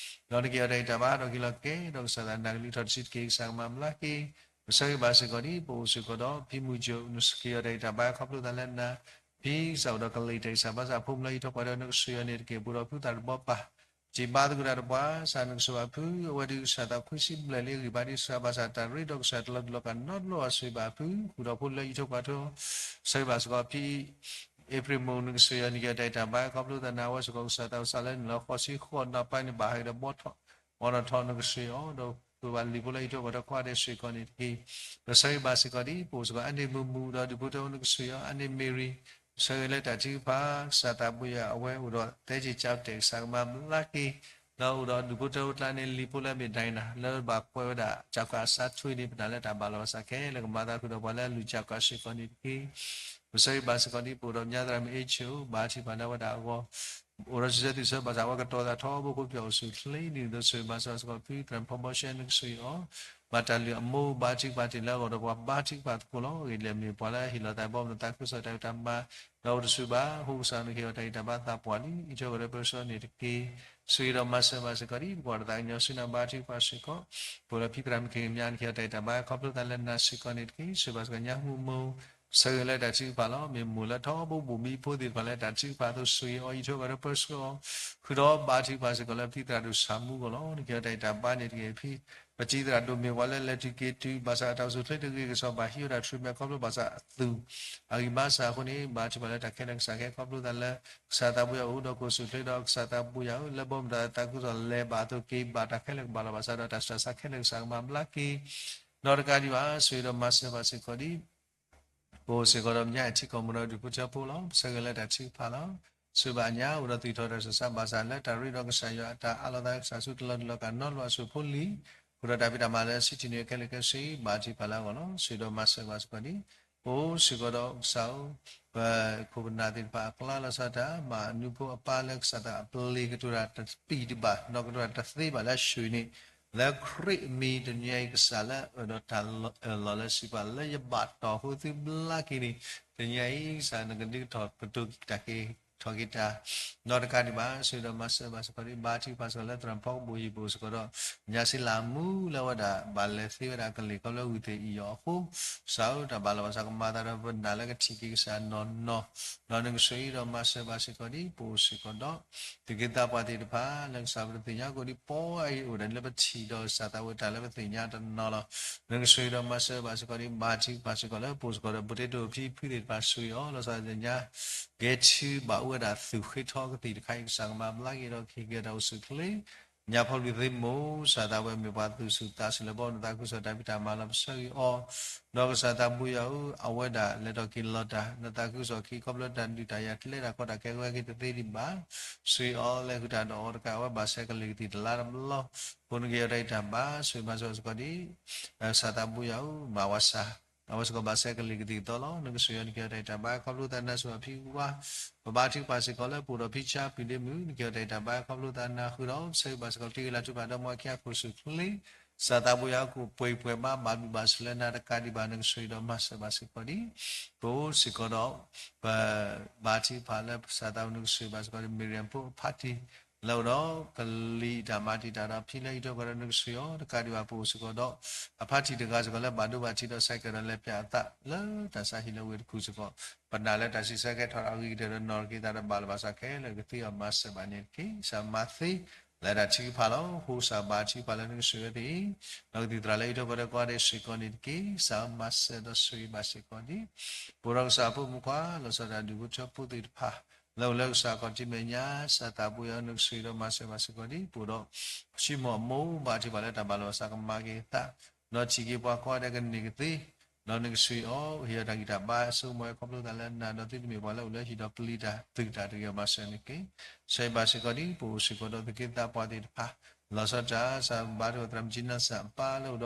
ဒီးနကဟ့ၣ်အီၤတၢ်အံၤတၢ်ဘါ ဒီးက့ၤလီၤကဲ ဒီးကစၢ်သး နၢ်ကလံၤထီၣ်တဆံးတက့ၢ် ကစၢ်ကမၤဘျါက့ၤ ပဆိၣ်ဂ့ၤဘၣ်စ့ၢ်ကီးဒံး ပအိၣ်စ့ၢ်ကီးဒီး ဖံမုၢ်ကၠိၣ် နကဟ့ၣ်အီၤတၢ်အံၤတၢ်ဘါ ခီဖျိသးလၢနၤ ဖံကစၢ်အိၣ်ဒီးကလံၤတၢ်အံၤ ကစၢ်ဘါစၢ်ဖိမုၣ်လၢအံးထွဲကွၢ်ထွဲ နကဆိၣ်ဂ့ၤအီၤန့ၣ်တက့ၢ်. ပအိၣ်ဒီးဖုသၣ်တဘီပၢ် ထံၣ်ဘါသကိးတၢ်ဒီးပှၤ ကစၢ် နကဆိၣ်ဂ့ၤဘၣ်ဖု အဝဲဒၣ်ကစၢ်သးခွံဆံဘျဲၣ်လံ အဂံၢ်ဘါဒ်ကစၢ်ဘၣ်ဆၣ် တၢ်ရ့ဒီးကစၢ်တလီၤတူာ်လီၤကာ်နီတဘျီဘၣ် ဆိၣ်ဂ့ၤဘၣ်ဖု ဃုာ်ဒီးဖိလၢအံးထွဲကွၢ်ထွဲ ဆိၣ်ဂ့ၤဘၣ်စ့ၢ်ကီးဖံ အ့ဖြ့ၣ်မိၢ် နကဆိၣ်ဂ့ၤအီၤ နကဟ့ၣ်အီၤတၢ်အံၤတၢ်ဘါ ခီဖျိသးနၤ အဝဲစ့ၢ်ကီးကစၢ်သးစၢ်လၢနုာ်လီၤဃိးဆံဃိးနၢ်ပၢၢ်န့ၣ် ဘၣ်ဟဲဒီးဘီထီၣ် ဘီနီၣ်ထီၣ် နကဆိၣ်ဂ့ၤအီၤ ဒီးဃုာ်ဘၣ်လံာ်ဖိလၢအံးထွဲကွၢ်ထွဲကိးဂၤဒဲးစ့ၢ်ကီးန့ၣ်တက့ၢ်. ပဆိၣ်ဂ့ၤဘၣ်စ့ၢ်ကီးဒံး ပအိၣ်စ့ၢ်ကီး အါန့ၢ်မုၢ်မုၢ် ဒီးဒူၣ်ဖိထၢဖိ နကဆိၣ်ဂ့ၤအီၤ အါန့ၢ်မ့ၢ်ရံၤ ပဆိၣ်ဂ့ၤလၢတၢ်ထုကဖၣ် ကစၢ်သးပှ့ၤယၤ အဝဲအိၣ်ဒီးသဲက့ၤကၠီတဲာ် ကစၢ်ကမၤဘျါက့ၤ ဒီးအိၣ်ဒီးဒူၣ်ဖိထၢဖိကျါန့ၣ် လံာ်ဖိလၢအမ့ၢ်ဒၣ်နၤ လၢဘၣ်ကွဲးဝဲဒၣ် ကၠၣ်ကၣ်အစးထွံန့ၣ် ပနာ်လၢတၢ်ဘၣ်လီၤဘၣ်စးခဲလၢာ်ကမၤသးဃုာ်ဒီးပှၤလၢအလူၤကၠၣ်ကၣ်စ့ၢ်ကီးန့ၣ်တက့ၢ်. ပဆၢဂ့ၤဘၣ်စ့ၢ်ကီးဒ်ပအိၣ်ဒီးညါသရၣ်မုၣ်အ့ၣ်ဆၢၣ် ဘါထုကဖၣ်လၢအဝဲဒၣ်အဂီၢ် အိၣ်ဒီးစံးဆၢသုးဆၢဘၣ်ဆၣ် အဝဲကတီၤသးထီဘိခိၣ်ဖျီၣ်အိၣ်ဆူၣ်ချ့န့ၣ် ဒိးဆၢဂ့ၤဘၣ်စ့ၢ်ကီးဖုသရၣ်ဖီဘီရှဲနကစၢ်အံၤအီၤ ဘၣ်တၢ်လုၢ်အမိၢ်ဘါထုကဖၣ်တ့ၢ်လၢအဂီၢ်ဒီးပှၤဘါထုကဖၣ်သကိးလီၤ. ဂ့ၤဒ်လဲၣ်မ့ၢ်ပှၤလၢအဟ့ၣ်လီၤသးဘီမုၢ်နသးခုကစီၣ်တၢ်ဖံးတၢ်မၤ ဒီးအိၣ်တဆူၣ်ဘၣ် အဃိကစၢ်နကဟ့ၣ်အီၤတၢ်ဂံၢ်တၢ်ဘါသးပှၢ်လံ အံးထွဲကွၢ်ဒီးပၢဆှၢန့ၣ်တက့ၢ်. ဆၢဂ့ၤဒီးမၤစၢၤဘၣ်စ့ၢ်ကီးဒ် ပကွၢ်တၢ်သးကညီၤဆူနၤဘါထုကဖၣ်စ့ၢ်ကီး ပအိၣ်ဒီးဖံသရၣ်မုၣ်ခံဂၤမ့ၢ်နကဟ့ၣ်အီၤတၢ်ဂံၢ်တၢ်ဘါခီဖျိသးလၢနၤစ့ၢ်ကီးန့ၣ်တက့ၢ်. ဆၢဂ့ၤဘၣ်စ့ၢ်ကီးညါမုၢ်မိၢ် ဆၢဂ့ၤလၢတၢ်ထုကဖၣ်လီၤ. မ့ၢ်မိၢ်လၢထီဘိဘူးဘံဖိသ့ၣ်တဖၣ်လၢတၢ်ထုကဖၣ်အသိးဆူၣ်အံၤအီၤ အံးထွဲကွၢ်ဒီးပၢဆှၢအီၤ ဃုာ်ဒီးဘါထုကဖၣ်စ့ၢ်ကီးလၢဖံသရၣ်ဒိၣ်ဆၣ်မူအဂီၢ်လီၤ. နကဟ့ၣ်အီၤတၢ်ဂံၢ်တၢ်ဘါန့ၣ်တက့ၢ်. ဖံ ပတံၤသရၣ်ဒိၣ်မ့ၢ်ပှၤလၢ လဲၤတုၤက့ၤတုၤ ဘၣ်ဆၣ်တၢ်အိၣ်ဆူၣ်ချ့တဂ့ၤကစီၣ် ဘၣ်ဟံးဝဲဒၣ် treatment ခီဖျိဘၣ်ဆၣ်အသူၣ်အဂံၢ်ဘါစ့ၢ်ကီးအဃိန့ၣ် ဘါထုကဖၣ်လၢတၢ်ခဲလၢာ်ကစၢ်ခဲ ခီဖျိသးလၢ ကစၢ်သးပူၤယၤအိၣ်ဒီးကအိၣ်ဆူၣ်ချ့ဒီး ကစၢ်သးပူၤယၤဧၢ လၢဘီမုၢ်တၢ်သးခုကစီၣ်လဲၤဘၣ်အသိးက့ၤဘၣ် တၢ်ခဲလၢာ်ကဘၣ်လီၤဘၣ်စးဒီး တၢ်ဆူးတၢ်ဆါခဲလၢာ်ကစၢ်ကမၤဘျါက့ၤ ဒီးတကးဒံးဘၣ် ဆၢဂ့ၤဒီးမၤစၢၤဘၣ်စ့ၢ်ကီးဒ် ပအိၣ်စ့ၢ်ကီးဒီး ပညါအထံကီၢ်မုၢ်ဒီးဒူၣ်ဖိထၢဖိလီၤ. ဆၢဂ့ၤလၢတၢ်ထုကဖၣ်လီၤ. ဆူဘၣ်အညါ အိၣ်ဒီးသူၣ်ထီၣ်တၢ်ဆူးတၢ်ဆါဘၣ်ဆၣ်လၢ တၢ်ရ့ဒီးကစၢ်ယွၤအတၢ်အးလီၤသးကစၢ်ဆူတလီၤတလီၤကးနီတဘျီအစိၤဖိလံၤ ဃုာ်ဒီးတၢ်ဖံးတၢ်မၤလၢ city န့ၣ်ခဲလၢာ်ခဲဆ့ ဘါထုကဖၣ်လၢအဂီၢ်လီၤ. ဆၢဂ့ၤဒီးမၤစၢၤဘၣ်စ့ၢ်ကီးဒ် ပအိၣ်စ့ၢ်ကီးဒီးကစၢ်ဧၢ ပခိၣ်ပနၢ်သ့ၣ်တဖၣ်အကျါ လီၤဆီဒၣ်တၢ် မၤအနူဖိအပၢ်လၢကစၢ်သးအပျ့ၤကတိၤတၢ် တပံၢ်တဘၣ် ဒီးကတိၤတၢ်တသ့ဘၣ်လၢအဆူၣ်န့ၣ် လၢခရံာ်အမံၤတနံၤအံၤ ကစၢ်လၢအအၢၣ်ဒီးတၢ်အၢၣ်လီၤလၢစုပၤလၢယဘၣ်တီၢ်ဃုာ်သုဘျါက့ၤန့ၣ် တနံၤအံၤ ကစၢ်နကဒုးကထီၣ်ကတိၤတၢ်က့ၤထီၣ်က့ၤတၢ် ဒီးတကးဒံးဘၣ် ဆၢဂ့ၤဒီးမၤစၢၤဘၣ်စ့ၢ်ကီးဒ် ဘါထုကဖၣ်စ့ၢ်ကီးလၢသရၣ်ဖီကဘိၣ်ယံၤပအိၣ်စ့ၢ်ကီးဒီး ညါစံလၢမူလၢအဝဲဒၣ် ဘၣ်လဲၤသ့ဝဲဒၣ်ကလံၤခီဖျိဝံၤသ့ၣ်အံၤအီၤအဃိ ကစၢ်ဧၢ တၢ်ဘၣ်လီၤဘၣ်စးကမၤသးဒီးပနာ်လၢကထံၣ်က့ၤကစၢ်နီၢ်နီၢ် ဒီးနကဆှၢအံၤဒီးမၤစၢၤဘၣ်စ့ၢ်ကီးဒ် ပအိၣ်စ့ၢ်ကီးဒီး သုးက့သးပှၢ်သ့ၣ်တဖၣ်လၢကစၢ်ပတသ့ၣ်ညါကိးဒံး ပီအံၤအိၣ်ဒၣ်လၢပထံၣ်ဒီးကစၢ်သးဝဲတၢ်လၢပသ့ၣ်ညါတနီၤလီၤ. နကဆှၢအံၤဒီးမၤစၢၤဘၣ်စ့ၢ်ကီးဒ် ဘါထုကဖၣ်စ့ၢ်ကီးလၢပအိၣ်စ့ၢ်ကီးဒီး ပတ့တိၣ်ဖံဖုသ့ၣ်တဖၣ်ဆူအံၤအီၤ လီၤဆီဒၣ်တၢ်ညါ ကဲထံဘၣ်အိၣ်ဝဲဒၣ်သူၣ်ဃ့ထီကသံၣ်တခါအံၤ ကစၢ်ကမၤဘျါက့ၤဒီးကဟ့ၣ်က့ၤတၢ်အိၣ်ဆူၣ်ချ့ ညါဖီလံၤသ့ၣ်မိၢ် ကစၢ်သးဝဲမ့ၢ်ပှၤသူၣ်ဆူၣ်သးဆူၣ်လၢဘီမုၢ်နသးခုကစီၣ်တၢ်ဖံးတၢ်မၤလီၤ ပဆၢဂ့ၤအီၤ ဒီးကစၢ်သးပူၤယၤဧၢ အဝဲဒၣ်လဲၤထီၣ်က့ၤလီၤတၢ် နသးခုကစီၣ်ခံခီဖျိတၢ်ဒုးတၢ်ယၤကျဲတၢ်ကီတၢ်ခဲဝဲက့ၤတသ့ဒံးဘၣ် ဆှၢအီၤလဲၤဃုာ်တၢ်ဒီးအီၤတကး အဝဲဘၣ်ဆဲးကလံၤကသံၣ်တလါတဘျီ အဃိနကဟ့ၣ်အီၤတၢ်ဂံၢ်တၢ်ဘါ ဆှၢမၤစၢၤစ့ၢ်ကီးဒ် ကစၢ်သးပူၤယၤဧၢ မၤဝၤစၢ် အဝဲစ့ၢ်ကီးဘၣ်ဆဲးကလံၤကသံၣ်ကသီလီၤ. နကဆှၢအံၤ နကဟ့ၣ်အီၤတၢ်ဂံၢ်တၢ်ဘါခီဖျိသးနၤဆူအဖံဝါ ပဘါထုကဖၣ်စ့ၢ်ကီးလၢပအိၣ်ဒီးဖံဆါပျံၤဒ့မုၣ် နကဟ့ၣ်အီၤတၢ်ဂံၢ်တၢ်ဘါခီဖျိသးနၤဃုာ်ဒီး ပဆၢဂ့ၤဘၣ်စ့ၢ်ကီးတ့ဂ့ၤလၢ်ထူဖးဒီမါခံအခိၣ်ဆူၣ်ချ့ ကစၢ်သးပူၤယၤ ကပှဲၤပှဲၤဘၣ်ဘၣ်ဘုၣ်ဘၣ်ဆိၣ်လၢနၤတကးဒံးဘၣ် နကဆှၢအံၤဒီးမၤစၢၤဘၣ်စ့ၢ်ကီးဒ် ပအိၣ်စ့ၢ်ကီးဒီး ပဘါထုကဖၣ်လၢကစၢ်သးပူၤ နကဆှၢဘၣ်စ့ၢ်ကီးဒ် မံၤရံဖိအဖါတံၢ် လၢအအိၣ်ဒီးကလံၤတၢ်မၤတံာ်တာ်ဒီးဖံလၢအံးထွဲကွၢ်ဒီး နကဆှၢအီၤ တကးဒံးဘၣ် ပအိၣ်စ့ၢ်ကီးဒီး အဖါတံၢ်တဂၤစ့ၢ်ကီးလၢဘၣ်ဒိဘၣ်ထံးဒီး ဆိုင်ကယ်ဒီးလဲၤပၠးအသးလၢတၢ်ဆါဟံၣ်လၢဝ့ၢ်တကူၣ်စ့ၢ်ကီး ပနာ်လၢတၢ်ဆံးဆၢကဲထီၣ်အဂ့ၤကတၢၢ်ဒီးနီၢ်က့ၤသးဒီးဘၣ်လီၤဘၣ်စးခဲလၢာ်ကသ့အီၤမၤစၢၤဘၣ်န့ၣ်တက့ၢ်. ကစၢ်မၤသ့လၢတၢ်ထုကဖၣ်လီၤ. အဃိကစၢ်ဘါထုကဖၣ်လၢနကဆှၢဝဲသ့ၣ်အံၤ ဒီးကသံၣ်သရၣ်လၢအံးထွဲကွၢ်ဒီးကိးဂၤဒဲးစ့ၢ်ကီးန့ၣ်တက့ၢ်. ကစၢ်မၤစၢၤဒီးဆှၢဘၣ်စ့ၢ်ကီးဒ် ပအိၣ်ဒီးကစၢ်အဖိမုၣ်ခွါ လီၤဆီဒၣ်တၢ်ဒူၣ်ဖိထၢဖိသ့ၣ်တဖၣ် လၢအိၣ်လၢကစၢ်ခီၣ်ထံးမဲာ်ညါ ကစၢ်သးပူၤယၤ နကဆှၢအံၤဒီးမၤစၢၤဘၣ်စ့ၢ်ကီးဒ် ပအိၣ်ဒီး ပှၤဆိကမိၣ်အမိၢ် ဘါထုကဖၣ်လၢတၢ်ဘၣ်လီၤဘၣ်စးကမၤက့ၤအသး ဒီးထံၣ်က့ၤပှၤကိးဂၤဒဲးကန့ၢ်ကသ့ ဒီးနကဆှၢအံၤ ဟ့ၣ်အီၤတၢ်ဂံၢ်တၢ်ဘါ အစိကမီၤဝဲခီဖျိသးလၢနၤ ဒီးသုတမ့ၢ်ပှၤလၢအိၣ်လၢဟံၣ်ဒီးပျံၤတၢ်သုးတၢ်တဂ့ၤအီၤမၤစၢၤန့ၣ်တက့ၢ်. ဆှၢအံၤဘၣ်စ့ၢ်ကီးဒ် ပအိၣ်စ့ၢ်ကီးဒီးသုးက့သးပှၢ်သ့ၣ်တဖၣ် လီၤဆီဒၣ်တၢ် ကစၢ်ဘါထုကဖၣ်သရၣ်မုၣ်ကၠံနၢ်စၢ်အပၢ်လၢအိၣ်ဒီး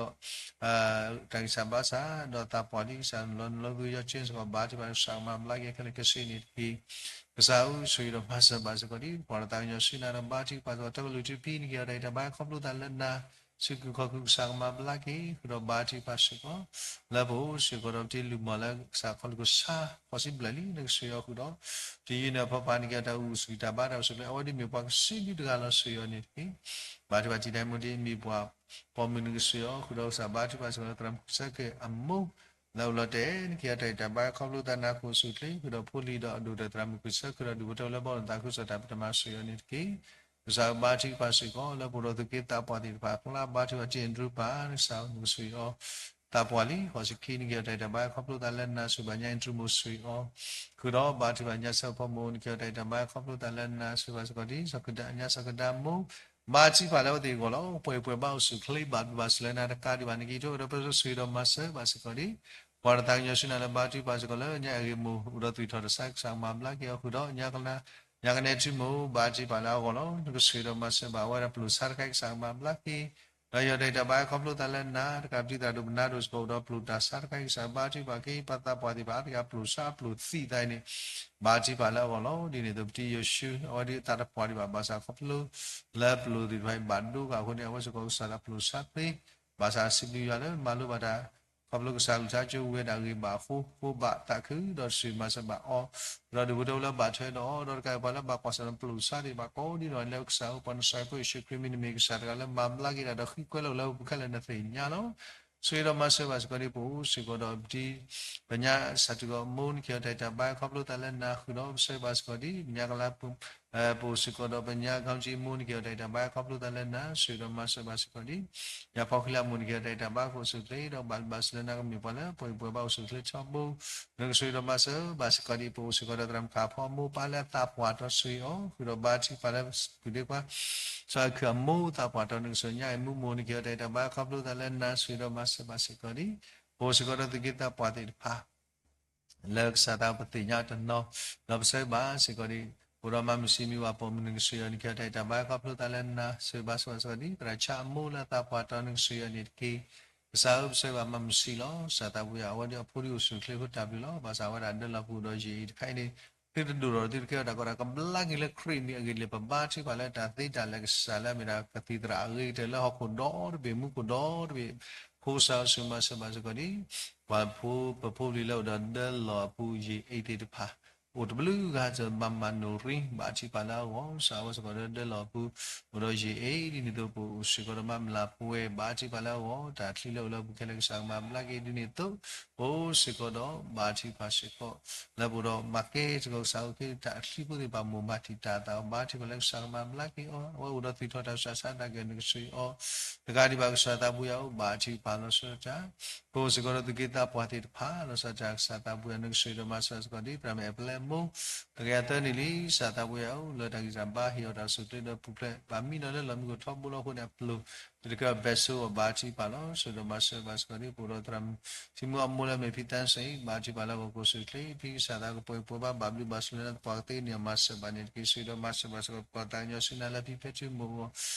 တၢ်ဂံၢ်စၢ်ဘါစၢ် ဒီးသးပှၢ်ဒ်ကစၢ် လီၤနုာ်လီၤသုယီၤကၠ့စ့ၢ်ကီး ဘါထုကဖၣ်ကစၢ်ကမၤဘျါက့ၤခဲလၢာ်ခဲဆ့န့ၣ်တက့ၢ်. ကစၢ်ဧၢ ဆှၢအံၤဒီးမၤစၢၤဘၣ်စ့ၢ်ကီးဒ် ပကွၢ်တၢ်သးကညီၤဆူနၤဒီးဘါထုကဖၣ်စ့ၢ်ကီး တၢ်ကလုၢ်ထူဖံ နကဟ့ၣ်အီၤတၢ်ဂံၢ်တၢ်ဘါခီဖျိသးလၢနၤ စုကဝဲၤခီၣ်ကဝဲၤကစၢ်ကမၤဘျါက့ၤ ဃုာ်ဒီးဘါထုကဖၣ်စ့ၢ်ကီး လၢပအိၣ်စ့ၢ်ကီးဒီးပတ့လုၢ်မီၢ်လၢကစၢ်ခီၣ်လုၢ်ကစၢ် ခီၣ်စံဘျဲၣ်လံ နကဆှၢအံၤဃုာ်ဒီး တယုၢ်န့ၣ်အဖီဖး နကဟ့ၣ်အီၤတၢ်အိၣ်ဆူၣ်တၢ်ဘါတၢ်အိၣ်ဆူၣ်ချ့ အဝဲဒ်မ့ၢ်ပှၤကဆှၢဒုတဂၤလီၤ ဆှၢအံၤန့ၣ်တက့ၢ်. ဘါထုကဖၣ်တံာ်တာ်မူဒ်အမ့ၢ်ပှၤပိာ်မုၣ် နကဆှၢအံၤဃုာ်ဒီးကစၢ်ဘါထုကဖၣ်စ့ၢ်ကီးလၢ သရၣ်မုၣ်ကၠံဆၢခဲၣ်အမိၢ် လၢအိၣ်လီၤတဲာ် နကဟ့ၣ်အီၤတၢ်ဂံၢ်တၢ်ဘါခီဖျိသးနၤခိၣ်ဆူၣ်ချ့ ဃုာ်ဒီးဖိလံၤဒီးအဒိၣ်ဒီးသရၣ်မုၣ်ကၠံဆၢခဲၣ်ဒီးဒူၣ်ဖိထၢလၢဘီမုၢ်နသးခုကစီၣ်တၢ်ဖံးတၢ်မၤ ဆှၢအံၤန့ၣ်တက့ၢ်. ကစၢ်ဘါထုကဖၣ်စ့ၢ်ကီး လၢပအိၣ်ဒီးသုးက့သးပှၢ်သ့ၣ်တဖၣ်အကျါ ဘါထုကဖၣ်တံာ်အ့ဒြူပၢ် ကစၢ်နကဆှၢအံၤ သးပှၢ်လံ ဃိးဆံခံ နကဟ့ၣ်အီၤတၢ်ဂံၢ်တၢ်ဘါခီဖျိသးလၢနၤ ဆူဘၣ်ညါအ့ဒြူမိၢ် ဆှၢအံၤ ဃုာ်ဒီးဘါထုကဖၣ်ညါစၢ်ဖီမိၢ် နကဟ့ၣ်အီၤတၢ်ဂံၢ်တၢ်ဘါခီဖျိသးလၢနၤ ဆှၢဘၣ်စ့ၢ်ကီးဒ် စီၤကဒါ ညါစီၤကဒါမိၢ် ဘါထုကဖၣ်လၢအဝဲသ့ၣ်အဂီၢ်လီၤ. ပှဲၤပှဲၤဘၣ်အိၣ်ဆူၣ်ချ့ဘၣ်ဘျုးဘၣ်ဆိၣ်လၢနၤတကးဒံးဘၣ် နကအံးထွဲဒီးပၢဆှၢ ဆှၢအံၤဒီးမၤစၢၤဘၣ်စ့ၢ်ကီးဒ် ပှၤတၢ်သးကညီၤဆူနၤလၢဘါထုကဖၣ်စ့ၢ်ကီးလၢညါအဂ့ၢ်မိၢ် အိၣ်ဒီးသူၣ်ထီၣ်တစဲး ကစၢ်ကမၤဘျါက့ၤအီၤဃုာ်ဒီးညါကလါ ညါကနဲထံမိၢ် ဘါထုကဖၣ်လၢအဂီၢ်လီၤ. နကဆိၣ်ဂ့ၤဒီးမၤစၢၤဘၣ်ဝဲဒၣ်ပျိာ်ဆါတခါအံၤ ကစၢ်ကမၤဘျါက့ၤ ဒီးယွၤတၢ်အံၤတၢ်ဘါခီဖျိသးလၢနၤ တကးပတံၤသရၣ်ဒိၣ်ပနါဒိၣ်စ့ၢ်ကီး အိၣ်ဒီးပျိာ်တၢ်ဆါတခါအံၤ ကစၢ်ဘါထုကဖၣ်က့ၤ ပှၤသးပှၢ်သ့ၣ်တဖၣ် အါတက့ၢ်ပျိာ်ဆါပျိာ်သံသးအံၤန့ၣ် ဘါထုကဖၣ်လၢအဂီၢ်လီၤ. ဒ်န့ၣ်အသိး ပတံၤယိၤၡူ အဝဲဒၣ်အသးတဖှၣ်ဒံးဘၣ် ဘၣ်ဆၣ်ခီဖျိလၢပျိာ်သ့ၣ်တဖၣ်အံၤ ဘၣ်ဒိဃာ်အဃိန့ၣ် အဝဲစ့ၢ်ကီးကစၢ်ဒၣ်ပျိာ်ဆါသ့ ဘၣ်ဆၣ်စံးဘျုးယွၤလၢမၤလိဘၣ်တၢ် ခီဖျိကစၢ်ကလုၢ်ကထါကၠိဝံၤဝဲဒၣ်ဂ့ၤဘၣ်အဃိ ဖိဘၣ်သးခု ဒီးဆိၣ်ဂ့ၤမၤစၢၤဘၣ်အီၤ, ဒီးဒုးဖိထၢဖိလၢဘၣ်ထွဲဒီးအီၤ ဒီးတကးပှၤလၢဘၣ်ကွၢ်ဆၢၣ်ဒီးပျိာ်ဆါသ့ၣ်တဖၣ်ကိးဒ်နီၢ်ဂၤဒဲး လၢကစၢ်အအိၣ် ပှၤနစၢ်ဖိယ့ၣ်ၡူးခရံာ်မံၤန့ၣ်မ့ၢ်ကစၢ်တဂၤလၢမၤဘျါက့ၤတၢ်ဒီးဃုကွဲလီၤလၢပူၤခဲလၢာ် နသ့ၣ်ညါလီၤ. ဆိၣ်ဂ့ၤဒီးမၤစၢၤဘၣ်စ့ၢ်ကီးဒ် ပအိၣ်စ့ၢ်ကီးဒီးပတံၤ ပညါစးထီၣ်ကီးမိၢ် နကဟ့ၣ်အီၤတၢ်အံၤတၢ်ဘါခီဖျိသးလၢနၤ ဃုာ်ဒီးပဆၢဘၣ်စ့ၢ်ကီးဒ် ပညါကလါ ပအိၣ်စ့ၢ်ကီးဒီးပညါ ခီကံမိၢ် နကဟ့ၣ်အီၤတၢ်အံၤတၢ်ဘါခီဖျိသးလၢနၤ ဆိၣ်ဂ့ၤဒီးမၤစၢၤဘၣ်စ့ၢ်ကီးဒ် ညါဖီခံလါမိၢ် နကဟ့ၣ်အီၤတၢ်အံၤတၢ်ဘါ ကအိၣ်ဆူၣ်အိၣ်ချ့ဒီးဘၣ်ဘျုးဘၣ်ဆိၣ်လၢနၤ ကမ့ၢ်ပှၤလၢပှဲၤပှဲၤဘၣ်အိၣ်ဆူၣ်အိၣ်ချ့ထီဘိ နကဆိၣ်ဂ့ၤဒီးမၤစၢၤဘၣ်စ့ၢ်ကီးဒ် ပအိၣ်စ့ၢ်ကီးဒီးသရၣ်မုၣ်ခးဖီ မိၢ်ပၢ်လၢအသးပှၢ်တီ ဆိၣ်ဂ့ၤအီၤ ဃုာ်ဒီးဘါထုကဖၣ်လၢ ပုၢ်ဒ့ခွါ စီၤခၢၣ်အမိၢ်သးပှၢ်တီ နကဆိၣ်ဂ့ၤညါအံၤ မုၢ်မိၢ် နကဟ့ၣ်အီၤတၢ်အံၤတၢ်ဘါခီဖျိသးလၢနၤ ဆိၣ်ဂ့ၤဒီးမၤစၢၤဘၣ်စ့ၢ်ကီးဒ် ပအိၣ်စ့ၢ်ကီးဒီးသူၣ်က့သးပှၢ်သ့ၣ်တဖၣ် လၢကစၢ်သးပသ့ၣ်ညါတနီၤ ဒီးပဆၢဘၣ်စ့ၢ်ကီးဒ် ပအိၣ်ဒီးမါမုၢ်ဆံးမံဝၤပိာ်မုၣ် နကဆိၣ်ဂ့ၤအီၤ နကဟ့ၣ်အီၤတၢ်အံၤတၢ်ဘါခီဖျိသးလၢနၤ ဆိၣ်ဂ့ၤဘၣ်ဆိၣ်ဘၣ်စ့ၢ်ကီးဒ် သရၣ်ဆါအမိၢ်လၢအသးပှၢ်တီ နကဆိၣ်ဂ့ၤအီၤန့ၣ်တက့ၢ်. ကစၢ်ဧၢ ပဆၢဘၣ်မါမုၢ်ဆံးလီၤ. ကစၢ်သးပူၤယၤ အဝဲဒၣ်အဖိဒ်အိၣ်ဆူၣ်အိၣ်ချ့အဃိတၢ်ဘျုးလီၤ. ဘၣ်ဆၣ်အဝဲဒၣ်ဒၢလီၤပူၤဒီးယံာ်အံၤတခါအံၤန့ၣ် သုတဒိၣ်ထီၣ်သုတကဲထီၣ် တၢ်ကီတၢ်ခဲ ကဘျါက့ၤလၢခရံာ်မံၤအဂ့ၢ်ဒ်လဲၣ် ပဘါထုကဖၣ်လၢတၢ်သ့တၢ်လၢာ် ကစၢ်လၢအမ့ၢ်ဒၣ်ကသံၣ်သရၣ်အဂ့ၤကတၢၢ်လၢဟီၣ်ခိၣ်ဒီတဘ့ၣ် မူခိၣ်ဒီတဘ့ၣ် ဖိစၢ်ဧၢ ဆိၣ်ဂ့ၤမၤစၢၤဘၣ်စ့ၢ်ကီးဒ် ပှၤဖိ ပဖိပလံၤလၢအိၣ်ဒီးဒၢလီၤအပူၤယံာ်အံၤသ့ၣ်တဖၣ် အိၣ်တဘျုးဂၤစၢၤ ဘၣ်မၤနိၣ်ရံ ဘါထုကဖၣ်လၢအဂီၢ် စၢ်ဝဲစ့ၢ်ကီးဒီးဒၢလီၤအပူၤ အိၣ်ဒီးယံာ်အံၤ ဒ်န့ၣ်အသိး ပအိၣ်စ့ၢ်ကီးဒီးမါမျၢ်ပှဲၤ ဘါထုကဖၣ်လၢအဂီၢ် တၢ်ချံလၢအိၣ်လၢပူၤခဲလၢာ် ကစၢ်ကမၤဘျါက့ၤ ဒ်န့ၣ်အသိး ပအိၣ်စ့ၢ်ကီးဒီးဘါထုကဖၣ်စ့ၢ်ကီး လၢပအိၣ်ဒီးမၤကဲစ့ၢ်ကီး ကစၢ်အိၣ်က့ၤ တၢ်ချံဖိသ့ၣ်တဖၣ် မိၢ်မၤတံာ်တာ်အသး ဘါထုကဖၣ်လၢကစၢ်ကမၤဘျါက့ၤအီၤ အဝဲအိၣ်ဒီးသူၣ်ထီၣ်တၢ်ဆူးတၢ်ဆါ တၢ်ကဲ နကဆိၣ်ဂ့ၤအီၤ တကးဒံးဘၣ် ကစၢ်သးပူၤယၤဧၢ ဘါထုကဖၣ်လီၤဆီဒၣ်တၢ် ပအိၣ်စ့ၢ်ကီးဒီးသူၣ်က့သးပှၢ်သ့ၣ်တဖၣ် လီၤဆီဒၣ်တၢ် ကစၢ်သးပူၤယၤ နကဆိၣ်ဂ့ၤဒီးမၤစၢၤစ့ၢ်ကီးဒ် သရၣ်မုၣ်အဲၣ်ပလဲမိၢ် တကယၤသၢနံၣ်လံ ကစၢ်သးပူၤယၤဧၢ လၢတၢ်ဂံၢ်တၢ်ဘါ ဟ့ၣ်အီၤတၢ်အိၣ်ဆူၣ်အိၣ်ချ့ဒီးပူၤဖျဲး ဘၣ်မံနီၤလၢလီၢ်မံခိၣ်ထီဘိလီၤအဃိန့ၣ် အပျိာ် တကဲဘဲၣ်ဆိအီၤ ဘါထုကဖၣ်လီၤ ဆိၣ်ဂ့ၤဒီးမၤစၢၤဘၣ်စ့ၢ်ကီးဒ် ပအိၣ်ဒီးသရၣ်မုၣ် ထံမူအမိၢ်လၢအမ့ၢ်ဖံသၣ်စ့ၢ် ဘါထုကဖၣ်လၢအဂီၢ် ကအိၣ်ဆူၣ်အိၣ်ချ့ ဖံကစၢ်သးကပှဲၤပှဲၤဘၣ် ဘၣ်ဘျုးဘၣ်ဆိၣ်လၢနၤ သပှၢ်ကသ့န့ၣ်မၤစၢၤဘၣ်န့ၣ်တက့ၢ် ဆိၣ်ဂ့ၤဒီးမၤစၢၤဘၣ်စ့ၢ်ကီး ပှၤသးကညီၤဆူနၤလၢဖံဖဲထံမိၢ်အဂီၢ်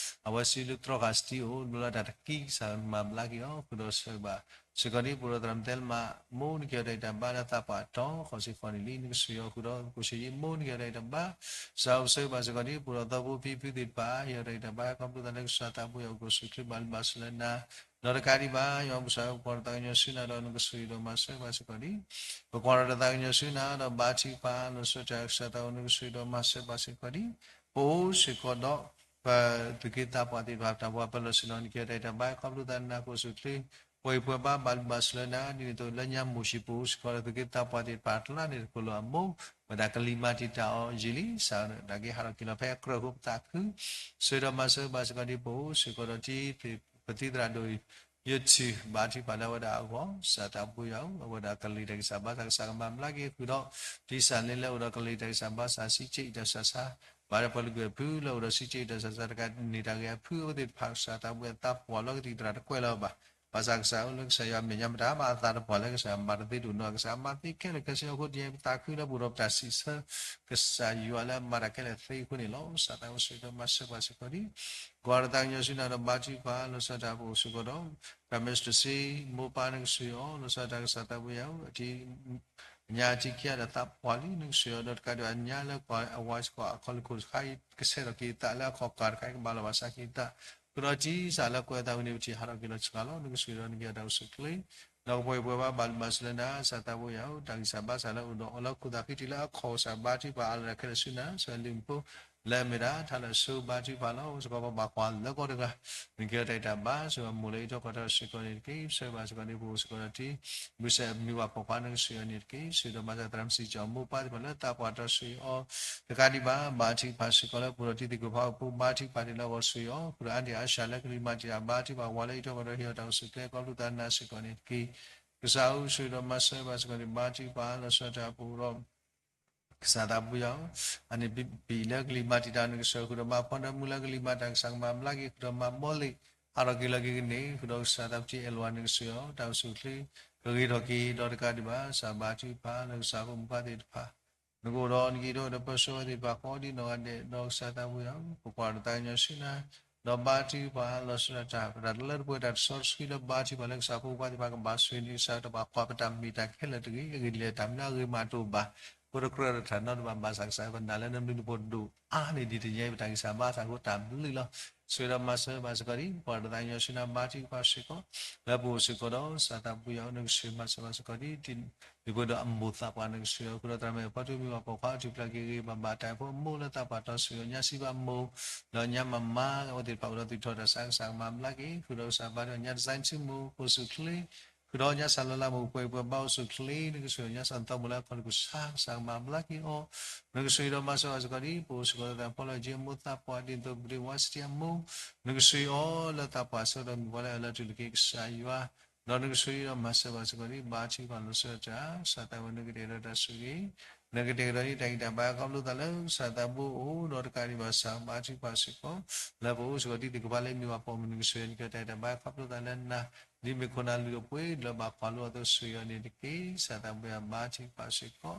အဝဲစံးလၢသြီဃာ်စတံအိၣ် ဘျီလၢတၢ်တကံ ကစၢ်မၤဘျါက့ၤအီၤ ဃုာ်ဒီးဆၢဘၣ် စ့ၢ်ကီးဒ် ပအိၣ်ဒီးသရၣ်မုၣ်သဲလမးမိၢ် နကဟ့ၣ်အီၤတၢ်အံၤတၢ်ဘါလၢသးပှၢ်တီ ဃိးဆံဃိးနံၣ်လံ နကဆိၣ်ဂ့ၤအီၤဃုာ်ဒီး ကိၣ်ဆံယံာ်မိၢ် နကဟ့ၣ်အီၤတၢ်အံၤတၢ်ဘါ စၢ်ဧၢ ပဆၢဘၣ်စ့ၢ်ကီးဒ် ပအိၣ်ဒီးသီဖိဖံဖုသ့ၣ်တဖၣ် ဟ့ၣ်အီၤတၢ်အံၤတၢ်ဘါ ခီဖျိသးလၢကစၢ်သးပူၤယၤ ကအိၣ်ဆူၣ်အိၣ်ချ့ ဘၣ်ဘျုးဘၣ်ဆိၣ်လၢနၤ ဒီးတကးဒံးဘၣ် ယွၤပကစၢ်ဧၢ ပကွၢ်ဒီးသးကညီၤဆူနၤဒီး နကဆိၣ်ဂ့ၤဒီးမၤစၢၤဘၣ်စ့ၢ်ကီးဒ် ပကွၢ်ဒီးသးကညီၤဆူနၤဒီး ဘါထုကဖၣ်လီၤဆီဒၣ်တၢ် ကစၢ်သးပူၤ နကဆိၣ်ဂ့ၤဒီးမၤစၢၤဘၣ်စ့ၢ်ကီးဒ် ပအိၣ်စ့ၢ်ကီးဒီး ပသူၣ်က့သးပှၢ်သ့ၣ်တဖၣ် တၢ်ပှၤပၢၤလီၢ်ဆ့ၣ်နီၤ နကဟ့ၣ်အီၤတၢ်အံၤတၢ်ဘါ ခီဖျိသးလၢနၤ ကအိၣ်ဆူၣ်အိၣ်ချ့ ပှဲၤပှဲၤဘၣ် ဘၣ်ဘျုးဘၣ်ဆိၣ်လၢနၤ ဒ်န့ၣ်အသိး လၢညါမိၢ်ၡ့ၣ်ပအိၣ်စ့ၢ်ကီးဒီး သူၣ်က့သးပှၢ်သ့ၣ်တဖၣ် တလါန့ၣ်တကီၢ်လၢအမိၢ် ဝဲဒၣ်ကလံၤမၤတံာ်တာ်အီၤယံာ်လံ စးဒၣ်က့ၤဟးထီၣ်က့ၤလီၤဖဲအကြၢးအဃိ ပသးခု ဆိၣ်ဂ့ၤဒီးမၤစၢၤဘၣ်စ့ၢ်ကီးဒ် ပအိၣ်စ့ၢ်ကီးဒီးတံၤ ပသံၣ်သရၣ်ဒိၣ် ယထံၣ် ဘါထုကဖၣ်လၢအဝဲဒၣ်အဂီၢ် ကစၢ်သးပူၤယၤဧၢ အဝဲဒၣ်ကလံၤတၢ်ဂံၢ်စၢ်ဘါစၢ် ကစၢ်ကမၤဘျါက့ၤဃုာ်ဒီး တံၤစၢ်လ့လၢအိၣ်ဒီးကလံၤတၢ်ဂံၢ်စၢ်ဘါစၢ် စံးက့ၢ်အံၤတၢ်ဆၢဆါ ဘၣ်ဒီးပှၤလုၢ်ကွဲၢ်ဖုလၢအိၣ်ဒီးစံးက့ၢ်အံၤတၢ်ဆၢဆါ တကးန့ၣ်တၢ်ဂ့ၢ်အဖုအဝဲသ့ၣ်တဖၣ် ကစၢ်သးပူၤအသးပှၢ်လီၤကသံၣ်သရၣ်တကွဲးလၢၤဘၣ် ဘၣ်ဆၣ်ကစၢ်ဧၢ လၢကစၢ်ယွၤမဲာ်ညါမတၤမးအသးတပှၢ်လၢကစၢ် မၤတသ့ဒိၣ်နီၢ် ကစၢ်မၤသ့ခဲလၢာ်ခဲဆ့အဃိ ဒ်ပသးခုလၢပအိၣ်ဒီးပတၢ်စံးဆၢ ကစၢ်ယွၤလၢအမၤတၢ်ခဲလၢာ်သ့အဃိန့ၣ်လီၤ. ကစၢ်သးအိၣ်ဆိၣ်ဂ့ၤဒီးမၤစၢၤဘၣ်စ့ၢ်ကီးဒ် ကွၢ်ဒီးသးကညီၤဆူနၤဒီး ဘါထုကဖၣ်လီၤဆီဒၣ်တၢ် ပအိၣ်စ့ၢ်ကီးဒီး ပမ့ၢ်စတစ့ မိၢ်ပၢ် နကဆိၣ်ဂ့ၤအီၤ လီၤဆီဒၣ်တၢ် ကစၢ်သးပူၤယၤဧၢ အညါအထံခံဂၤဒီးသးပှၢ်လံ နကဆိၣ်ဂ့ၤအီၤ ဒီးတကးဒံးဘၣ်ညါလၢပှၤအဝၤစ့ၢ်ကီး အခီၣ်လ့ၢ်ခိၣ်တခါအံၤ ကဆဲးထီၣ်က့ၤသးလၢအခီၣ်ကၢ်တခါအံၤ ကဘၣ်လီၤဘၣ်စးက့ၤသး ဃုာ်ဒီးတံၤစၢ်လၢကွဲးအသးဝံၤန့ၣ် ပထံၣ်ဟးထီၣ်က့ၤလီၤဆှးလီၤ နကဆိၣ်ဂ့ၤဒီးနကဟ့ၣ်အီၤတၢ်အိၣ်ဆူၣ်အိၣ်ချ့ ဒီးကပှဲၤပှဲၤဘၣ် ဘၣ်လုၢ်ဘၣ်စၢၤလၢနၤ ကစၢ်သးပူၤယၤဧၢ တၢ်ဂံၢ်စၢ်ဘါစၢ်လၢအိၣ်ဒီးအီၤလၢခိၣ်သးဃံတံၢ်လၢအခီၣ်ကစၢ် ဘါထုကဖၣ်အါလၢတၢ်ခဲလၢာ်ဆူနၤ ဆၢလံၤမူဖိ လၢအမ့ၢ်ဒၣ် ထါလၢာ်ဆိ ဘါထုကဖၣ်လီၤ အိၣ်စ့ၢ်ကီးပှၤဘၣ်ကွၢ်လၢကီၢ်တဂၤ နကဟ့ၣ်အီၤတၢ်အံၤတၢ်ဘါ ဆိၣ်ဂ့ၤအမိၢ်လၢအံးထွဲကွၢ်ထွဲစ့ၢ်ကီးန့ၣ်တက့ၢ် ပဆၢဘၣ်စ့ၢ်ကီးန့ၣ် ပအိၣ်စ့ၢ်ကီးဒီးတံၤ ဘုစဲးမံၤဝၤပိာ်ခွါ နကဆိၣ်ဂ့ၤအီၤန့ၣ်တက့ၢ် ဆိၣ်ဂ့ၤဒီးမၤစၢၤသရၣ်မုၣ်စံးကၠီၣ် မိၢ်ပၢ်သ့ၣ်တဖၣ်လၢသးပှၢ်တီဆိၣ်ဂ့ၤအီၤ တကးဒံးဘၣ် ဘါထုကဖၣ်စ့ၢ်ကီးလၢပအိၣ်ဒီးတံၤသကိးဖိအဖိ ဘါထုကဖၣ်ဒ်လၢအဂီၢ်ဆိၣ်ဂ့ၤအီၤ ဃုာ်ဒီးအါဒံၣ်အါစှၤလၢကလံၤမၤတံာ်တာ် ဘါထုကဖၣ်ဝၤလၢအံးထွဲကွၢ်ထွဲ ဟ့ၣ်အီၤတၢ်အိၣ်ဆူၣ်အိၣ်ချ့ ခီဖျိသးနၤစ့ၢ်ကီးန့ၣ်တက့ၢ် ကစၢ်ဧၢ ဆိၣ်ဂ့ၤဒီးမၤစၢၤဘၣ်စ့ၢ်ကီးန့ၣ် ဘါထုကဖၣ်လီၤဆီဒၣ်တၢ် ပအိၣ်ဒီး ကစၢ်သးပူၤယၤဧၢ, အန့ၣ်ပံၤလၢကလံၤမၤတံာ်တာ် နကဆိၣ်ဂ့ၤဃုာ်ဒီးမါဖီဒၢမူလၢကလံၤမၤတံာ်တာ် ကစၢ်ကမၤဘျါက့ၤဃုာ်ဒီးမါဘီလ့ၣ် ဟးထီၣ်က့ၤလီၤက့ၤကန့ၢ် ဃုာ်ဒီးကစၢ်သးပူၤတံၤအဲၣ်လီၤ နကဆိၣ်ဂ့ၤအီၤ တၢ်အိၣ်ဆူၣ်အိၣ်ချ့ ကဂ့ၤထီၣ်က့ၤဒီးတကးဒံးဘၣ် ကစၢ်ဘါထုကဖၣ်လၢကစၢ်ဖိမုၣ်ဖိသ့ၣ်တဖၣ် နကအိၣ်ဒီးနက့ၤဒိၣ်ဒီးပၢဆှၢဝဲသ့ၣ်တဖၣ်ကိးဒ်နီၢ်ဂၤဒဲး ဒီးကစၢ်သးဘိယွၤဧၢ, ပကွၢ်ဒီးသးကညီၤဆူနၤ, ဒီးဘါထုကဖၣ်လီၤဆီဒၣ်တၢ် ပတၢ်တလၢတပှဲၤတၢ်တစီတဆှံလၢ ဘါထုကဖၣ်လၢကစၢ်ဖိခွါသ့ၣ်တဖၣ်ကဘၣ်ဆိၣ်ဂ့ၤန့ၢ်ကစၢ် တဘၣ်ကွၢ်ပတၢ်မ့ၢ်တၢ်ခဲလၢာ်တဂ့ၤ, အဂ့ၢ်ဒ်လဲၣ်တၢ်မနုၤအဂ့ၤမးတအိၣ်ဘၣ်, ဖိတကြၢးတထၢၣ်နီတဘၣ် ဘၣ်ဆၣ်ကစၢ်ပနာ်လၢနဘျုးနဖှိၣ်ဒိၣ်အါန့ၢ်ဒံးတညါအံၤ ပတၢ်ဂံၢ်စၢ်ဘါစၢ်အဃိတၢ်ဘျုးလီၤ. ဆိၣ်ဂ့ၤဒီးမၤစၢၤဘၣ်စ့ၢ်ကီးဒံး ပကွၢ်ဒီးသးကညီၤဆူနၤ ဘါထုကဖၣ်စ့ၢ်ကီး လၢပအိၣ်စ့ၢ်ကီးဒီး ကစၢ်သးဘိယွၤဧၢ, နကဆိၣ်ဂ့ၤမၤစၢၤဘၣ်စ့ၢ်ကီးဒံး ဒ်ပှဲၤဒီးအမိၢ်သးပှၢ် နကဆိၣ်ဂ့ၤအီၤ ဃုာ်ဒီးသရၣ်မုၣ်အဖီတမ့ၢ်ဘၣ်ပိာ်ခွါ အထူၣ်ဖျဲးက့ၤဂ့ၤဘၣ်ဘၣ်တၢ်အဖိအမိၢ်လၢသးပှၢ်တီ ဆိၣ်ဂ့ၤအီၤညါစံးဘၣ်မိၢ်, ဒီးညါမၤမၤအဝဲသ့ၣ်တဖၣ်အိၣ်ဒီးသူၣ်ထီၣ်တၢ်ဆါ ကစၢ်ကမၤဘျါက့ၤ ဃုာ်ဒီးကစၢ်ဘါထုကဖၣ်ညါ design ဆူမိၢ် ကိးဆူၣ်ချ့ ဃုာ်ဒီးညါစၢ်လီၤလးမိၢ်ပှဲၤပှဲၤဘါအိၣ်ဆူၣ်ချ့ နကဆိၣ်ဂ့ၤညါစၢ်သီမိၢ်လၢအခီၣ်နူာ်ကစၢ် ကစၢ်ကမၤဘျါက့ၤအီၤ, နကဆိၣ်ဂ့ၤဒီးမၤစၢၤဘၣ်စ့ၢ်ကီးဒံး ပအိၣ်စ့ၢ်ကီးဒီးသးဖီလၢအက့အမိၢ်သးပှၢ် ဒ်သိးပဒ့ဝါစတံအမိၢ်, နကဆိၣ်ဂ့ၤအီၤလၢသးပှၢ်ဆၢကတီၢ်မုၢ်ပှၢ်လၢအလၢထူၣ်တက့ၢ် ကစၢ်ယွၤ ဒီးနကဆိၣ်ဂ့ၤဒီးမၤစၢၤဘၣ်စ့ၢ်ကီးဒံး ဘါထုကဖၣ်လီၤဆီဒၣ်တၢ် ကစၢ်သးဝဲ နကတဲာ်ကတီၤတၢ်ဆိၣ်ဂ့ၤ, နကတဲာ်ကတီၤဒံးတၢ်ဂံၢ်တၢ်ဘါ ခီဖျိသးလၢကစၢ်သးဘိအိၣ်ဒီးတကးဒံးဘၣ် ကစၢ်ဘါထုကဖၣ်စ့ၢ်ကီး လၢပအိၣ်စ့ၢ်ကီးဒံးသ့ၣ်ကဖၣ်လၢမ့ၢ်ဘၣ်ပိာ်မုၣ် နကဆိၣ်ဂ့ၤ နကတဲာ်တၢ်ဂံၢ်တၢ်ဘါ ခီဖျိသးလၢနၤ ဒ်မ့ၢ်ခိၣ်နၢ်လုၢ်အပှ့ၤ လၢဘၣ်ကွၢ်လိအသိး ဆိၣ်ဂ့ၤအီၤန့ၣ်တက့ၢ်. ကစၢ်သးဘိယွၤ ဘါထုကဖၣ်စ့ၢ်ကီး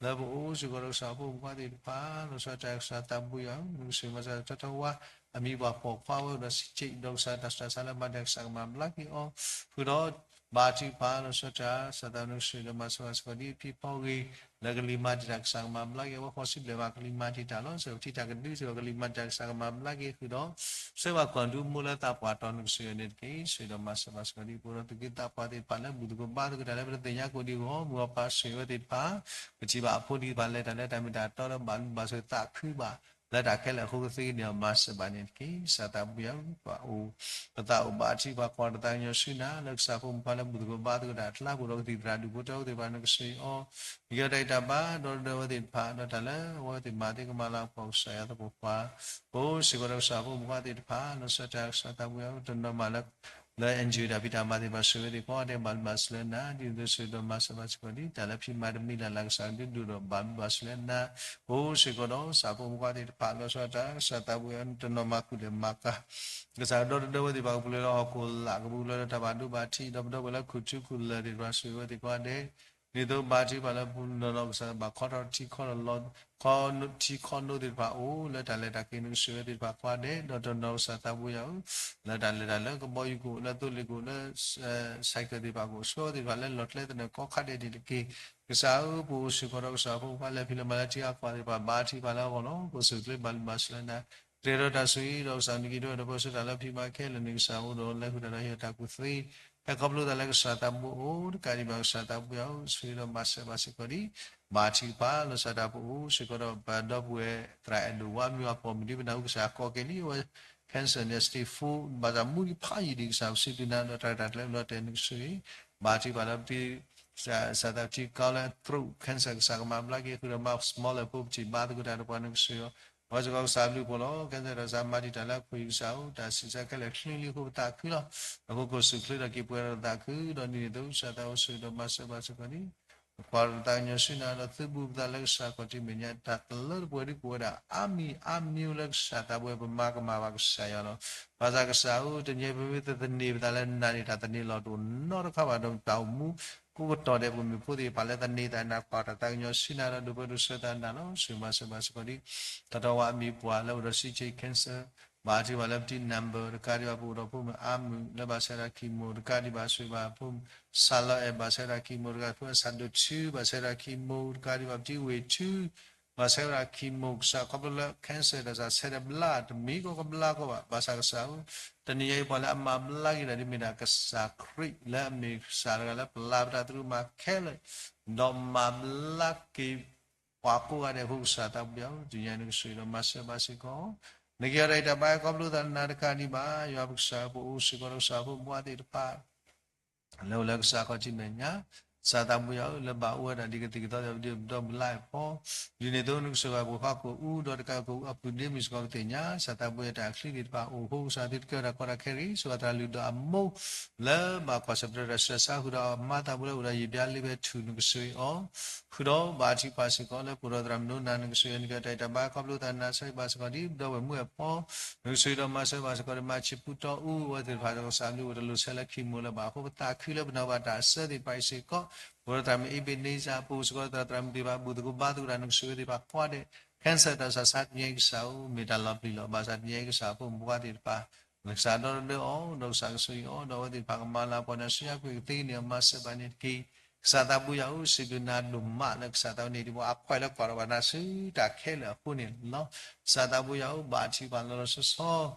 လၢပအိၣ်စ့ၢ်ကီးဒီးကစၢ်ဖိမုၣ်ခွါသ့ၣ်တဖၣ် လီၤဆီဒၣ်တၢ် ကစၢ်သးဘိယွၤ နကဆိၣ်ဂ့ၤမၤစၢၤထီထီဝါ အမံၤပှၢ်ပိာ်ခွါဝဲဒီးစံးက့ ဒီးကစၢ်တၢ်ဆူးတၢ်ဆါလၢမၤတၢ် ကစၢ်ကမၤဘျါက့ၤအီၤ ဃုာ်ဒီး ဘါထုကဖၣ်လီၤဆီဒၣ်တၢ် ကစၢ်သးဘိယွၤ နကဆိၣ်ဂ့ၤဒီးမၤစၢၤဘၣ်စ့ၢ်ကီးဒံး အဖံအဖီအဂ့ၢ် လၢကလံၤမၤတံာ်တာ် ကစၢ်ကမၤဘျါက့ၤ အဝဲဃီၤစံဘျဲၣ်ဘၣ် ကလံၤမၤတံာ်တာ်လီၤ. စဲးပထံတၢ်ကဒု စဲးပကလံၤမၤတံာ်တာ် ကစၢ်ကမၤဘျါက့ၤဃုာ်ဒီး ဆှၢဘၣ်ကွၢ်ဒုမိၢ်လၢသးပှၢ်တီ နကဆိၣ်ဂ့ၤအီၤန့ၣ်တက့ၢ်. ဆိၣ်ဂ့ၤဒီးမၤစၢၤဘၣ်စ့ၢ်ကီးဒံး ပအိၣ်ဒီးသူၣ်က့သးပှၢ်သ့ၣ်တဖၣ်လၢ ဘူၣ်သကိးဘါသကိးတၢ်လၢ ပတသ့ၣ်ညါကိးဒံးအဂီၢ် မုၢ်အပၢ်ဆိၣ်ဂ့ၤဝဲသ့ၣ်တဖၣ် ပထံၣ်ဘၣ်အဖိဒံးသ့ၣ်တဖၣ်လဲၤတၢ်လၢတၢ်မ့ၢ်တၢ်တီလၢဘၣ်လူၤဘၣ်ဆိၣ်ဂ့ၤသးခုဘၣ် လၢတၢ်ခဲလၢာ်အဃိ ကသ့န့ၢ်အီၤမၤစၢၤဘၣ်န့ၣ်တက့ၢ်. ကစၢ်သးဘိယွၤ ပအိၣ် ပသးအိၣ်ဘါထုကဖၣ် ပကွၢ်ဒီးသးကညီၤဆူနၤ လၢကစၢ်ဖိမုၣ်ခွါလၢ ဘူၣ်သကိးဘါသကိးတၢ်အကျါ ပအိၣ်ဒီးကသံၣ်သရၣ်ဒူၣ်ဖိထၢဖိသ့ၣ်တဖၣ် နကဆိၣ်ဂ့ၤအီၤ နကဲထီၣ်တၢ်ဂံၢ်တၢ်ဘါ ဒီတဒၢဝဲသ့ၣ်တဖၣ် ဒီးတၢ်လၢအဝဲသ့ၣ်မၤသ့ကမၤလၤကပီၤ ကစၢ်ယွၤသပှၢ်ပှၢ် ပအိၣ်စ့ၢ်ကီးဒီးကစၢ်ဖိမုၣ်ခွါသ့ၣ်တဖၣ် လီၤဆီဒၣ်တၢ် ကစၢ်သးဘိယွၤ တနီၤမးလၢ လၢ NGO တၢ်ဖံးတၢ်မၤသ့ၣ်တဖၣ် ဆိၣ်ဂ့ၤဝဲသ့ၣ်ကိးဂၤဒဲး ဘၣ်လူၤဘၣ်စၢၤလၢနၤ ဒ်သိးဆိၣ်ဂ့ၤဒီးမၤစၢၤဘၣ်စ့ၢ်ကီးဒံး တၢ်လၢဖံးမၤတမံၤလၢ်လၢ် ကစၢ်ဒုးဒိၣ်ဒီးဘၣ်လူၤဘၣ်စၢၤလၢနၤ ပအိၣ်စ့ၢ်ကီးဒီးကစၢ်ဖိမုၣ်ခွါသ့ၣ်တဖၣ် လီၤဆီဒၣ်တၢ် ကစၢ်သးဘိယွၤ တနီၤမးကူၣ်လဲၤမၤကၤ ကစၢ်ဒီတဒၢဝဲသ့ၣ်တဖၣ် ကပူၤဖျဲးလၢဟီၣ်ခိၣ်လာ် ကပူၤဖျဲးလၢတၢ်ဘၣ်ဒိဘၣ်ထံး ဒီးပဒီပုၢ်ဝဲၢ်လၢခူၣ်ထူခူၣ်လၢၢ်သ့ၣ်တဖၣ် ဆိၣ်ဂ့ၤဝဲသ့ၣ်ကိးဂၤဒဲး ဒ်သိးဘါထုကဖၣ်လၢပူၤနီၢ်နီၢ် ကစၢ်ဘၣ်ခီထီၣ်ထံခီထီၣ်လီၤ ခီထံခီနိသ့ၣ်တဖၣ်အိၣ် လၢတၢ်လဲၤတၢ်က့ၤ နကဆိၣ်ဂ့ၤဝဲသ့ၣ်တဖၣ်ကိးဂၤဒဲး ဒီးတနီၤ ကစၢ်သးဘိယွၤဧၢ လၢတၢ်လဲၤတၢ်လၢကဘီယူၤကအိၣ် လၢသိလ့ၣ်ကအိၣ် လၢ ဆိုင်ကယ်သ့ၣ်တဖၣ်ကအိၣ် ဆိၣ်ဂ့ၤသ့ၣ်တဖၣ်လၢလီၢ်ကျဲသနၢၣ်ကိးခါဒဲးန့ၣ်တက့ၢ်. ကစၢ်ဧၢ ပအိၣ်စ့ၢ်ကီးဒီးကစၢ်ဖိမုၣ်ခွါလၢ ဖံးလၢမၤလၢထံဂၤကီၢ်သ့ၣ်တဖၣ် ဘါထုကဖၣ်လၢအဂီၢ်လီၤ. ပအိၣ်စ့ၢ်ကီးဘၣ်လူၤဘၣ်စၢၤလၢနၤ ကတဲာ်ကတီၤတၢ်ဆိၣ်ဂ့ၤ ဒီးကစၢ်နက့ၤဒိၣ်ဒီးပၢဆှၢတၢ်လၢဖံးမၤခဲလၢာ်န့ၣ် ကစၢ်အိၣ်ဒီးလဲၤဃုာ်တၢ်ဒီးဟ့ၣ်တၢ်ကူၣ်သ့ ဟဲခီဖျိသးလၢကစၢ်သးဘိအိၣ် တကးဒံးဘၣ် ကစၢ်သးဘိယွၤဧၢ ဆိၣ်ဂ့ၤဒီးမၤစၢၤဘၣ်စ့ၢ်ကီးဒံး ဘါထုကဖၣ် လီၤဆီဒၣ်တၢ် ပအိၣ်စ့ၢ်ကီးဒီးပဒီပုၢ်ဝဲၢ်သရၣ်အဲၣ်ဒိၣ်ဝါ မ့ၢ်အပိာ်မုၣ်ဒ်ပနၢ်ဟူ ကစၢ်ကိးက့ၤလံ အဝဲ cancer န့ၣ် stage four ဘၣ်ဆၣ်မူဒံးဖးယံာ်ဒံး ကစၢ်ပစံးဘျုးနၤ ဒီးတၢ်ရဲၣ်တၢ်ကျဲၤလီၤတဲာ် နကဆိၣ်ဂ့ၤ ဘါထုကဖၣ်လၢပထံ ကစၢ်သးပထံကီၢ်လၢ throat cancer ကစၢ်ကမၤဘျါက့ၤ ဃုာ်ဒီးမၤ smaller ဖိပထံၣ်ဘါသကိးတၢ်တပှၤ နကဆိၣ်ဂ့ၤအီၤ အဝဲစ့ၢ်ကီးကစၢ်ဘျုးဖှိၣ်လီၤ. cancer တၢ်စၢ်မၤတံာ်တာ်လၢအခိၣ်အံၤ ကစၢ်ဧၢ တၢ်ဆံးစၢ်ခဲလၢာ်ချ့လံအဃိ ပသးခုလီၤ. အဃိ ကိးဆူၣ်ချ့ဒီးက့ၤပှဲၤဒီးသးခု ဒီးဒ်န့ၣ်အသိး ကစၢ်သးအိၣ်ဆိၣ်ဂ့ၤဒီးမၤစၢၤဘၣ်စ့ၢ်ကီးန့ၣ် ပကွၢ်ဒီးသးကညီၤဆူနၤဒီး သုဘူးပသးလၢကစၢ်ခီၣ်ထံးမဲာ်ညါ တၢ်တလၢတပှဲၤဒ်ပဝဲဒၣ် အါမံၤအါမံၤလၢကစၢ်သးပှဲၤ ပမၤကမၣ်ဘၣ်ကစၢ်ယွၤလီၤ. ဘၣ်ဆၣ်ကစၢ်ဧၢ တနံၤအံၤပမ့ၢ်တသန့ၤပသးလၢနၤန့ၣ် တၢ်သန့ၤလီၤတအိၣ်နီတခါဘၣ်ဒီး တၢ်အိၣ်မူကိးကတီၢ်ဒဲး ပမ့ၢ်ဖိသ့ၣ်တဖၣ်လၢသန့ၤသးနၤ ကွၢ်တၢ်သးကညီၤဆူနၤဒီး ဒိးပၢဒိးဆှၢသးနၤလီၤ. ဆိၣ်ဂ့ၤမၤစၢၤဘၣ်စ့ၢ်ကီးဒံး တီတီဝါအမံၤပှၢ်လၢအိၣ်ဒီး စံးက့ cancer ဘါထုကဖၣ်လၢပထံ number တကးဒံးဘၣ် ပအိၣ်ဒီးဖိမုၣ်အါမုၣ်လၢဘၣ်ဆဲးတၢ် chemo တကးဒံးဘၣ် ဆိၣ်ဂ့ၤဘၣ်ဖိမုၣ် ဆၣ်လီၤအဲၣ် ဘၣ်ဆဲးတၢ် chemo တကး ဖိအဆၣ်ဒိၣ်ထူ ဘၣ်ဆဲးတၢ် chemo တကးဒံးဘၣ် ပထံဝ့ၢ်ထူ ဘၣ်ဆဲးဝဲဒၣ် chemo ကစၢ်ခီဖျိလၢ cancer တၢ်စၢ်ဆဲးတဘျါ တမံၤကီးကဘျါကီးဘၣ် ဘၣ်ဆၣ်ကစၢ်ဧၢ တနံၤအံၤပှၤလၢအမၤဘျါက့ၤတၢ်ဒ်မ့ၢ်ဒၣ် ကစၢ်ခရံာ်လၢအမ့ၢ်ကစၢ်တဂၤလၢပျၢ်ပတၢ်သရူးမၤခဲလၢာ် ဒီးမၤဘျါက့ၤ ပှၤကိးဂၤဒဲးအဃိ ကစၢ်သးပှဲၤအီၤ တနံၤအံၤနကဆိၣ်ဂ့ၤဒီးမၤစၢၤဘၣ်စ့ၢ်ကီး နကဲထီၣ်တၢ်ဂံၢ်တၢ်ဘါ ခီဖျိသးနၤတကးဒံးဘၣ် ယွၤပကစၢ် ပအိၣ်စ့ၢ်ကီးဒီးကစၢ်ဖိမုၣ်ခွါသ့ၣ်တဖၣ် လၢအိၣ်လၢကစၢ်ခီၣ်ထံးမဲာ်ညါ ကစၢ်သးပှဲၤအီၤ လၢဘၣ်အိၣ်ဝဲဒၣ်ဒ်ကသံၣ်ကသီသ့ၣ်တဖၣ် ဒ်ပဒီပုၢ်လၢ်အဖီ ဒ်န့ၣ်အသိး နကဆိၣ်ဂ့ၤပှၤဖးကိာ်အူ ဒီးတကးကိာ်အူအပုၢ်ဒ့မုၣ်စ့ၢ်ကီး ကသ့ၣ်ညါ ကစၢ်သးပှဲၤတၢ်အချံသ့ၣ်တဖၣ်အိၣ်အဃိ ကစၢ်သုတကဲထီၣ်တၢ်ကီတၢ်ခဲဂ့ၤ ဆိၣ်ဂ့ၤသရၣ်လုၢ်ဒီးအမိၢ် လၢဘၣ်ကွၢ်ဆၢၣ်မဲာ်တၢ်ဆှၢဆါ ဃုာ်ဒီးအမါသးပှဲၤလၢအိၣ်ဒီးယံာ်ဘျါလံဖဲထူၣ် နကဆိၣ်ဂ့ၤအီၤ ဃုာ်ဒီးဘါထုကဖၣ်စ့ၢ်ကီး လၢပအိၣ်ဒီးသရၣ်မုၣ်ဒိၣ်နၤ နကဆိၣ်ဂ့ၤ နကဲထီၣ်တၢ်ဂံၢ်တၢ်ဘါ ခီဖျိသးနၤ ဆိၣ်ဂ့ၤဘၣ်စ့ၢ်ကီး ဒ်ပဒီပုၢ်ဝဲၢ်မုၣ်အဖီ နကဆိၣ်ဂ့ၤဒီးမၤစၢၤဘၣ်စ့ၢ်ကီး ဒ်မၤဆံးပူတီအူ အဝဲသ့ၣ်တဖၣ် ကစၢ်မ့ၢ်အိၣ်တလိၣ်ဆဲးလၢ chemo လၢၤဘၣ်အဃိ ပသးခုလၢပနီၢ်ဘၣ်တၢ်အစၢသ့ၣ်တဖၣ်အံၤစ့ၢ်ကီး ပအိၣ်ဒီးသရၣ်မုၣ်အ့ဘ့းန့စၢ်, ပအိၣ်စ့ၢ်ကီးဒီးသရၣ်မုၣ်သ့ၣ်တဖၣ် ဘူၣ်သကိးဘါသကိးတၢ် နကဆိၣ်ဂ့ၤသ့ၣ်တဖၣ်ကိးဂၤဒဲး, cancer တၢ်ဆူးတၢ်ဆါ တနံၤအံၤကစၢ်ဧၢ မ့ၢ်တၢ်လီၤပျံၤလီၤ. ဘၣ်ဆၣ်တနံၤအံၤကစၢ် ဖိမုၣ်ဖိခွါသ့ၣ်တဖၣ် နကစၢ်ဒီတဒၢအီၤ ဒီးကစၢ်ကဆိၣ်ဂ့ၤအီၤ ဒီးအဝဲသ့ၣ်တဖၣ်ကမၤလၤကပီၤနၤဆူညါ ကွံာ်ကသ့န့ၢ်အီၤ မၤစၢၤဘၣ်န့ၣ်တက့ၢ်. ကစၢ်သးဘိယွၤဧၢ, စံးဘျုးနၤဒိၣ်မးလၢကစၢ်သးဝဲန့ၣ် ဒ်ပှၤအခွဲးလၢကွၢ်ဒီးဘၣ်နၤဆူတၢ်ခဲလၢာ်အဃိန့ၣ်လီၤ. ကစၢ်သးဘိယွၤဧၢ, ဘါထုကဖၣ်လီၤလီၤဆီဆီ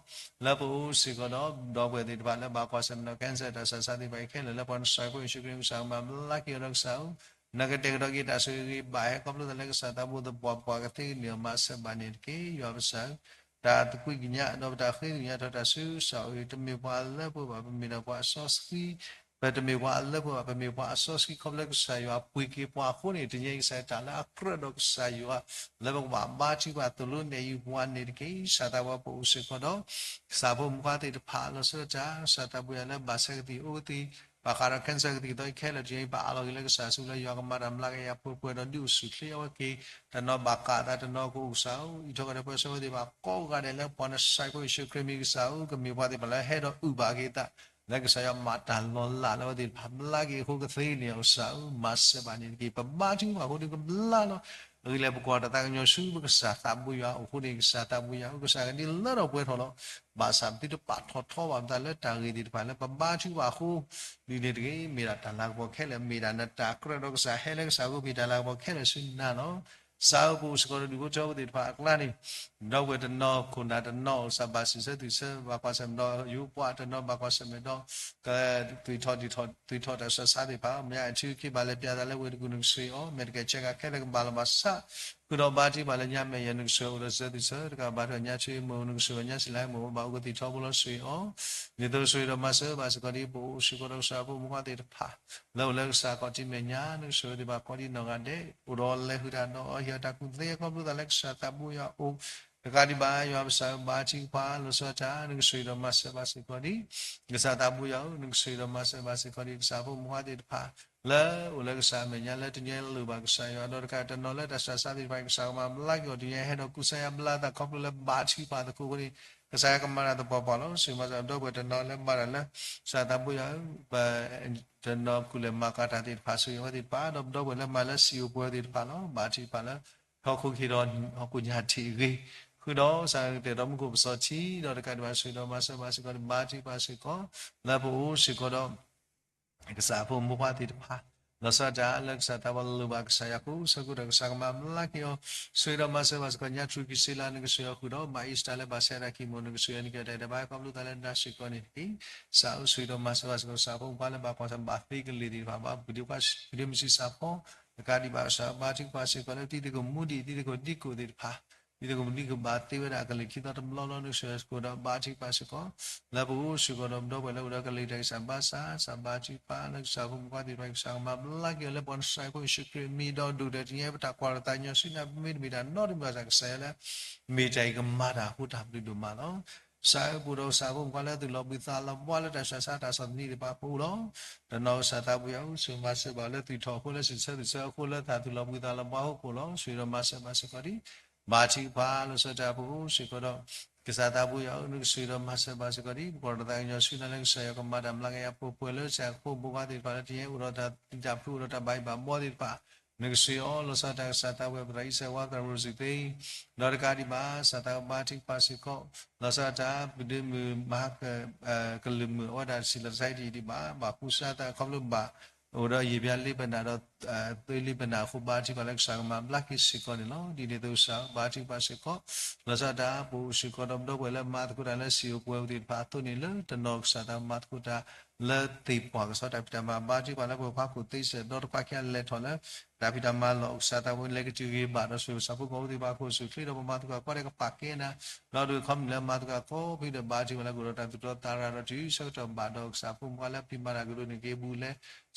လၢပအိၣ်စ့ၢ်ကီးဒီး ဒီပုၢ်ဝဲၢ်သ့ၣ်တဖၣ်လၢဘၣ်ကွၢ်ဆၢၣ်မဲာ်ဒီး cancer တၢ်ဆူးတၢ်ဆါသ့ၣ်တဖၣ်အံၤခဲလၢာ် လၢပှၤနစၢ်ဖိယ့ၣ်ၡူးခရံာ် ကစၢ်ကမၤဘျါက့ၤအီၤဒီးကစၢ်ဧၢ, နကတဲာ်ကတီၤက့ၤတၢ်ဆိၣ်ဂ့ၤဂ့ၤဘၣ်ဟဲခီဖျိသးလၢကစၢ်သးဘိသပှၢ်ပှၢ်ကသ့န့ၢ်အီၤ မၤစၢၤဘၣ်န့ၣ်တက့ၢ်. ယွၤပစၢ်ဧၢ, တၢ်သကွံာ်ကညး ဒီးပတၢ်ဃ့ကညးထီၣ်တၢ်ဆူကစၢ်အအိၣ်အံၤ တမ့ၢ်ပှၤအလၢပှဲၤဘၣ်, ပမ့ၢ်ဒီးပှၤအစီဆှံ ပတမ့ၢ်ပှၤအလၢပှဲၤဘၣ်, ပမ့ၢ်ပှၤအစီဆှံ ခီဖျိလၢကစၢ်ယွၤပှ့ၤက့ၤပှၤအဃိန့ၣ် တနံၤအံၤကစၢ်ယွၤတၢ်လၢအကြၢးဒီးကစၢ်ယွၤ လၢပကဘၣ်ဘါထုကဖၣ်သိၣ်လိနဲၣ်ယုာ်ပှၤန့ၣ်တက့ၢ်. ကစၢ်သးဘိပအိၣ်စ့ၢ်ကီးဒီး ကစၢ်ဖိမုၣ်ဖိခွါသ့ၣ်တဖၣ် လီၤဆီဒၣ်တၢ် ကစၢ်သးဘိယွၤလၢဘၣ်ဆၢကသံၣ်အိၣ်ကသံၣ် ဘၣ်ဃးဒီး cancer ကသံၣ်ကသီအံၤခဲလၢာ် တနံၤအံၤ ပအးလီၤက့ၤလၢကစၢ်စုလၢယွၤကမၤတၢ်မျးကယၤပှဲၤပှဲၤဒီး ဒုးအိၣ်ဆူၣ်ချ့အဝဲက့ၤ တနီၤဘၣ်ဃးသး တနီၤကအိၣ်ကစၢ်ဧၢ, အံးထီၣ်ကဒီးပှၤဆၢဖိသ့ၣ်တဖၣ်ကိးဂၤဒဲးလၢပှၤနစၢ်ဖိယ့ၣ်ၡူးခရံာ်မံၤကစၢ်ဧၢ, ကမ့ၢ်ပှၤသ့ၣ်တဖၣ်လၢဟဲဒီးအုၣ်ဘၣ်က့ၤသး လၢကစၢ်ယွၤမၤတၢ်လီၤလးလၢအဝဲသ့ၣ်တဖၣ်ဘျါက့ၤအဃိကသ့န့ၢ်အီၤကစၢ်ဧၢ, မၤစၢၤဘၣ်န့ၣ်တက့ၢ်. ပဘါထုကဖၣ်အဃိဒီးကဘျါလီၤ. အဂ့ၢ်လၢပကွၢ်တၢ်သးကညီၤဆူပကစၢ်သးဘိယွၤအအိၣ်အဃိန့ၣ် ကစၢ်သးဘိယွၤဧၢ, ကစၢ်ကဒုးလၢထီၣ်ပှဲၤထီၣ်လီၤ. ဘၣ်ဆၣ်ပသုတပာ်ထီၣ်ထီဘၣ်ပသးလၢတၢ်ဂ့ၢ်သ့ၣ်တဖၣ်လၢပဘါထုကဖၣ်အဃိ ဒ်န့ၣ်တဂ့ၤ, မ့ၢ်ဒၣ်တၢ်လၤကပီၤခဲလၢာ်, မ့ၢ်ဒၣ်နတၢ်ကြၢးဒီးကစၢ်ဟဲလၢကစၢ်အဃိ မ့ၢ်တၢ်လၤကပီၤခဲလၢာ်ဆူနၤလီၤ. ကစၢ်ဧၢ, ပအိၣ်စ့ၢ်ကီးဒီးဒူၣ်ဖိထၢဖိသ့ၣ်တဖၣ်အကျါန့ၣ် ဒီပုၢ်ဝဲၢ်တနီၤခိၣ်နၢ်တနီၤ ကစၢ်ဘၣ်စံးဆၢသုးဆၢ ဘၣ်ကွၢ်ဆၢၣ်မဲာ်ဒီးယိၤပှၤတနီၤ ဘၣ်ကွၢ်ဆၢၣ်မဲာ်ဒီး က သွံၣ်ထီၣ်တၢ်ဆူးတၢ်ဆါသ့ၣ်တဖၣ် မ့ၢ်အထံခ့ဘၣ်လဲၤပျးသးလၢဝ့ၢ်တကူၣ် နကဆိၣ်ဂ့ၤအီၤ, မဲာ်တကဲးဆဲးကးခဲလၢာ်ကဘၣ်လီၤဘၣ်ဆၣ် ဃုာ်ဒီးဘါထုကဖၣ်လၢညါမဲာ်ယဲၢ် နကဆိၣ်ဂ့ၤအိၣ်ဒီးစၢၤသုးဆၢ တကးဘၣ်ထွဲညါဆူမုၢ် နကဆိၣ်ဂ့ၤညါစံးလၢမုၢ် ဘၣ်အိၣ်ကသံၣ်ထီဘိလီၤ ဆိၣ်ဂ့ၤအီၤ ဒ်သိးဆိၣ်ဂ့ၤဒီးမၤစၢၤဘၣ်စ့ၢ်ကီးဒ် ပအိၣ်စ့ၢ်ကီးဒီးကစၢ်ဖိမုၣ်ဖိခွါသ့ၣ်တဖၣ် လၢအိၣ်လၢကစၢ်ခီၣ်ထံးမဲာ်ညါ နကဆိၣ်ဂ့ၤသ့ၣ်တဖၣ်ကိးဒ်နီၢ်ဂၤဒဲး အိၣ်ဒီးလဲၤဃုာ်တၢ်ဒီးအီၤ ဟ့ၣ်အီၤတၢ်ကူၣ်သ့အခီဖျိသးလၢကစၢ်သးဘိယွၤအအိၣ် တကးဒံးဘၣ် ယွၤပစၢ်ဧၢ ဘါထုကဖၣ်လီၤဆီဒၣ်တၢ် နကဆိၣ်ဂ့ၤဒီးမၤစၢၤဘၣ်စ့ၢ်ကီးဒ် ကစၢ်သးဘိယွၤဧၢ နကဆိၣ်ဂ့ၤဒီးမၤစၢၤဘၣ်စ့ၢ်ကီးဒ် ကစၢ်ဖိမုၣ်ဖိခွါသ့ၣ်တဖၣ် လၢအိၣ်လၢကစၢ်အမဲာ်ညါလၢတနံၤအံၤလိၣ်ဘၣ်ကစၢ်ယွၤ ဒီးတကးတနီၤလၢတၢ်ဆူးတၢ်ဆါသ့ၣ်တဖၣ် ကစၢ်ကမၤဘျါက့ၤအီၤ တနံၤအံၤဟဲဒီးကူစါယါဘျါသးခီဖျိလၢဘါထုကဖၣ်သကိးအဃိန့ၣ် ကစၢ်ယွၤကမၤတၢ်သပှၢ်ပှၢ်လီၤ. ဆိၣ်ဂ့ၤမၤစၢၤဒီပုၢ်ဝဲၢ်တနီၤလၢမၤတၢ်လၢ ကစၢ်သးဘိယွၤဧၢ ပ တနီၤကူၣ်လဲၤမၤကၤတၢ်သ့ၣ်တဖၣ် ဆိၣ်ဂ့ၤအဝဲသ့ၣ်တဖၣ် ဒီးပဒီပုၢ်ဝဲၢ်လၢမၤလၢစံာ်အိၣ်ပှဲၤဝဲသ့ၣ်တဖၣ်လီၤ. ဘါထုကဖၣ်လၢ ဟီၣ်ခိၣ်ကဟ့ၣ်ဒီးဟီၣ်ခိၣ်ညါထံးအဂ့ၤ ဃုာ်ဒီးကစၢ်ကတဲာ်ဒီးမူခိၣ်ပစီၤထံ ဒီးတကးဒံးဘၣ် ဆိၣ်ဂ့ၤဒီးမၤစၢၤဘၣ်စ့ၢ်ကီး ဘါထုကဖၣ်စ့ၢ်ကီး လၢပအိၣ်စ့ၢ်ကီးဒီး ကစၢ်ဖိမုၣ်ဖိခွါသ့ၣ်တဖၣ် လီၤဆီဒၣ်တၢ်လၢကစၢ်သးဘိလိၣ်ဘၣ်ကစၢ်ယွၤကိးဆၢကိးကတီၢ် ကစၢ်ကမၤဘျါက့ၤအီၤ ဆိၣ်ဂ့ၤဒီးမၤစၢၤဘၣ်စ့ၢ်ကီး ညါထူၣ်ကံၢ်စ့လး နကဆိၣ်ဂ့ၤအီၤဃုာ်ဒီး မၤအ့စတၢ်လၢဘၣ်ဆဲးတၢ်ခံမူး နကဆိၣ်ဂ့ၤအီၤ နကတဲာ်တၢ်ဘါခီဖျိသးလၢနၤစ့ၢ်ကီးန့ၣ်တက့ၢ်. ကစၢ်ဧၢ ဆိၣ်ဂ့ၤဒီးမၤစၢၤဘၣ်စ့ၢ်ကီး ကစၢ်ဖိမုၣ်ဖိခွါလၢဘၣ်ကွၢ်ဆၢၣ်မဲာ်ဘၣ်သ့ကလံၤသ့ၣ်တဖၣ် ဘၣ်ပှၤဒ့မုၣ်ဆံးစၢ်ဖီ တကးဒံးဘၣ်ကစၢ်ဘါထုကဖၣ်စ့ၢ်ကီးလၢတံၤသကိးမူဒံး တံၤသကိးဒံကိးသ့ၣ်တဖၣ် တံၤသကိးမူဒံးကဘၣ်သ့ဝဲဒၣ်အကလုၢ်ခံသီတဘျီလီၤ နကဆိၣ်ဂ့ၤစ့ၢ်ကီးဒီးဘါထုကဖၣ်စ့ၢ်ကီး လၢပအိၣ်စ့ၢ်ကီးဒီးပဒီပုၢ်ဝဲၢ်လၢအိၣ်ဒီးကလုၢ်ကထါကစၢ်ဘါစၢ် ကစၢ်ဘါထုကဖၣ်လၢကစၢ်ဖိမုၣ်ဖိခွါသ့ၣ်တဖၣ် ကစၢ်ကမၤဘျါက့ၤအီၤလၢပှၤနစၢ်ဖိယ့ၣ်ၡူးခရံာ်အမံၤဒီးဒိၣ်ဒီးတနံၤအံၤပတၢ်ကွၢ်တၢ်သးကညီၤဆူနၤ ပမ့တမ့ၢ်တၢ်နီတမံၤဘၣ်ဆၣ်ကစၢ်ယွၤလၢ မ့ၢ်တၢ်အံၤကမၤတၢ်အဃိတၢ်ဘျုးဒိၣ်မးလီၤ. ကစၢ်ဧၢ ပအိၣ်ဒီးကစၢ်ဖိမုၣ်ဖိခွါလၢသုးလီၤဘှံးသးလီၤဘှါလၢတၢ်ဆူးတၢ်ဆါတၢ်ဆီၣ်သနံးသ့ၣ်တဖၣ်ပအိၣ်လီၤ. တနီၤကစၢ်သးဘိယွၤဧၢ ဆိၣ်ဂ့ၤမၤစၢၤဘၣ်လၢသွံၣ်ထီၣ်အဃိလၢစံးဆၢသုးဆၢအဃိလၢတၢ်သုးလီၤဘှံးသးလီၤဘှါအဃိပအိၣ်လီၤ. ဆိၣ်ဂ့ၤဒီးမၤစၢၤဘၣ်စ့ၢ်ကီးဒ် ဘါထုကဖၣ်လီၤဆီဒၣ်တၢ်ပအိၣ်စ့ၢ်ကီးဒီး ကစၢ်သးဘိယွၤဧၢ နကဆိၣ်ဂ့ၤဒီးမၤစၢၤဘၣ်စ့ၢ်ကီးဒ် ပကွၢ်တၢ်သးကညီၤဆူနၤလၢကစၢ်ယွၤကမၤတၢ်မျးကယၤပှဲၤပှဲၤလၢကစၢ်ဖိမုၣ်ဖိခွါသ့ၣ်တဖၣ်လၢတနံၤအံၤအိၣ်ဒီးတၢ်သံတၢ်ဖုအိၣ်ဒီးတၢ်ဘၣ်ယိၣ်ဘၣ်ဘှီသ့ၣ်တဖၣ် နကဆိၣ်ဂ့ၤအီၤလီၤဆီဒၣ်တၢ် ကစၢ်သးဘိယွၤ ပသရၣ်အံၣ်စဲးဝါ သရၣ်ရိစံသ့ ဒီးတကးဒံးဘၣ် ကစၢ်သးဘိဘါထုကဖၣ်စ့ၢ်ကီး လီၤဆီဒၣ်တၢ် ပဒ့မုၣ်မဟါက ကလုာ်မုာ်အဝဲဒၣ်တဆံးလီၤတၢ်ဆါဟံၣ်ဒံးဒံးဘၣ် ဘၣ်ဃုစါသးခီဖျိဘၣ် အိၣ်ဒီးယံာ်ဘျါလ့ပနၢ်ဒီး သွ့လ့ပနၢ်အဃိ ဘါထုကဖၣ်လၢကစၢ်ကမၤဘျါက့ၤစ့ၢ်ကီးန့ၣ်လီၤ. ဒ်န့ၣ်အသိးကစၢ်ဘါထုကဖၣ်စ့ၢ်ကီး လီၤဆီဒၣ်တၢ် ပအိၣ်စ့ၢ်ကီးဒီးပဒီပုၢ်ဝဲၢ်လၢမၤသကိးတၢ်လၢစံာ်အိၣ်ပှဲၤသ့ၣ်တဖၣ် အသိးန့ၣ်လၢတနီၤကစၢ်သးမၤသကိးတၢ် လၢသ့ၣ်ပှၢ်ကဆီတၢ်ဖံးတၢ်မၤ ဘါထုကဖၣ်လၢပှၤဖးခိၣ်သ့စဲးဒီးတခွါခံဂၤလဲၤထီၣ်လၢ တၢ်ဖံးတၢ်မၤလီၢ် ကစၢ်သးဘိလဲၤကတုၤဂ့ၤဘၣ်ဒီးဆိၣ်ဂ့ၤကစၢ်ဖိကိးသ့ၣ်တဖၣ် ခိၣ်ဆူၣ်ချ့ဒီးပှၤမၤသကိးကိးဂၤဒဲးကပာ်ကဲနၤ ဒီးဒုးခီမ့ၢ်လၢမၤသကိးကိးဖုဒီးဘါထုကဖၣ်လၢကအိၣ်ဒီးတၢ်သူၣ်တီသးရၤဒီးတုၤဆၢကတီၢ်ဘၣ်ဒီးကစၢ်ဖိမုၣ်ဖိခွါလၢပျံၤမၤတၢ်ကဒိးန့ၢ်က့ၤဘူးလဲ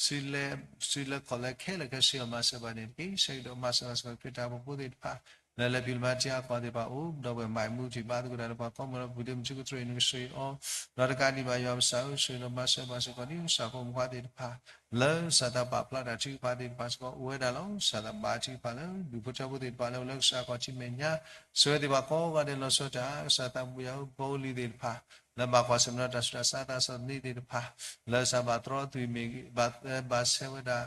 စုလဲခီၣ်လဲခဲလၢာ်ခဲဆ့အီၤ မၤစၢၤဘၣ်န့ၣ်တက့ၢ်. ဆၢဂ့ၤဒီးမၤစၢၤဘၣ်စ့ၢ်ကီးခရံာ်တၢ်ဖိဖိသ့ၣ်တဖၣ် လၢလဲၤဖံးလဲၤမၤတ့ၢ်အကီၢ်သ့ၣ်တဖၣ်အိၣ် ဒီပုၢ်ဝဲၢ်မၤမူထံၣ်ဘါသကိးတၢ်လၢပှၤကိးမုၢ်လၢပူၤဒ့မုၢ်ထံကတြူၢ် နကဆိၣ်ဂ့ၤအီၤ ဒီးတကးဒံးဘၣ်ယွၤပစၢ်ဧၢ ဆိၣ်ဂ့ၤဒီးမၤစၢၤဘၣ်စ့ၢ်ကီးဒ်ကစၢ်ဖိမုၣ်ဖိခွါသ့ၣ်တဖၣ် လၢကစၢ်သးပာ်ဖျါတၢ်ထုကဖၣ်သ့ၣ်တဖၣ်စ့ၢ်ကီးအိၣ်ဝဲဒၣ်လီၤ. ကစၢ်သးဘါထုကဖၣ်လၢ ဒူၣ်ဖိထၢဖိသ့ၣ်တဖၣ်လၢအိၣ်လၢကစၢ်ခီၣ်ထံးမဲာ်ညါ ဆိၣ်ဂ့ၤသ့ၣ်တဖၣ်ကိးဂၤဒဲးလီၤဆီဒၣ်တၢ် ကစၢ်သးဘိယွၤဧၢ ပှၤအိၣ်လံသ့ၣ်တဖၣ် လၢဘၣ်ကွၢ်ဆၢၣ်မဲာ်ဒီးတၢ်ဆူးတၢ်ဆါတၢ်ဆီၣ်သနံးသ့ၣ်တဖၣ် လၢကစၢ်ဘၣ်တြီသွံၣ်မ့ၢ် ဘၣ်သဲဘၣ်ဆဲးဝဲဒၣ်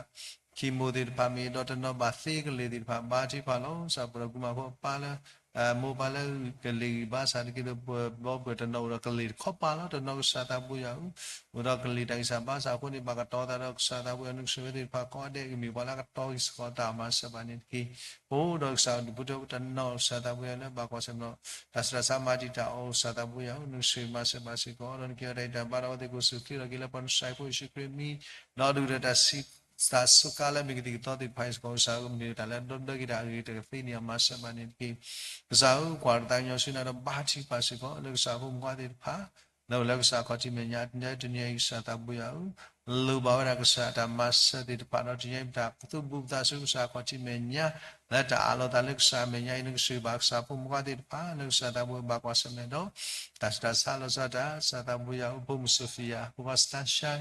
ခံမိၢ်သ့ၣ်တဖၣ်မ့ၢ်ဒီးတနီၤဘၣ်သ့ကလ့ၢ်သ့ၣ်တဖၣ် ဘါထုကဖၣ်လီၤ. ကစၢ်ပှၤဒီးကုၢ်မၤဖိအပၢ်လၢ မိၢ်ပၢ်လၢကလ့ၢ်ဂံၢ်ဘါစၢ်တက့ၢ်ဒီး ပှၤဘီပှၤတနီၤအိၣ်ဒီးကလ့ၢ်တခီပၤလီၤ. တနီၤကစၢ်သးဘိယွၤဧၢ, အိၣ်ဒီးကလ့ၢ်တၢ်ဂံၢ်စၢ်ဘါစၢ်အဃိန့ၣ် ဘၣ်ကတီၤသးဒီးကစၢ်သးဘိယွၤ နကစၢ်ဝဲသ့ၣ်တဖၣ်ကိးဂၤဒဲး ကမ့ၢ်ပှၤလၢကတီၤဂံၢ်စ့ၢ်ကီးတၢ်မၤစၢၤဘၣ်န့ၣ်တက့ၢ်. ပအိၣ်ဒီးကစၢ်ဒူၣ်ဖိထၢဖိတနီၤ ကစၢ်သးဘိယွၤလၢဘၣ်ကွၢ်ဆၢၣ်မဲာ်ဒီး တၢ်ဆူးတၢ်ဆါမၤတံာ်တာ်အီၤ ကစၢ်သးဘိယွၤဧၢ, နကစၢ်မၤစၢၤဘၣ်စ့ၢ်ကီး ဒီးနက့ၤအီၤတၢ်အံၤတၢ်ဘါဒီးအဝဲသ့ၣ်ကအိၣ်ဆူၣ်အိၣ်ချ့ဒီးက့ၤလၢပှၤနကစၢ်အဖိယ့ၣ်ၡူးခရံာ်အမံၤ ဒီးဒုၣ်ဒီးတၢ်စံး တၢ်စူးကါလၢအမ့ၢ်ကသံၣ်ကသီသ့ၣ်တဖၣ်အံၤစ့ၢ်ကီး ကစၢ်ဧၢ ကမ့ၢ်တၢ်လၢအဒီပုၢ်ဝဲၢ်က့ၤတၢ်အဂ့ၤတကသ့န့ၣ် အမၤစၢၤဘၣ်န့ၣ်တက့ၢ်. ကစၢ်ဧၢ ကွၢ်တၢ်သးကညီၤဆူနၤဒီးဘါထုကဖၣ်စ့ၢ်ကီး လၢကစၢ်ဖိမုၣ်ခွါသ့ၣ်တဖၣ် လၢအိၣ်လၢကစၢ်ခီၣ်ထံးမဲာ်ညါ တနံၤအံၤကစၢ်သးဘိယွၤဧၢ, လိၣ်ဘၣ်ဝဲဒၣ်ကစၢ်တၢ်မၤစၢၤသ့ၣ်တဖၣ်ဒီး တနံၤအံၤပတၢ်သူၣ်ဘူးပသးဆူကစၢ်ခီၣ်ထံးမဲာ်ညါ လၢတၢ်အးလီၤသးလၢကစၢ်အမဲာ်ညါအံၤ နကစၢ်ဘၣ်ကစၢ်ဖိမုၣ်ခွါသ့ၣ်တဖၣ် လၢကစၢ်သးဘိယွၤဘၣ်ကွၢ်ဆၢၣ်မဲာ်ဒီး တၢ်ဆူးတၢ်ဆါလီၤဆီဒၣ်တၢ် ကစၢ်သးဘိယွၤဧၢ ဖိမုၣ်စီၤဖံယၤ ဖိခွါစတၢၣ်ရှါ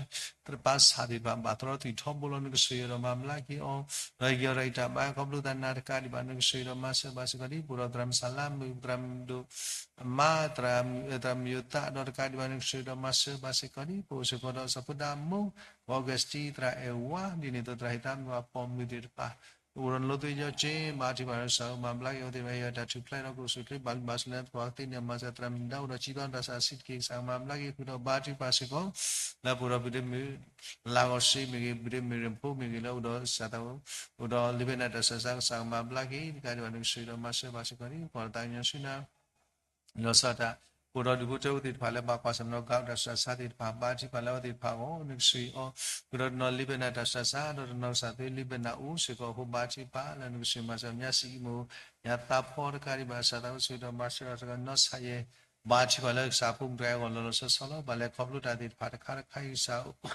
သရၣ်ပၢ်ဆၣ်သ့ၣ်တဖၣ် ဘၣ်သရီသံၣ်ထီဘိလီၤ နကစၢ်ယွၤဒီးမၤဘျါက့ၤအီၤ ဒီးယဲၤရၤအံၤတၢ်ဘါခီဖျိသးနၤတကးဒံးဘၣ် နကစၢ်ယွၤဒီးမၤစၢၤဘၣ်စ့ၢ်ကီးဒ် ပအိၣ်ဒီးသရၣ်မုၣ်စၤလါမုၣ် သရၣ်မုၣ်ဒိၣ် အမါ သရၣ်မုၣ်ယိၤသးဒီးတကးဒံးဘၣ် နကစၢ်ယွၤဒီးမၤစၢၤဘၣ်စ့ၢ်ကီးဒ် ပအိၣ်စ့ၢ်ကီးဒီးစီၤဖိဒါမိၢ် အီကူးစတံ သရၣ်အဲၣ်ဝါ ဒ်န့ၣ်အသိးသရၣ်ဟ့ၣ်သးမုၣ်အပိာ်မုၣ်သ့ၣ်တဖၣ် အိၣ်ဒီးနလိသုယီၤက့ ဘါထုကဖၣ်ဒီးကစၢ်ဧၢ မၤဘျါက့ၤအဝဲသ့ၣ်တဖၣ် ဟ့ၣ်အတၢ်ထူၣ်ဖျဲးဒီးကအိၣ်ဆူၣ်အိၣ်ချ့ ဘၣ်လုၢ်ဘၣ်စၢၤလၢသပှၢ်ကသ့န့ၣ် အမၤစၢၤသရၣ်မုၣ်ဒါအိၣ်ဒီးစံးပာ်တၢ်ဆါဆံးတက့ၢ် ကစၢ်မၤဘျါက့ၤဃုာ်ဒီးဘါထုကဖၣ်စ့ၢ်ကီး လၢပအိၣ်ဒီးဘုဒ့မုၣ် လါဂီၤစ့မ့ၢ်ဂ့ၤ ဘုဒ့မုၣ်ရ့ၣ်ဖိမ့ၢ်ဂ့ၤလၢအိၣ်ဒီးစၢ်သး အိၣ်ဒီးလ့ဘဲနၤတၢ်ဆူးတၢ်ဆါ ကစၢ်မၤဘျါက့ၤ တကးဒံးဘၣ် နကစၢ်ယွၤဒီးမၤစၢၤဘၣ်စ့ၢ်ကီးဒ် ကွၢ်တၢ်သးကညီၤဆူနၤ လီၤဆီဒၣ်တၢ် ပအိၣ်ဒီးဒူၣ်ဖိထၢဖိသ့ၣ်တဖၣ်လၢဘၣ်ကွၢ်ဆၢၣ်မဲာ်ဒီး ကါတၢ်ဆူးတၢ်ဆါသ့ၣ်တဖၣ် ဘါထုကဖၣ်လၢအဝဲသ့ၣ်တဖၣ်အဂီၢ် နကစၢ်အံၤအီၤ ဃုာ်ဒီးတနီၤလ့ဘဲနၤတၢ်ဆူးတၢ်ဆါ ဒီးတနီၤကစၢ်သ့လ့ဘဲနၤအိၣ်စ့ၢ်ကီးအဃိ ဘါထုကဖၣ်လၢနကစၢ်မၤစၢၤ ညါစံအံၤမိၢ် ညါသးဖီတကးဒံးဘၣ် ကစၢ်သးကစၢ်ဒီးမၤစၢၤဒီးစ့ၢ်ကီး နီၢ်ဆါယဲ ဘါထုကဖၣ်လၢကစၢ်ဖိမုၣ်တဂၤအဂီၢ် လီၤလီၤဆီဆီလီၤ ဘၣ်လဲၤခီဖျိတၢ်သ့ၣ်တဖၣ်တခါတခါအံၤ ကစၢ်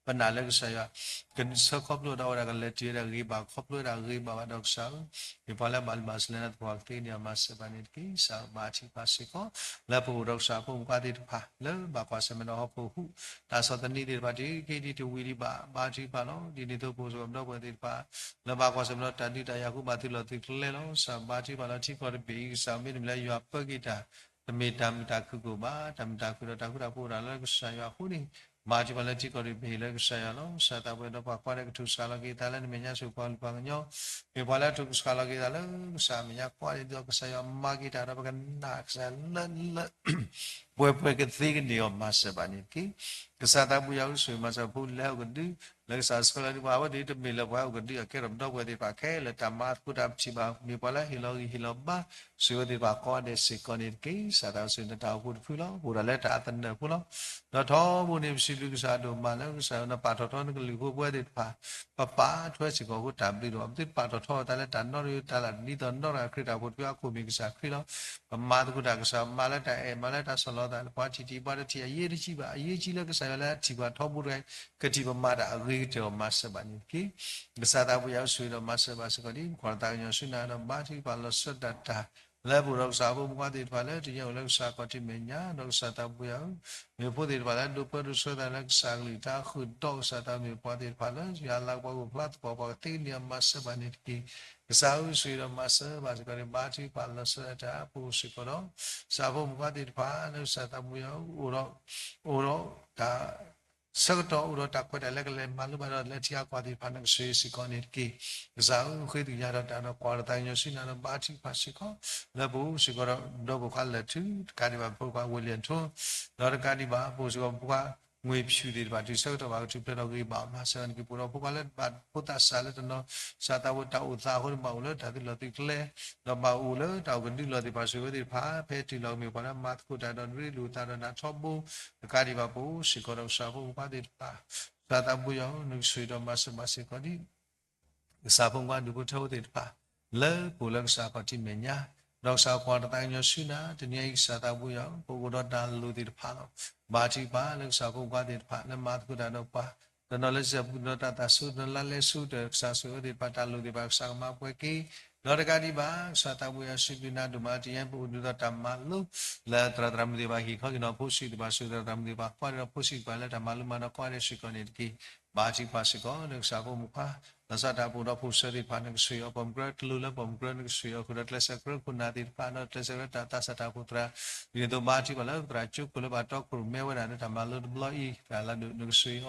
ပနာ်လၢကစၢ်ယွၤ ကဆၢခီဖျိဒီးဝဲဒၣ်ကလဲၤတုၤဝဲဒၣ်ဂ့ၤဘၣ် ခီဖျိဝဲဒၣ်ဂ့ၤဘၣ်ဘၣ်ဒီးကစၢ်ဧၢ မ့ၢ်ပှၤလၢဘၣ်လုၢ်ဘၣ်စၢၤလၢနၤသပှၢ်ကသ့န့ၣ် အမၤစၢၤဘၣ်န့ၣ်တက့ၢ် ကစၢ်ဘါထုကဖၣ်စ့ၢ်ကီး လၢပအိၣ်ဒီးကစၢ်ဖိမုၣ်ခွါသ့ၣ်တဖၣ် လၢဘၣ်ကွၢ်ဆၢၣ်မဲာ်ဒီးဟီၣ်ခိၣ်ဟူး တၢ်ဆီၣ်သနံးသ့ၣ်တဖၣ် တက့ၢ်ဒ်တဝံၤဒံးဘၣ် ဘါထုကဖၣ်လီၤ ဒ်န့ၣ်အသိးပအိၣ်စ့ၢ်ကီးပဒီပုၢ်ဝဲၢ်သ့ၣ်တဖၣ် လၢဘၣ်ကွၢ်ဆၢၣ်မဲာ်ဒီးတၢ်ဒုးတၢ်ယၤအဃိ ဘၣ်သုးလီၢ်သုးကျဲလီၤ ကစၢ်ဘါထုကဖၣ်လီၤ ထံကီၢ်တဘ့ၣ်အံၤ ကစၢ်မ့တမ့ၢ်လၢယွၤပၢက့ၤတၢ် တမ့ၢ်တၢ်မုာ်တၢ်ခုၣ်ကိာ်ဘၣ် တၢ်မုာ်တၢ်ခုၣ်ဒီးတၢ်ဃူတၢ်ဖိးအိၣ်ဒၣ်လၢကစၢ်ယွၤအဃိန့ၣ် ဘါထုကဖၣ်လၢထံကီၢ်တဘ့ၣ်လၢကစၢ်ယွၤလီၤ ကစၢ်သးပှဲၤဒီးပှၤကွၢ်ဒီးကထူၣ်စှၤလီၤက့ၤသးလၢနမဲာ်ညါ ဆိၣ်ဂ့ၤပှၤကလုာ်ပှၤကညီ မ့ၢ်ပှၤလၢထူၣ်စှၤလီၤက့ၤသးလၢကစၢ်အမဲာ်ညါ ကွၢ်ဒ်သိးကစၢ်ယွၤမၤက့ၤတၢ်ဒီးပကနာ်ကစၢ်လၢလၢ ပှဲၤပှဲၤကသ့ကန့ၢ်အီၤ မၤစၢၤဘၣ်န့ၣ်တက့ၢ်. ကစၢ်သးဘိယွၤဧၢ ဆိၣ်ဂ့ၤမၤစၢၤဖိလၢဟဲအိၣ်ကဒု လၢကစၢ်ဆှၢလီၤဒံးပှၤ အဝဲသ့ၣ်တမ့ၢ်လၢပှၤဟဲအိၣ်ကဒု အကဲထီၣ်ပဒီပုၢ်ဝဲၢ်သ့ၣ်တဖၣ်ခဲလၢာ် တၢ်မၤသကိးတၢ်ပထံၣ်ဘၣ် မ့ၢ်ပှၤလၢဟ့ၣ်လီၤဂံၢ်ဟ့ၣ်လီၤဘါ ဆိၣ်ဂ့ၤဝဲသ့ၣ်တဖၣ်ကိးဂၤဒဲးစ့ၢ်ကီးန့ၣ်တက့ၢ်. ကစၢ်သးစီဆှံနတၢ်အိၣ်ဖှိၣ်တဖုလီၤ. ပအိၣ်ဒၣ်လၢတၢ်အသနၢၣ်ဖိလီၤ. ဒီးထီဘိန့ၣ် ပစံးဘျုးကစၢ်ဒိၣ်မးလၢကစၢ်နပာ်ထီၣ်ထီနကလုၢ်ဖိပဝဲသ့ၣ်တဖၣ် ပပာ်ထွဲစ့ၢ်ကီးအဃိ တၢ်ဘျုးဒိၣ် ပသုတပာ်ထီၣ်ထီအသးလၢတၢ်နီတမံၤ တၢ်လၢ်ဒ်သိးနီတဂၤခရံာ်တၢ်အိၣ်ဖှိၣ်တဖုအခိၣ်မ့ၢ်ကစၢ်ခရံာ်လီၤ. ပမၤသကိးတၢ်ကစၢ် မၤလၢတၢ်အဲၣ် မၤလၢတၢ်ဆီၣ်လီၤသး ပှၤထံၣ်ထံၣ်ပှၤတထံၣ် အရေးတကြီးဘၣ် အရေးကြီးလၢကစၢ်ယွၤလၢအထံၣ်ပှၤထီဘိတဂၤ ကထံၣ်ပမၤတၢ်အဂ့ၤကတၢၢ်အီၤ မၤစၢၤဘၣ်န့ၣ်တက့ၢ်. ကစၢ်သးဘိယွၤဧၢ ဆိၣ်ဂ့ၤဒီးမၤစၢၤဘၣ်စ့ၢ်ကီးဒ် ပကွၢ်တၢ်သးကညီၤဆူနၤဒီး ဘါထုကဖၣ်လီၤဆီဒၣ်တၢ် လၢပအိၣ်ဒီးကစၢ်ဖိမုၣ်ခွါသ့ၣ်တဖၣ်လၢ တယဲၢ်အိၣ်လၢကစၢ်ခီၣ်ထံးမဲာ်ညါ ဒီးကစၢ်သးဘိယွၤဧၢ မ့ၢ်ဖိသ့ၣ်တဖၣ်လၢဒိးပၢဒိးဆှၢသးလၢကစၢ်ကလုၢ်ကထါဃုာ်ဒီးကစၢ်သး မ့ၢ်ပှၤသ့ၣ်တဖၣ်လၢ ယွၤလၤကပီၤကအိၣ်ဖျါသပှၢ်ပှၢ်ကသ့န့ၣ် မၤစၢၤဘၣ်န့ၣ်တက့ၢ်. ကစၢ်ဧၢ ဆိၣ်ဂ့ၤဒီးမၤစၢၤဘၣ်စ့ၢ်ကီးန့ၣ် ဘါထုကဖၣ်လီၤဆီဒၣ်တၢ် ပအိၣ်စ့ၢ်ကီးဒီး ကစၢ်ဖိမုၣ်ခွါသ့ၣ်တဖၣ်လၢကစၢ်သးဘိယွၤဧၢ အိၣ်ဒီး အိၣ်ဒီးတၢ် ဆၢကတီၢ်အိၣ်ဒီးတၢ်ခွဲးတၢ်ယာ်လၢကလဲၤမၤလိဘၣ်ဒီးလၢထံဂၤကီၢ်သ့ၣ်တဖၣ် နကဆိၣ်ဂ့ၤစ့ၢ်ကီးန့ၣ်တက့ၢ်. ကစၢ်ဧၢ ဃ့ကညးဒီးတၢ်ဒီးကွၢ်ဒီးသးကညီၤဆူနၤဒီးဘါထုကဖၣ်စ့ၢ်ကီး လၢပအိၣ်စ့ၢ်ကီးဒီး ဒီပုၢ်ဝဲၢ်ခွါလၢာ်ထူ တကးဒံးဘၣ် ဖိခွါဝ့ၢ်လံၣ်ထိ ဒီးတကးဒံးဘၣ် ပအိၣ်စ့ၢ်ကီးဖိခွါ ငွေဖြူ သ့ၣ်တဖၣ် တုၤဆၢကတီၢ်ဘၣ်ကထူၣ်ဖျဲးဒီးဂ့ၤဘၣ်မၤစၢၤန့ၣ်တက့ၢ်. ပအိၣ်ဒီးဖိခွါလၢဘၣ်ဖိသးစၢ်လၢတနီၤ ကစၢ်သးဝဲတၢ်အိၣ်သးအဃိန့ၣ် ဘၣ်အိၣ်လၢတၢ်သုးလီၢ်သုးကျဲ ဒီးဘၣ်အိၣ်လၢတၢ်အိၣ်ကဒုလီၢ်သ့ၣ်တဖၣ် ဆိၣ်ဂ့ၤဝဲသ့ၣ်တဖၣ် ဖဲတုၤလီၤကမ့ၢ်ပှၤလၢမၤသကိးတၢ်ဒီး ရ့လိာ်သးဒီးနၤထီဘိ တကးဒံးဘၣ် ပအိၣ်စ့ၢ်ကီးဒီးကစၢ်ဖိမုၣ်ခွါသ့ၣ်တဖၣ် ကစၢ်သးဘိယွၤဧၢ နကဆိၣ်ဂ့ၤဒီးမၤစၢၤဘၣ်စ့ၢ်ကီးဒ် ကစၢ်ဖိမုၣ်ခွါဒူၣ်ဖိထၢဖိသ့ၣ်တဖၣ် လၢပအိၣ်လၢကစၢ်ခီၣ်ထံးမဲာ်ညါ ဒီးကစၢ်ကွၢ်တၢ်သးကညီၤဆူနၤ တနံၤအံၤ ကစၢ်သးဘိယွၤဧၢ ပအိၣ်ဒီးတၢ်လိၣ်သ့ၣ်တဖၣ်လီၤ. ဘါထုကဖၣ်လၢကစၢ်ဖိမုၣ်ခွါသ့ၣ်တဖၣ် လၢမၤသကိးတၢ်ဒီးပှၤ တနီၤလၢစံၣ်ပူၤ တနီၤတၢ်သးဆူၣ်တနီၤလါလဲဆူၣ် ကစၢ်ဆိၣ်ဂ့ၤဝဲသ့ၣ်တဖၣ် တၢ်လိၣ်သ့ၣ်တဖၣ် ကစၢ်ကမၤပှဲၤက့ၤ ဒီးတကးဒံးဘၣ် ကစၢ်သးဘိယွၤ စံးဘျုးနၤဒိၣ်မး တနံၤအံၤ ပအိၣ်ဒုးဒီးတၢ်မၤလိ လၢသရၣ်သရၣ်မုၣ်သ့ၣ်တဖၣ်ဟ့ၣ်ခီက့ၤနီၤ ဖိဆံးသ့ၣ်တဖၣ် ဆိၣ်ဂ့ၤသရၣ်သရၣ်မုၣ်သ့ၣ်တဖၣ် ကွၢ်ဒီးဖိဆံးသ့ၣ်တဖၣ်လၢတၢ်မၤလိမၤဒိး ကိးဂၤဒဲးစ့ၢ်ကီးန့ၣ်တက့ၢ်. ဘါထုကဖၣ်စ့ၢ်ကီး လၢကစၢ်ဖိမုၣ်ခွါ သးစၢ်တၢ်အိၣ်ဖှိၣ်ဒီးဖိၣ်စၢသ့ၣ်တဖၣ် နကဆှၢအီၤ ပိာ်မုၣ်ကရၢတလိၤလၢပိာ်မုၣ်ကရၢ နကဆှၢအီၤဃုာ်ဒီးကျဲးစၢးကရၢခိၣ်နၢ်သ့ၣ်တဖၣ် ဒီးကျဲးစၢးကရၢတၢ်သးစၢ်တၢ်အိၣ်ဖှိၣ်သရၣ်, ဒ်န့ၣ်အသိးဘါထုကဖၣ်လၢပသရၣ်ကၠိခိၣ်လၢဘၣ်တီခိၣ်ရိၣ်မဲဝဲဒၣ်လၢတၢ်မၤလိတဘျီအံၤ တၢ်လၢဒိၣ်နကဆှၢအီၤ,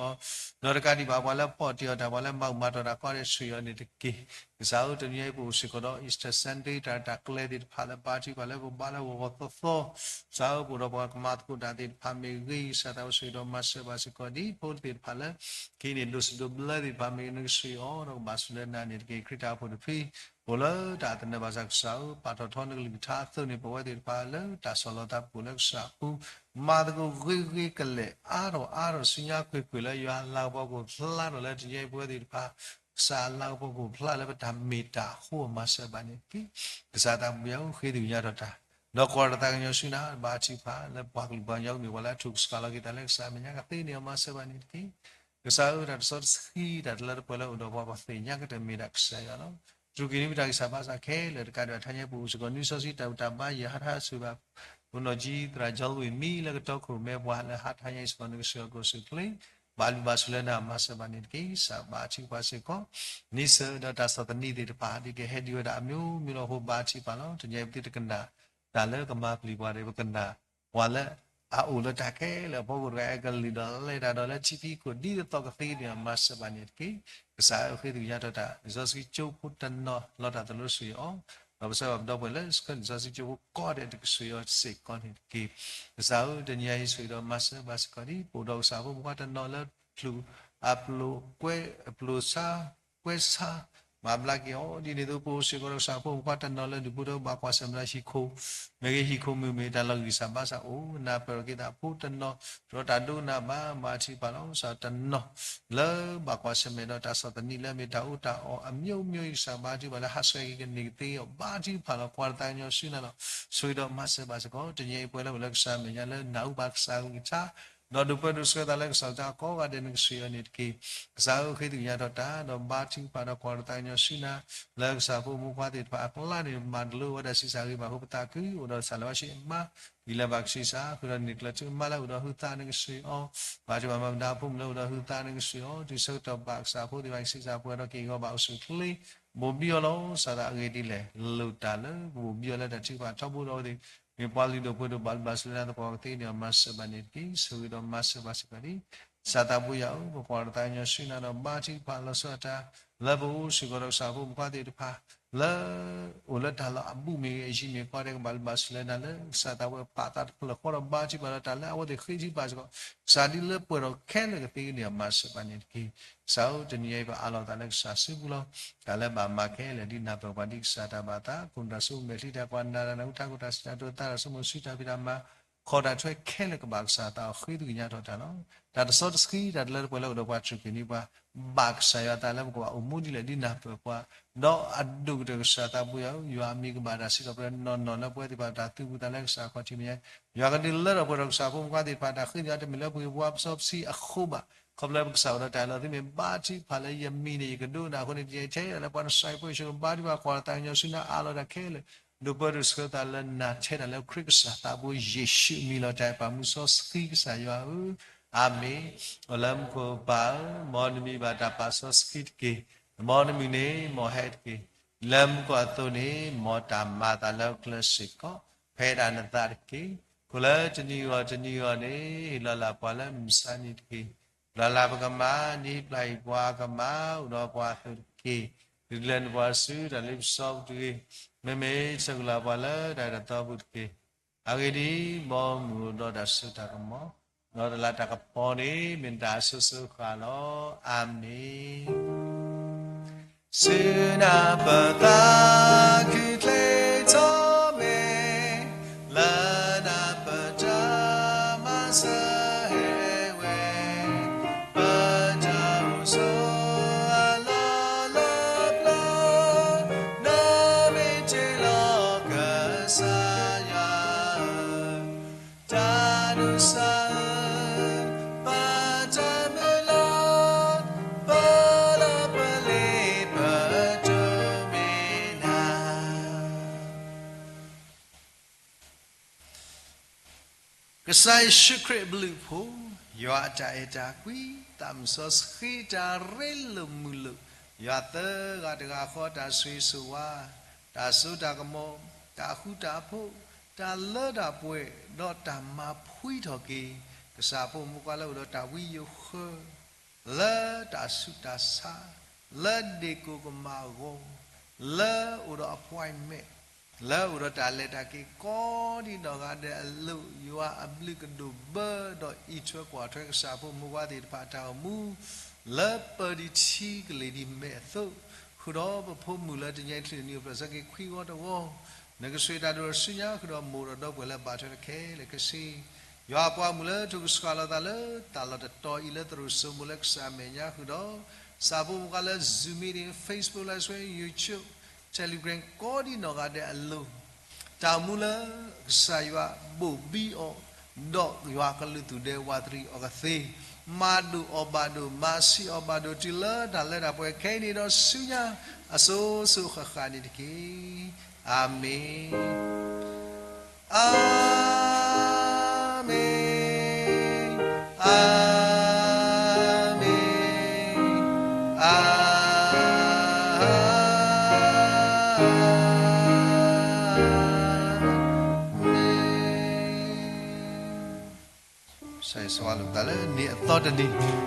ဒီးတကးဒံးဘၣ်ပှၤလၢဖီၣ်တ့ၢ်အီၤတၢ် ပှၤလၢမၤမၤတီၢ်တၢ်ကီဒဲး ဆှၢအီၤန့ၣ်တက့ၢ်. ကစၢ်ဧၢ တနံၤအံၤပအိၣ်စ့ၢ်ကီးဒီး Easter Sunday တၢ်တၢ်ကျဲသ့ၣ်တဖၣ်လၢဘါထုကဖၣ်လၢပကဘါလၢဂီၤဂီၤသီသီ, ကစၢ်ဧၢ ပအိၣ်ဒီးပှၤကမၤသကိးတၢ်သ့ၣ်တဖၣ်မ့ၢ်ဂ့ၤ ကစၢ်သးဝဲဆှၢဒီးမၤစၢၤဘၣ်စ့ၢ်ကီး ဒ်ဖိသ့ၣ်တဖၣ်လၢ ကဟံးန့ၢ်ဒိၣ်စံးဒိၣ်ဘျၢသ့ၣ်တဖၣ်မ့ၢ်ဂ့ၤ နကဆှၢအီၤ ဒီးကဘၣ်ဆိၣ်လၢနၤန့ၣ်တက့ၢ်. ခရံာ်တၢ်အိၣ်ဖှိၣ်တဖု အိၣ်လၢတၢ်သနၢၣ်ဘၣ်ဆၣ် ကစၢ်ဧၢ ပာ်ထီၣ်ထီနကလုၢ်ကထါအသိးန့ၣ် ပဝဲသ့ၣ်တဖၣ်လၢတၢ်ဆီၣ်လီၤသးပူၤလၢကစၢ်အပူၤ မၤသကိးဂ့ၤဂ့ၤကလဲာ် အါထီၣ်အါထီၣ် ဆူညါကွ့ၢ်ကွ့ၢ်လၢယွၤအလၤကပီၤကအိၣ်ဖျါထီၣ်လၢတနံၤအံၤပဝဲသ့ၣ်တဖၣ် ကစၢ်အလၤကပီၤကအိၣ်ဖျါလၢပတၢ်မ့ၢ်တၢ်အဃိ မၤစၢၤဘၣ်န့ၣ်တက့ၢ်. ကစၢ်သးဘိယွၤဧၢ ဃ့သကွံၢ်ညါထီၣ်တၢ် ဒီးကွၢ်တၢ်သးကညီၤဆူနၤ ဘါထုကဖၣ်လၢပှၤကလုာ်ပှၤကညီမ့ၢ်ပှၤလၢအထုးကဆှီလီၤက့ၤသးလၢကစၢ်အမဲာ်ညါကသ့န့ၣ် မၤစၢၤဘၣ်န့ၣ်တက့ၢ်. ကစၢ်ဧၢ တၢ်တစီတဆှံ တၢ်တလၢတပှဲၤလၢအိၣ်ဒီးပှၤ ပသ့ၣ်ညါကတၢၢ်မ့ၢ်ဒၣ်ကစၢ်ယွၤလီၤ. တြူာ်က့ၤန့ၢ်ပတၢ်ဂံၢ်စၢ်ဘါစၢ်ခဲလၢာ် တကးဒံးဘၣ် တဟါညါပအိၣ်စ့ၢ်ကီး နွံစီဆှံတၢ်ဘူၣ်တၢ်ဘါ ယဟးထါဆိၣ်ဂ့ၤဘၣ် ပနီၢ်ကၠံသရၣ် John Wayne မံလၢကတီခိၣ်ရိၣ်မဲပှၤ လၢဟးထါညါအံၤစ့ၢ်ကီး နကဆှၢအီၤကအိၣ်ဆူၣ်ချ့ ဘၣ်လုၢ်ဘၣ်စၢၤလၢနၤ မၤစၢၤဘၣ်န့ၣ်တက့ၢ်. ကစၢ်ဘါထုကဖၣ်စ့ၢ်ကီး နံၣ်စၢၤဒီးတၢ်ဆီၣ်သနံးသ့ၣ်တဖၣ် ဒ်ကဟဲဒံးဝဲဒၣ်အမျိုးမျိုးလီၤအဃိ ဘါထုကဖၣ်လီၤ. တနံၤအံၤပသုတကနၣ်တၢ်လၢကမၤပျံၤပှၤဒီး ပကနၣ်ပှၤလၢအအိၣ်လၢတၢ်ခဲလၢာ်အဖီခိၣ်တဂၤ အဲၣ်ကလုၢ်ဒီးလဲၤတၢ်ဒီးလၢထံဖံးခိၣ် ဒ်သိးသိးကသ့န့ၣ် မၤစၢၤဘၣ်န့ၣ်တက့ၢ်. ကစၢ်ဧၢ ဃ့သကွံၢ်ညါထီၣ်တၢ် လံာ်စီဆှံကၠိဖိတနီၤ လီၤတၢ်သးလၢဆှၢအီၤ ဒီးပဆၢဂ့ၤဘၣ်ပဒီပုၢ်ဝဲၢ်လၢ လံာ်စီဆှံကၠိဖိကိးဂၤဒဲး တကဆှၢအီၤစ့ၢ်ကီးန့ၣ်တက့ၢ်. ကစၢ်ဧၢ တနံၤအံၤ ဆှၢဒီးမၤစၢၤဘၣ်စ့ၢ်ကီးဒ် ပအိၣ်ဒီးကစၢ်ဖိမုၣ်ခွါတနီၤလၢ ပျုၤအပျိၤကွဲ အပျိၤဆါ ကွဲဆါ မၤဘျါက့ၤအီၤ ဒ်န့ၣ်အသိး ပအိၣ်စ့ၢ်ကီးဒီးကစၢ်ဖိမုၣ်ခွါတနီၤလၢ ဒူၣ်ဖိထၢဘၣ်ကွၢ်ဆၢၣ်မဲာ်ဒီးဟံၣ်ခိၣ် မ့ၢ်ဂ့ၤ ဟံၣ်ခိၣ်မုၣ်မ့ၢ် တၢ်လီၤဂာ်ဂံၢ်စၢ်ဘါစၢ်အိၣ် နၢ်ပၢၢ်က့ၤသးဖိတနီၤ ဒီးတၢ်ဒိကနၣ်ဘၣ် ဘါထုကဖၣ်လီၤ. ကစၢ်တနီၤ လၢဘၣ်ကွၢ်ဆၢၣ်မဲာ်ဒီးတၢ်ဆီၣ်သနံးလၢအမ့ၢ်တၢ်အီၣ်တၢ်အီ အမျိုးမျိုးအံၤ ကစၢ်ဘါထုကဖၣ်လၢဟးဆှဲးက့ၤကန့ၢ်ကသ့အီၤ ဘါထုကဖၣ်လီၤ. ကွၢ်တၢ်သးကညီၤဆူနၤလီၤ. ဆိၣ်ဂ့ၤဒီးမၤစၢၤဘၣ်စ့ၢ်ကီး တနံၤအံၤပဝဲလၢအိၣ်လၢကစၢ်အမဲာ်ညါလၢနၢ်ဟူဘၣ်ကစၢ်ကလုၢ်ကထါ ဒီးဒုးပၢဒုးဆှၢသးလၢကစၢ်ကလုၢ်ကထါကိးဂၤဒဲး နကဆှၢအီၤန့ၣ်တက့ၢ်. ကစၢ်ဧၢ ဃ့သကွံၢ်ညါထီၣ်တၢ် ဒီးဘါထုကဖၣ်ဒီးကွၢ်တၢ်သးကညီၤဆူနၤ လၢကစၢ်ဖိမုၣ်ခွါသ့ၣ်တဖၣ်အကျါန့ၣ် မၤတလိဝဲဒၣ်ဆံးစၢ်ဂ့ၤဘၣ်အဃိ ပသးခု အိၣ်ဒီးကစၢ်လၢၤဘၣ်ဆံးအမါ ဒ်လဲၣ်ဘၣ်ကဆံးစၢ် ဃုာ်ဒီးန့ၢ်ကျၢၤထူအမါလၢအိၣ်ဒီးဟုသး နကဆှၢအီၤ ဘါထုကဖၣ်မၤမတၤဖိမုၣ်လၢအိၣ်ဒီးဟုသး နကဆှၢအီၤ တုၤဆၢကတီၢ်ဘၣ်ကစၢ်ဖိသ့ၣ်တဖၣ် ကဆံးစၢ်ပှဲၤဒီးက့ၤဂီၤဘၣ်အိၣ်ဆူၣ်ချ့ ဘိၣ်ဘံအီၤလီၤ. ကစၢ်သးအဂ့ၢ်ဒ်လဲၣ် လိၣ်တၢ်လၢပဘိၣ်ဘံအီၤလၢတၢ်ထုကဖၣ်ထီဘိဒီးအဝဲသ့ၣ် မ့ၢ်ပှၤလုၢ်ဒိၣ်ပှ့ၤဒိၣ် ဘၣ်လုၢ်ဘၣ်စၢၤလၢနၤသပှၢ်ကသ့န့ၣ် မၤစၢၤဘၣ်န့ၣ်တက့ၢ်. ဆိၣ်ဂ့ၤဒီးမၤစၢၤဘၣ်စ့ၢ်ကီးဒ် ကစၢ်သးပူၤယၤဧၢ ပကွၢ်တၢ်သးကညီၤဆူနၤဒီး ဘါထုကဖၣ်လီၤဆီဒၣ်တၢ် လၢပအိၣ်စ့ၢ်ကီးဒီးကစၢ်ဖိမုၣ်ခွါသ့ၣ်တဖၣ် လၢ အိၣ်လၢတၢ်လီၢ်အဘူးမ့ၢ်ဂ့ၤ အယံၤမ့ၢ်ဂ့ၤ ကိးဂၤဒဲး ကဘၣ်လုၢ်ဘၣ်စၢၤလၢနၤလၢ ကစၢ်သးပူၤပာ်သးတဖျၢၣ်ဃီဒီး ဘါထုကဖၣ်ဒီးတၢ်လၢအဝဲသ့ၣ်ဃ့ထုကဖၣ်စ့ၢ်ကီး ကစၢ်ဒ်လၢပှဲၤထီၣ်ခဲလၢာ်ကသ့န့ၣ် မၤစၢၤဘၣ်န့ၣ်တက့ၢ်. ကစၢ်ဧၢ တနံၤအံၤ ပအးလီၤသးလၢကစၢ်စုပူၤလီၤ. တၢ်လၢဘၣ်မၤခဲလၢာ် ဒ်နၢ်ပၢၢ်ပှၤဒ်ကစၢ်တၢ်ဘၣ်သး ခိၣ်နူာ်တၢ်ဆိကမိၣ်မဲာ်ချံတၢ်ကွၢ် နၢ်တၢ်နၢ်ဟူ ထးခိၣ်တၢ်စံးတၢ်ကတိၤ သးတၢ်ဆိကမိၣ် စုတၢ်ဖံးတၢ်မၤ ခီၣ်တၢ်ထွဲခဲလၢာ် ကဘၣ်ကစၢ်သးအီၤ ဃ့သကွံၢ်ညါထီၣ်တၢ်လီၤ. တၢ်တစီတဆှံ တၢ်တလၢတပှဲၤလၢအိၣ်ဒီးပှၤ တြူာ်က့ၤန့ၢ်ပှၤ ဘၣ်ကစၢ်ယွၤအသးလၢပကဘၣ်အိၣ်မူဒ်လဲၣ် ဒ်နၢ်ပၢၢ်ပှၤ ဒီးအဒိၣ်ကတၢၢ်ကစၢ်သးပူၤယၤဧၢ ယွၤအမံၤကဘၣ်တၢ်စံးထီၣ်ပတြၢၤနီၢ်နီၢ်လၢပဝဲသ့ၣ်တဖၣ်တၢ်သူၣ်ဖှံသးညီလၢကစၢ်အခီၣ်ထံးမဲာ်ညါ ယွၤကဒုးလၢထီၣ်ပှဲၤထီၣ်ကစၢ်ဖိမုၣ်ခွါသ့ၣ်တဖၣ် တၢ်ဃ့န့ၢ်အီၤတမ့ၢ်လၢပှၤဂ့ၤပှၤပစီပဆံးအဃိဘၣ်. ခီဖျိလၢပကစၢ်အိၣ်ဒီးတၢ်အဲၣ်လီၤသုမ့ၢ်ဘါထုကဖၣ်လၢယမံၤန့ၣ် ယကဒိကနၣ်အဃိန့ၣ် ယထဲဒၣ်လၢပှၤနစဲးဖိဆိ ဘါထုကဖၣ်ကွၢ်တၢ်သးကညီၤဆူနၤ အးလီၤတၢ်ခဲလၢာ် ဒိးပၢဒိးဆှၢသးလၢနၤ ထဲဒၣ်လၢခရံာ်ကစၢ်သးဘိယ့ၣ်ၡူးအမံၤလီၤ. တၢ်အဲၣ်ပာ်မူစီဆှံကစၢ်ယွၤဧၢ, အၤမ့ၣ်. အိၣ်လၢမူခိၣ်ပၢ်ဧၢ, မ်နမံၤဘၣ်တၢ်ပာ်စီဆှံတက့ၢ်. မ်နမုၢ်နံၤန့ၣ်မ်ဟဲတက့ၢ်. လၢမူခိၣ်အသိးန့ၣ် မ်တၢ်မၤအသးလၢကျဲစ့ၢ်ကီး, ဖဲဒၣ်နသးတက့ၢ်. ခီဖျိလၢတနံၤဂီၢ်တနံၤဂီၢ်န့ၣ် ဟ့ၣ်လီၤလၢ်ပှၤလၢမုၢ်မဆါတနံၤတက့ၢ်. ပျၢ်လၢ်ပကမၤ, ဒ်ပျၢ်ဟ့ၣ်ပှၤအကမၤ အိၣ်ဒီးပှၤအသိးတက့ၢ်. တချုးလဲၤနုာ်ပှၤဆူတၢ်လ့ပစီပူၤတဂ့ၤ. မ့မ့ၢ်ဆဲးကျိးလၢ်ပှၤလၢတၢ်အဲၣ်တၢ်သီပူၤတက့ၢ်. အဂ့ၢ်ဒ်အံၤ, မ်မုၢ်အိၣ်ဒီးတၢ်စိတၢ်ကမီၤ, ဒီးတလၢတၢ်ကပီၤန့ၣ် မ့ၢ်နတၢ်အစိၤစိၤဃၣ်လီၤ. အၤမ့ၣ်. ဆူနၢ်ပၢၢ်သးခုချ့ထီၣ်မ့ၢ်, လၢနၢ်ပၢၢ်တၢ်မၤစၢၤဟဲဝဲ, ပတၢ်အိၣ်ဆိးအလီၢ်လၢပျၢၤ, နမ့ၢ်တ့လီၤကစၢ်ယွၤဧၢ, တၢ်ဒိးစၢ်ဧၢ, ပတၢ်မုၢ်လၢ်, ပလီၢ်ပလ့ၤပဒိးမ့ၢ်နၤ ကစၢ်ယ့ၣ်ၡူးခရံာ်အဘျုးအဖှိၣ်, ယွၤအတၢ်အဲၣ်တၢ်ကွံ, သးမုၢ်စီဆှံတၢ်ရ့လိာ်မုာ်လိာ်, ယွၤသၢဂၤတဂၤဃီ တၢ်ဆိၣ်ဂ့ၤဆိၣ်ဝါ, တၢ်စိတၢ်ကမီၤ, တၢ်ဃူတၢ်ဖိး, တၢ်လၢတၢ်ပှဲၤ, ဒီးတၢ်မၤဖှံထီၣ်က့ၤ ကစၢ်ဖိမုၣ်ဖိခွါလၢအိၣ်ဒီးတၢ်ဝံယိၤဃၢ, လၢတၢ်ဆူးတၢ်ဆါ, လၢဒ့ၣ်ကိၣ်ကမၣ်အဂီၢ်, လၢအိၣ်ဒီး appointment, လၢအိၣ်ဒီးတၢ်လဲၤတၢ်က့ၤကိးဒံနီၢ်ဂၤဒဲးအလိၤ, ယွၤအဘျုးကဒိၣ်ဘၢဒီးအံးထွဲကွၢ်ထွဲကစၢ်ဖိမုၣ်ဖိခွါသ့ၣ်တဖၣ်အတၢ်အိၣ်မူ လၢပၢၢ်ဒံးထံကလ့ၢ်ဒံးမဲာ်အသိး, ဃုာ်ဒီးပဖိမုၣ်လၢတနံၤအံၤတချုးန့ၣ် အိၣ်ဖျဲၣ်ဆၢက့ၤခွံဂီၤတဂီၤ, နကဆိၣ်ဂ့ၤတၢ်ဒိၣ်ထီၣ်ဆူညါ ဃုာ်ဒီးမိၢ်ဒီးဒီပုၢ်ဝဲၢ်လၢဘၣ်ထွဲဒီးခဲလၢာ်ခဲဆ့ ယွၤအပှၤမုၣ်လၢထိၣ်ကဆှီလီၤသးလၢတၢ်လီၢ်တတီၤအံၤလၢသရိာ်စိမိၤလၢကစၢ်အမဲာ်ညါဃုာ်ဒီး ကစၢ်ဖိမုၣ်ဖိခွါလၢ Zoom meeting, Facebook Live Stream, YouTube, Telegram ကိးဒံနီၢ်ဂၤဒဲးအလိၤ, တၢ်အိၣ်မူလၢကစၢ်ယွၤဘိၣ်ဘံအီၤ, ဒီးယွၤကလုၢ်သူၣ်ဒဲဝးတရံးအီၤကသ့, မၤဒိၣ်အီၤဘၣ်ဒိၣ်, မၤဆံးအီၤဘၣ်ဒိၣ်တုၤလၢတၢ်လၢတၢ်ပှဲၤခဲအံၤန့ၣ်ဒီးဆူညါ အစိၤစိၤဃၣ်ဃၣ်န့ၣ်တက့ၢ်. အၤမ့ၣ်, အၤမ့ၣ်, အၤမ့ၣ်, အၤမ့ၣ်. ကစၢ်ယွၤဆိၣ်ဂ့ၤလိာ်ပသးလၢန့ၣ်အသီတနံၤ.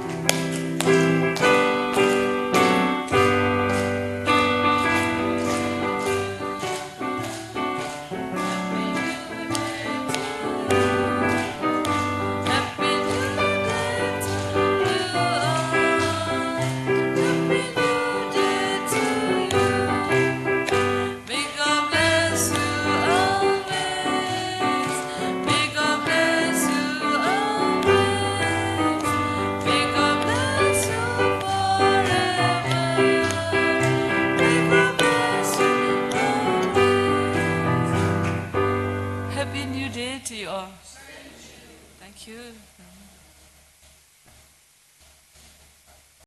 Happy New Day to you all. Thank you.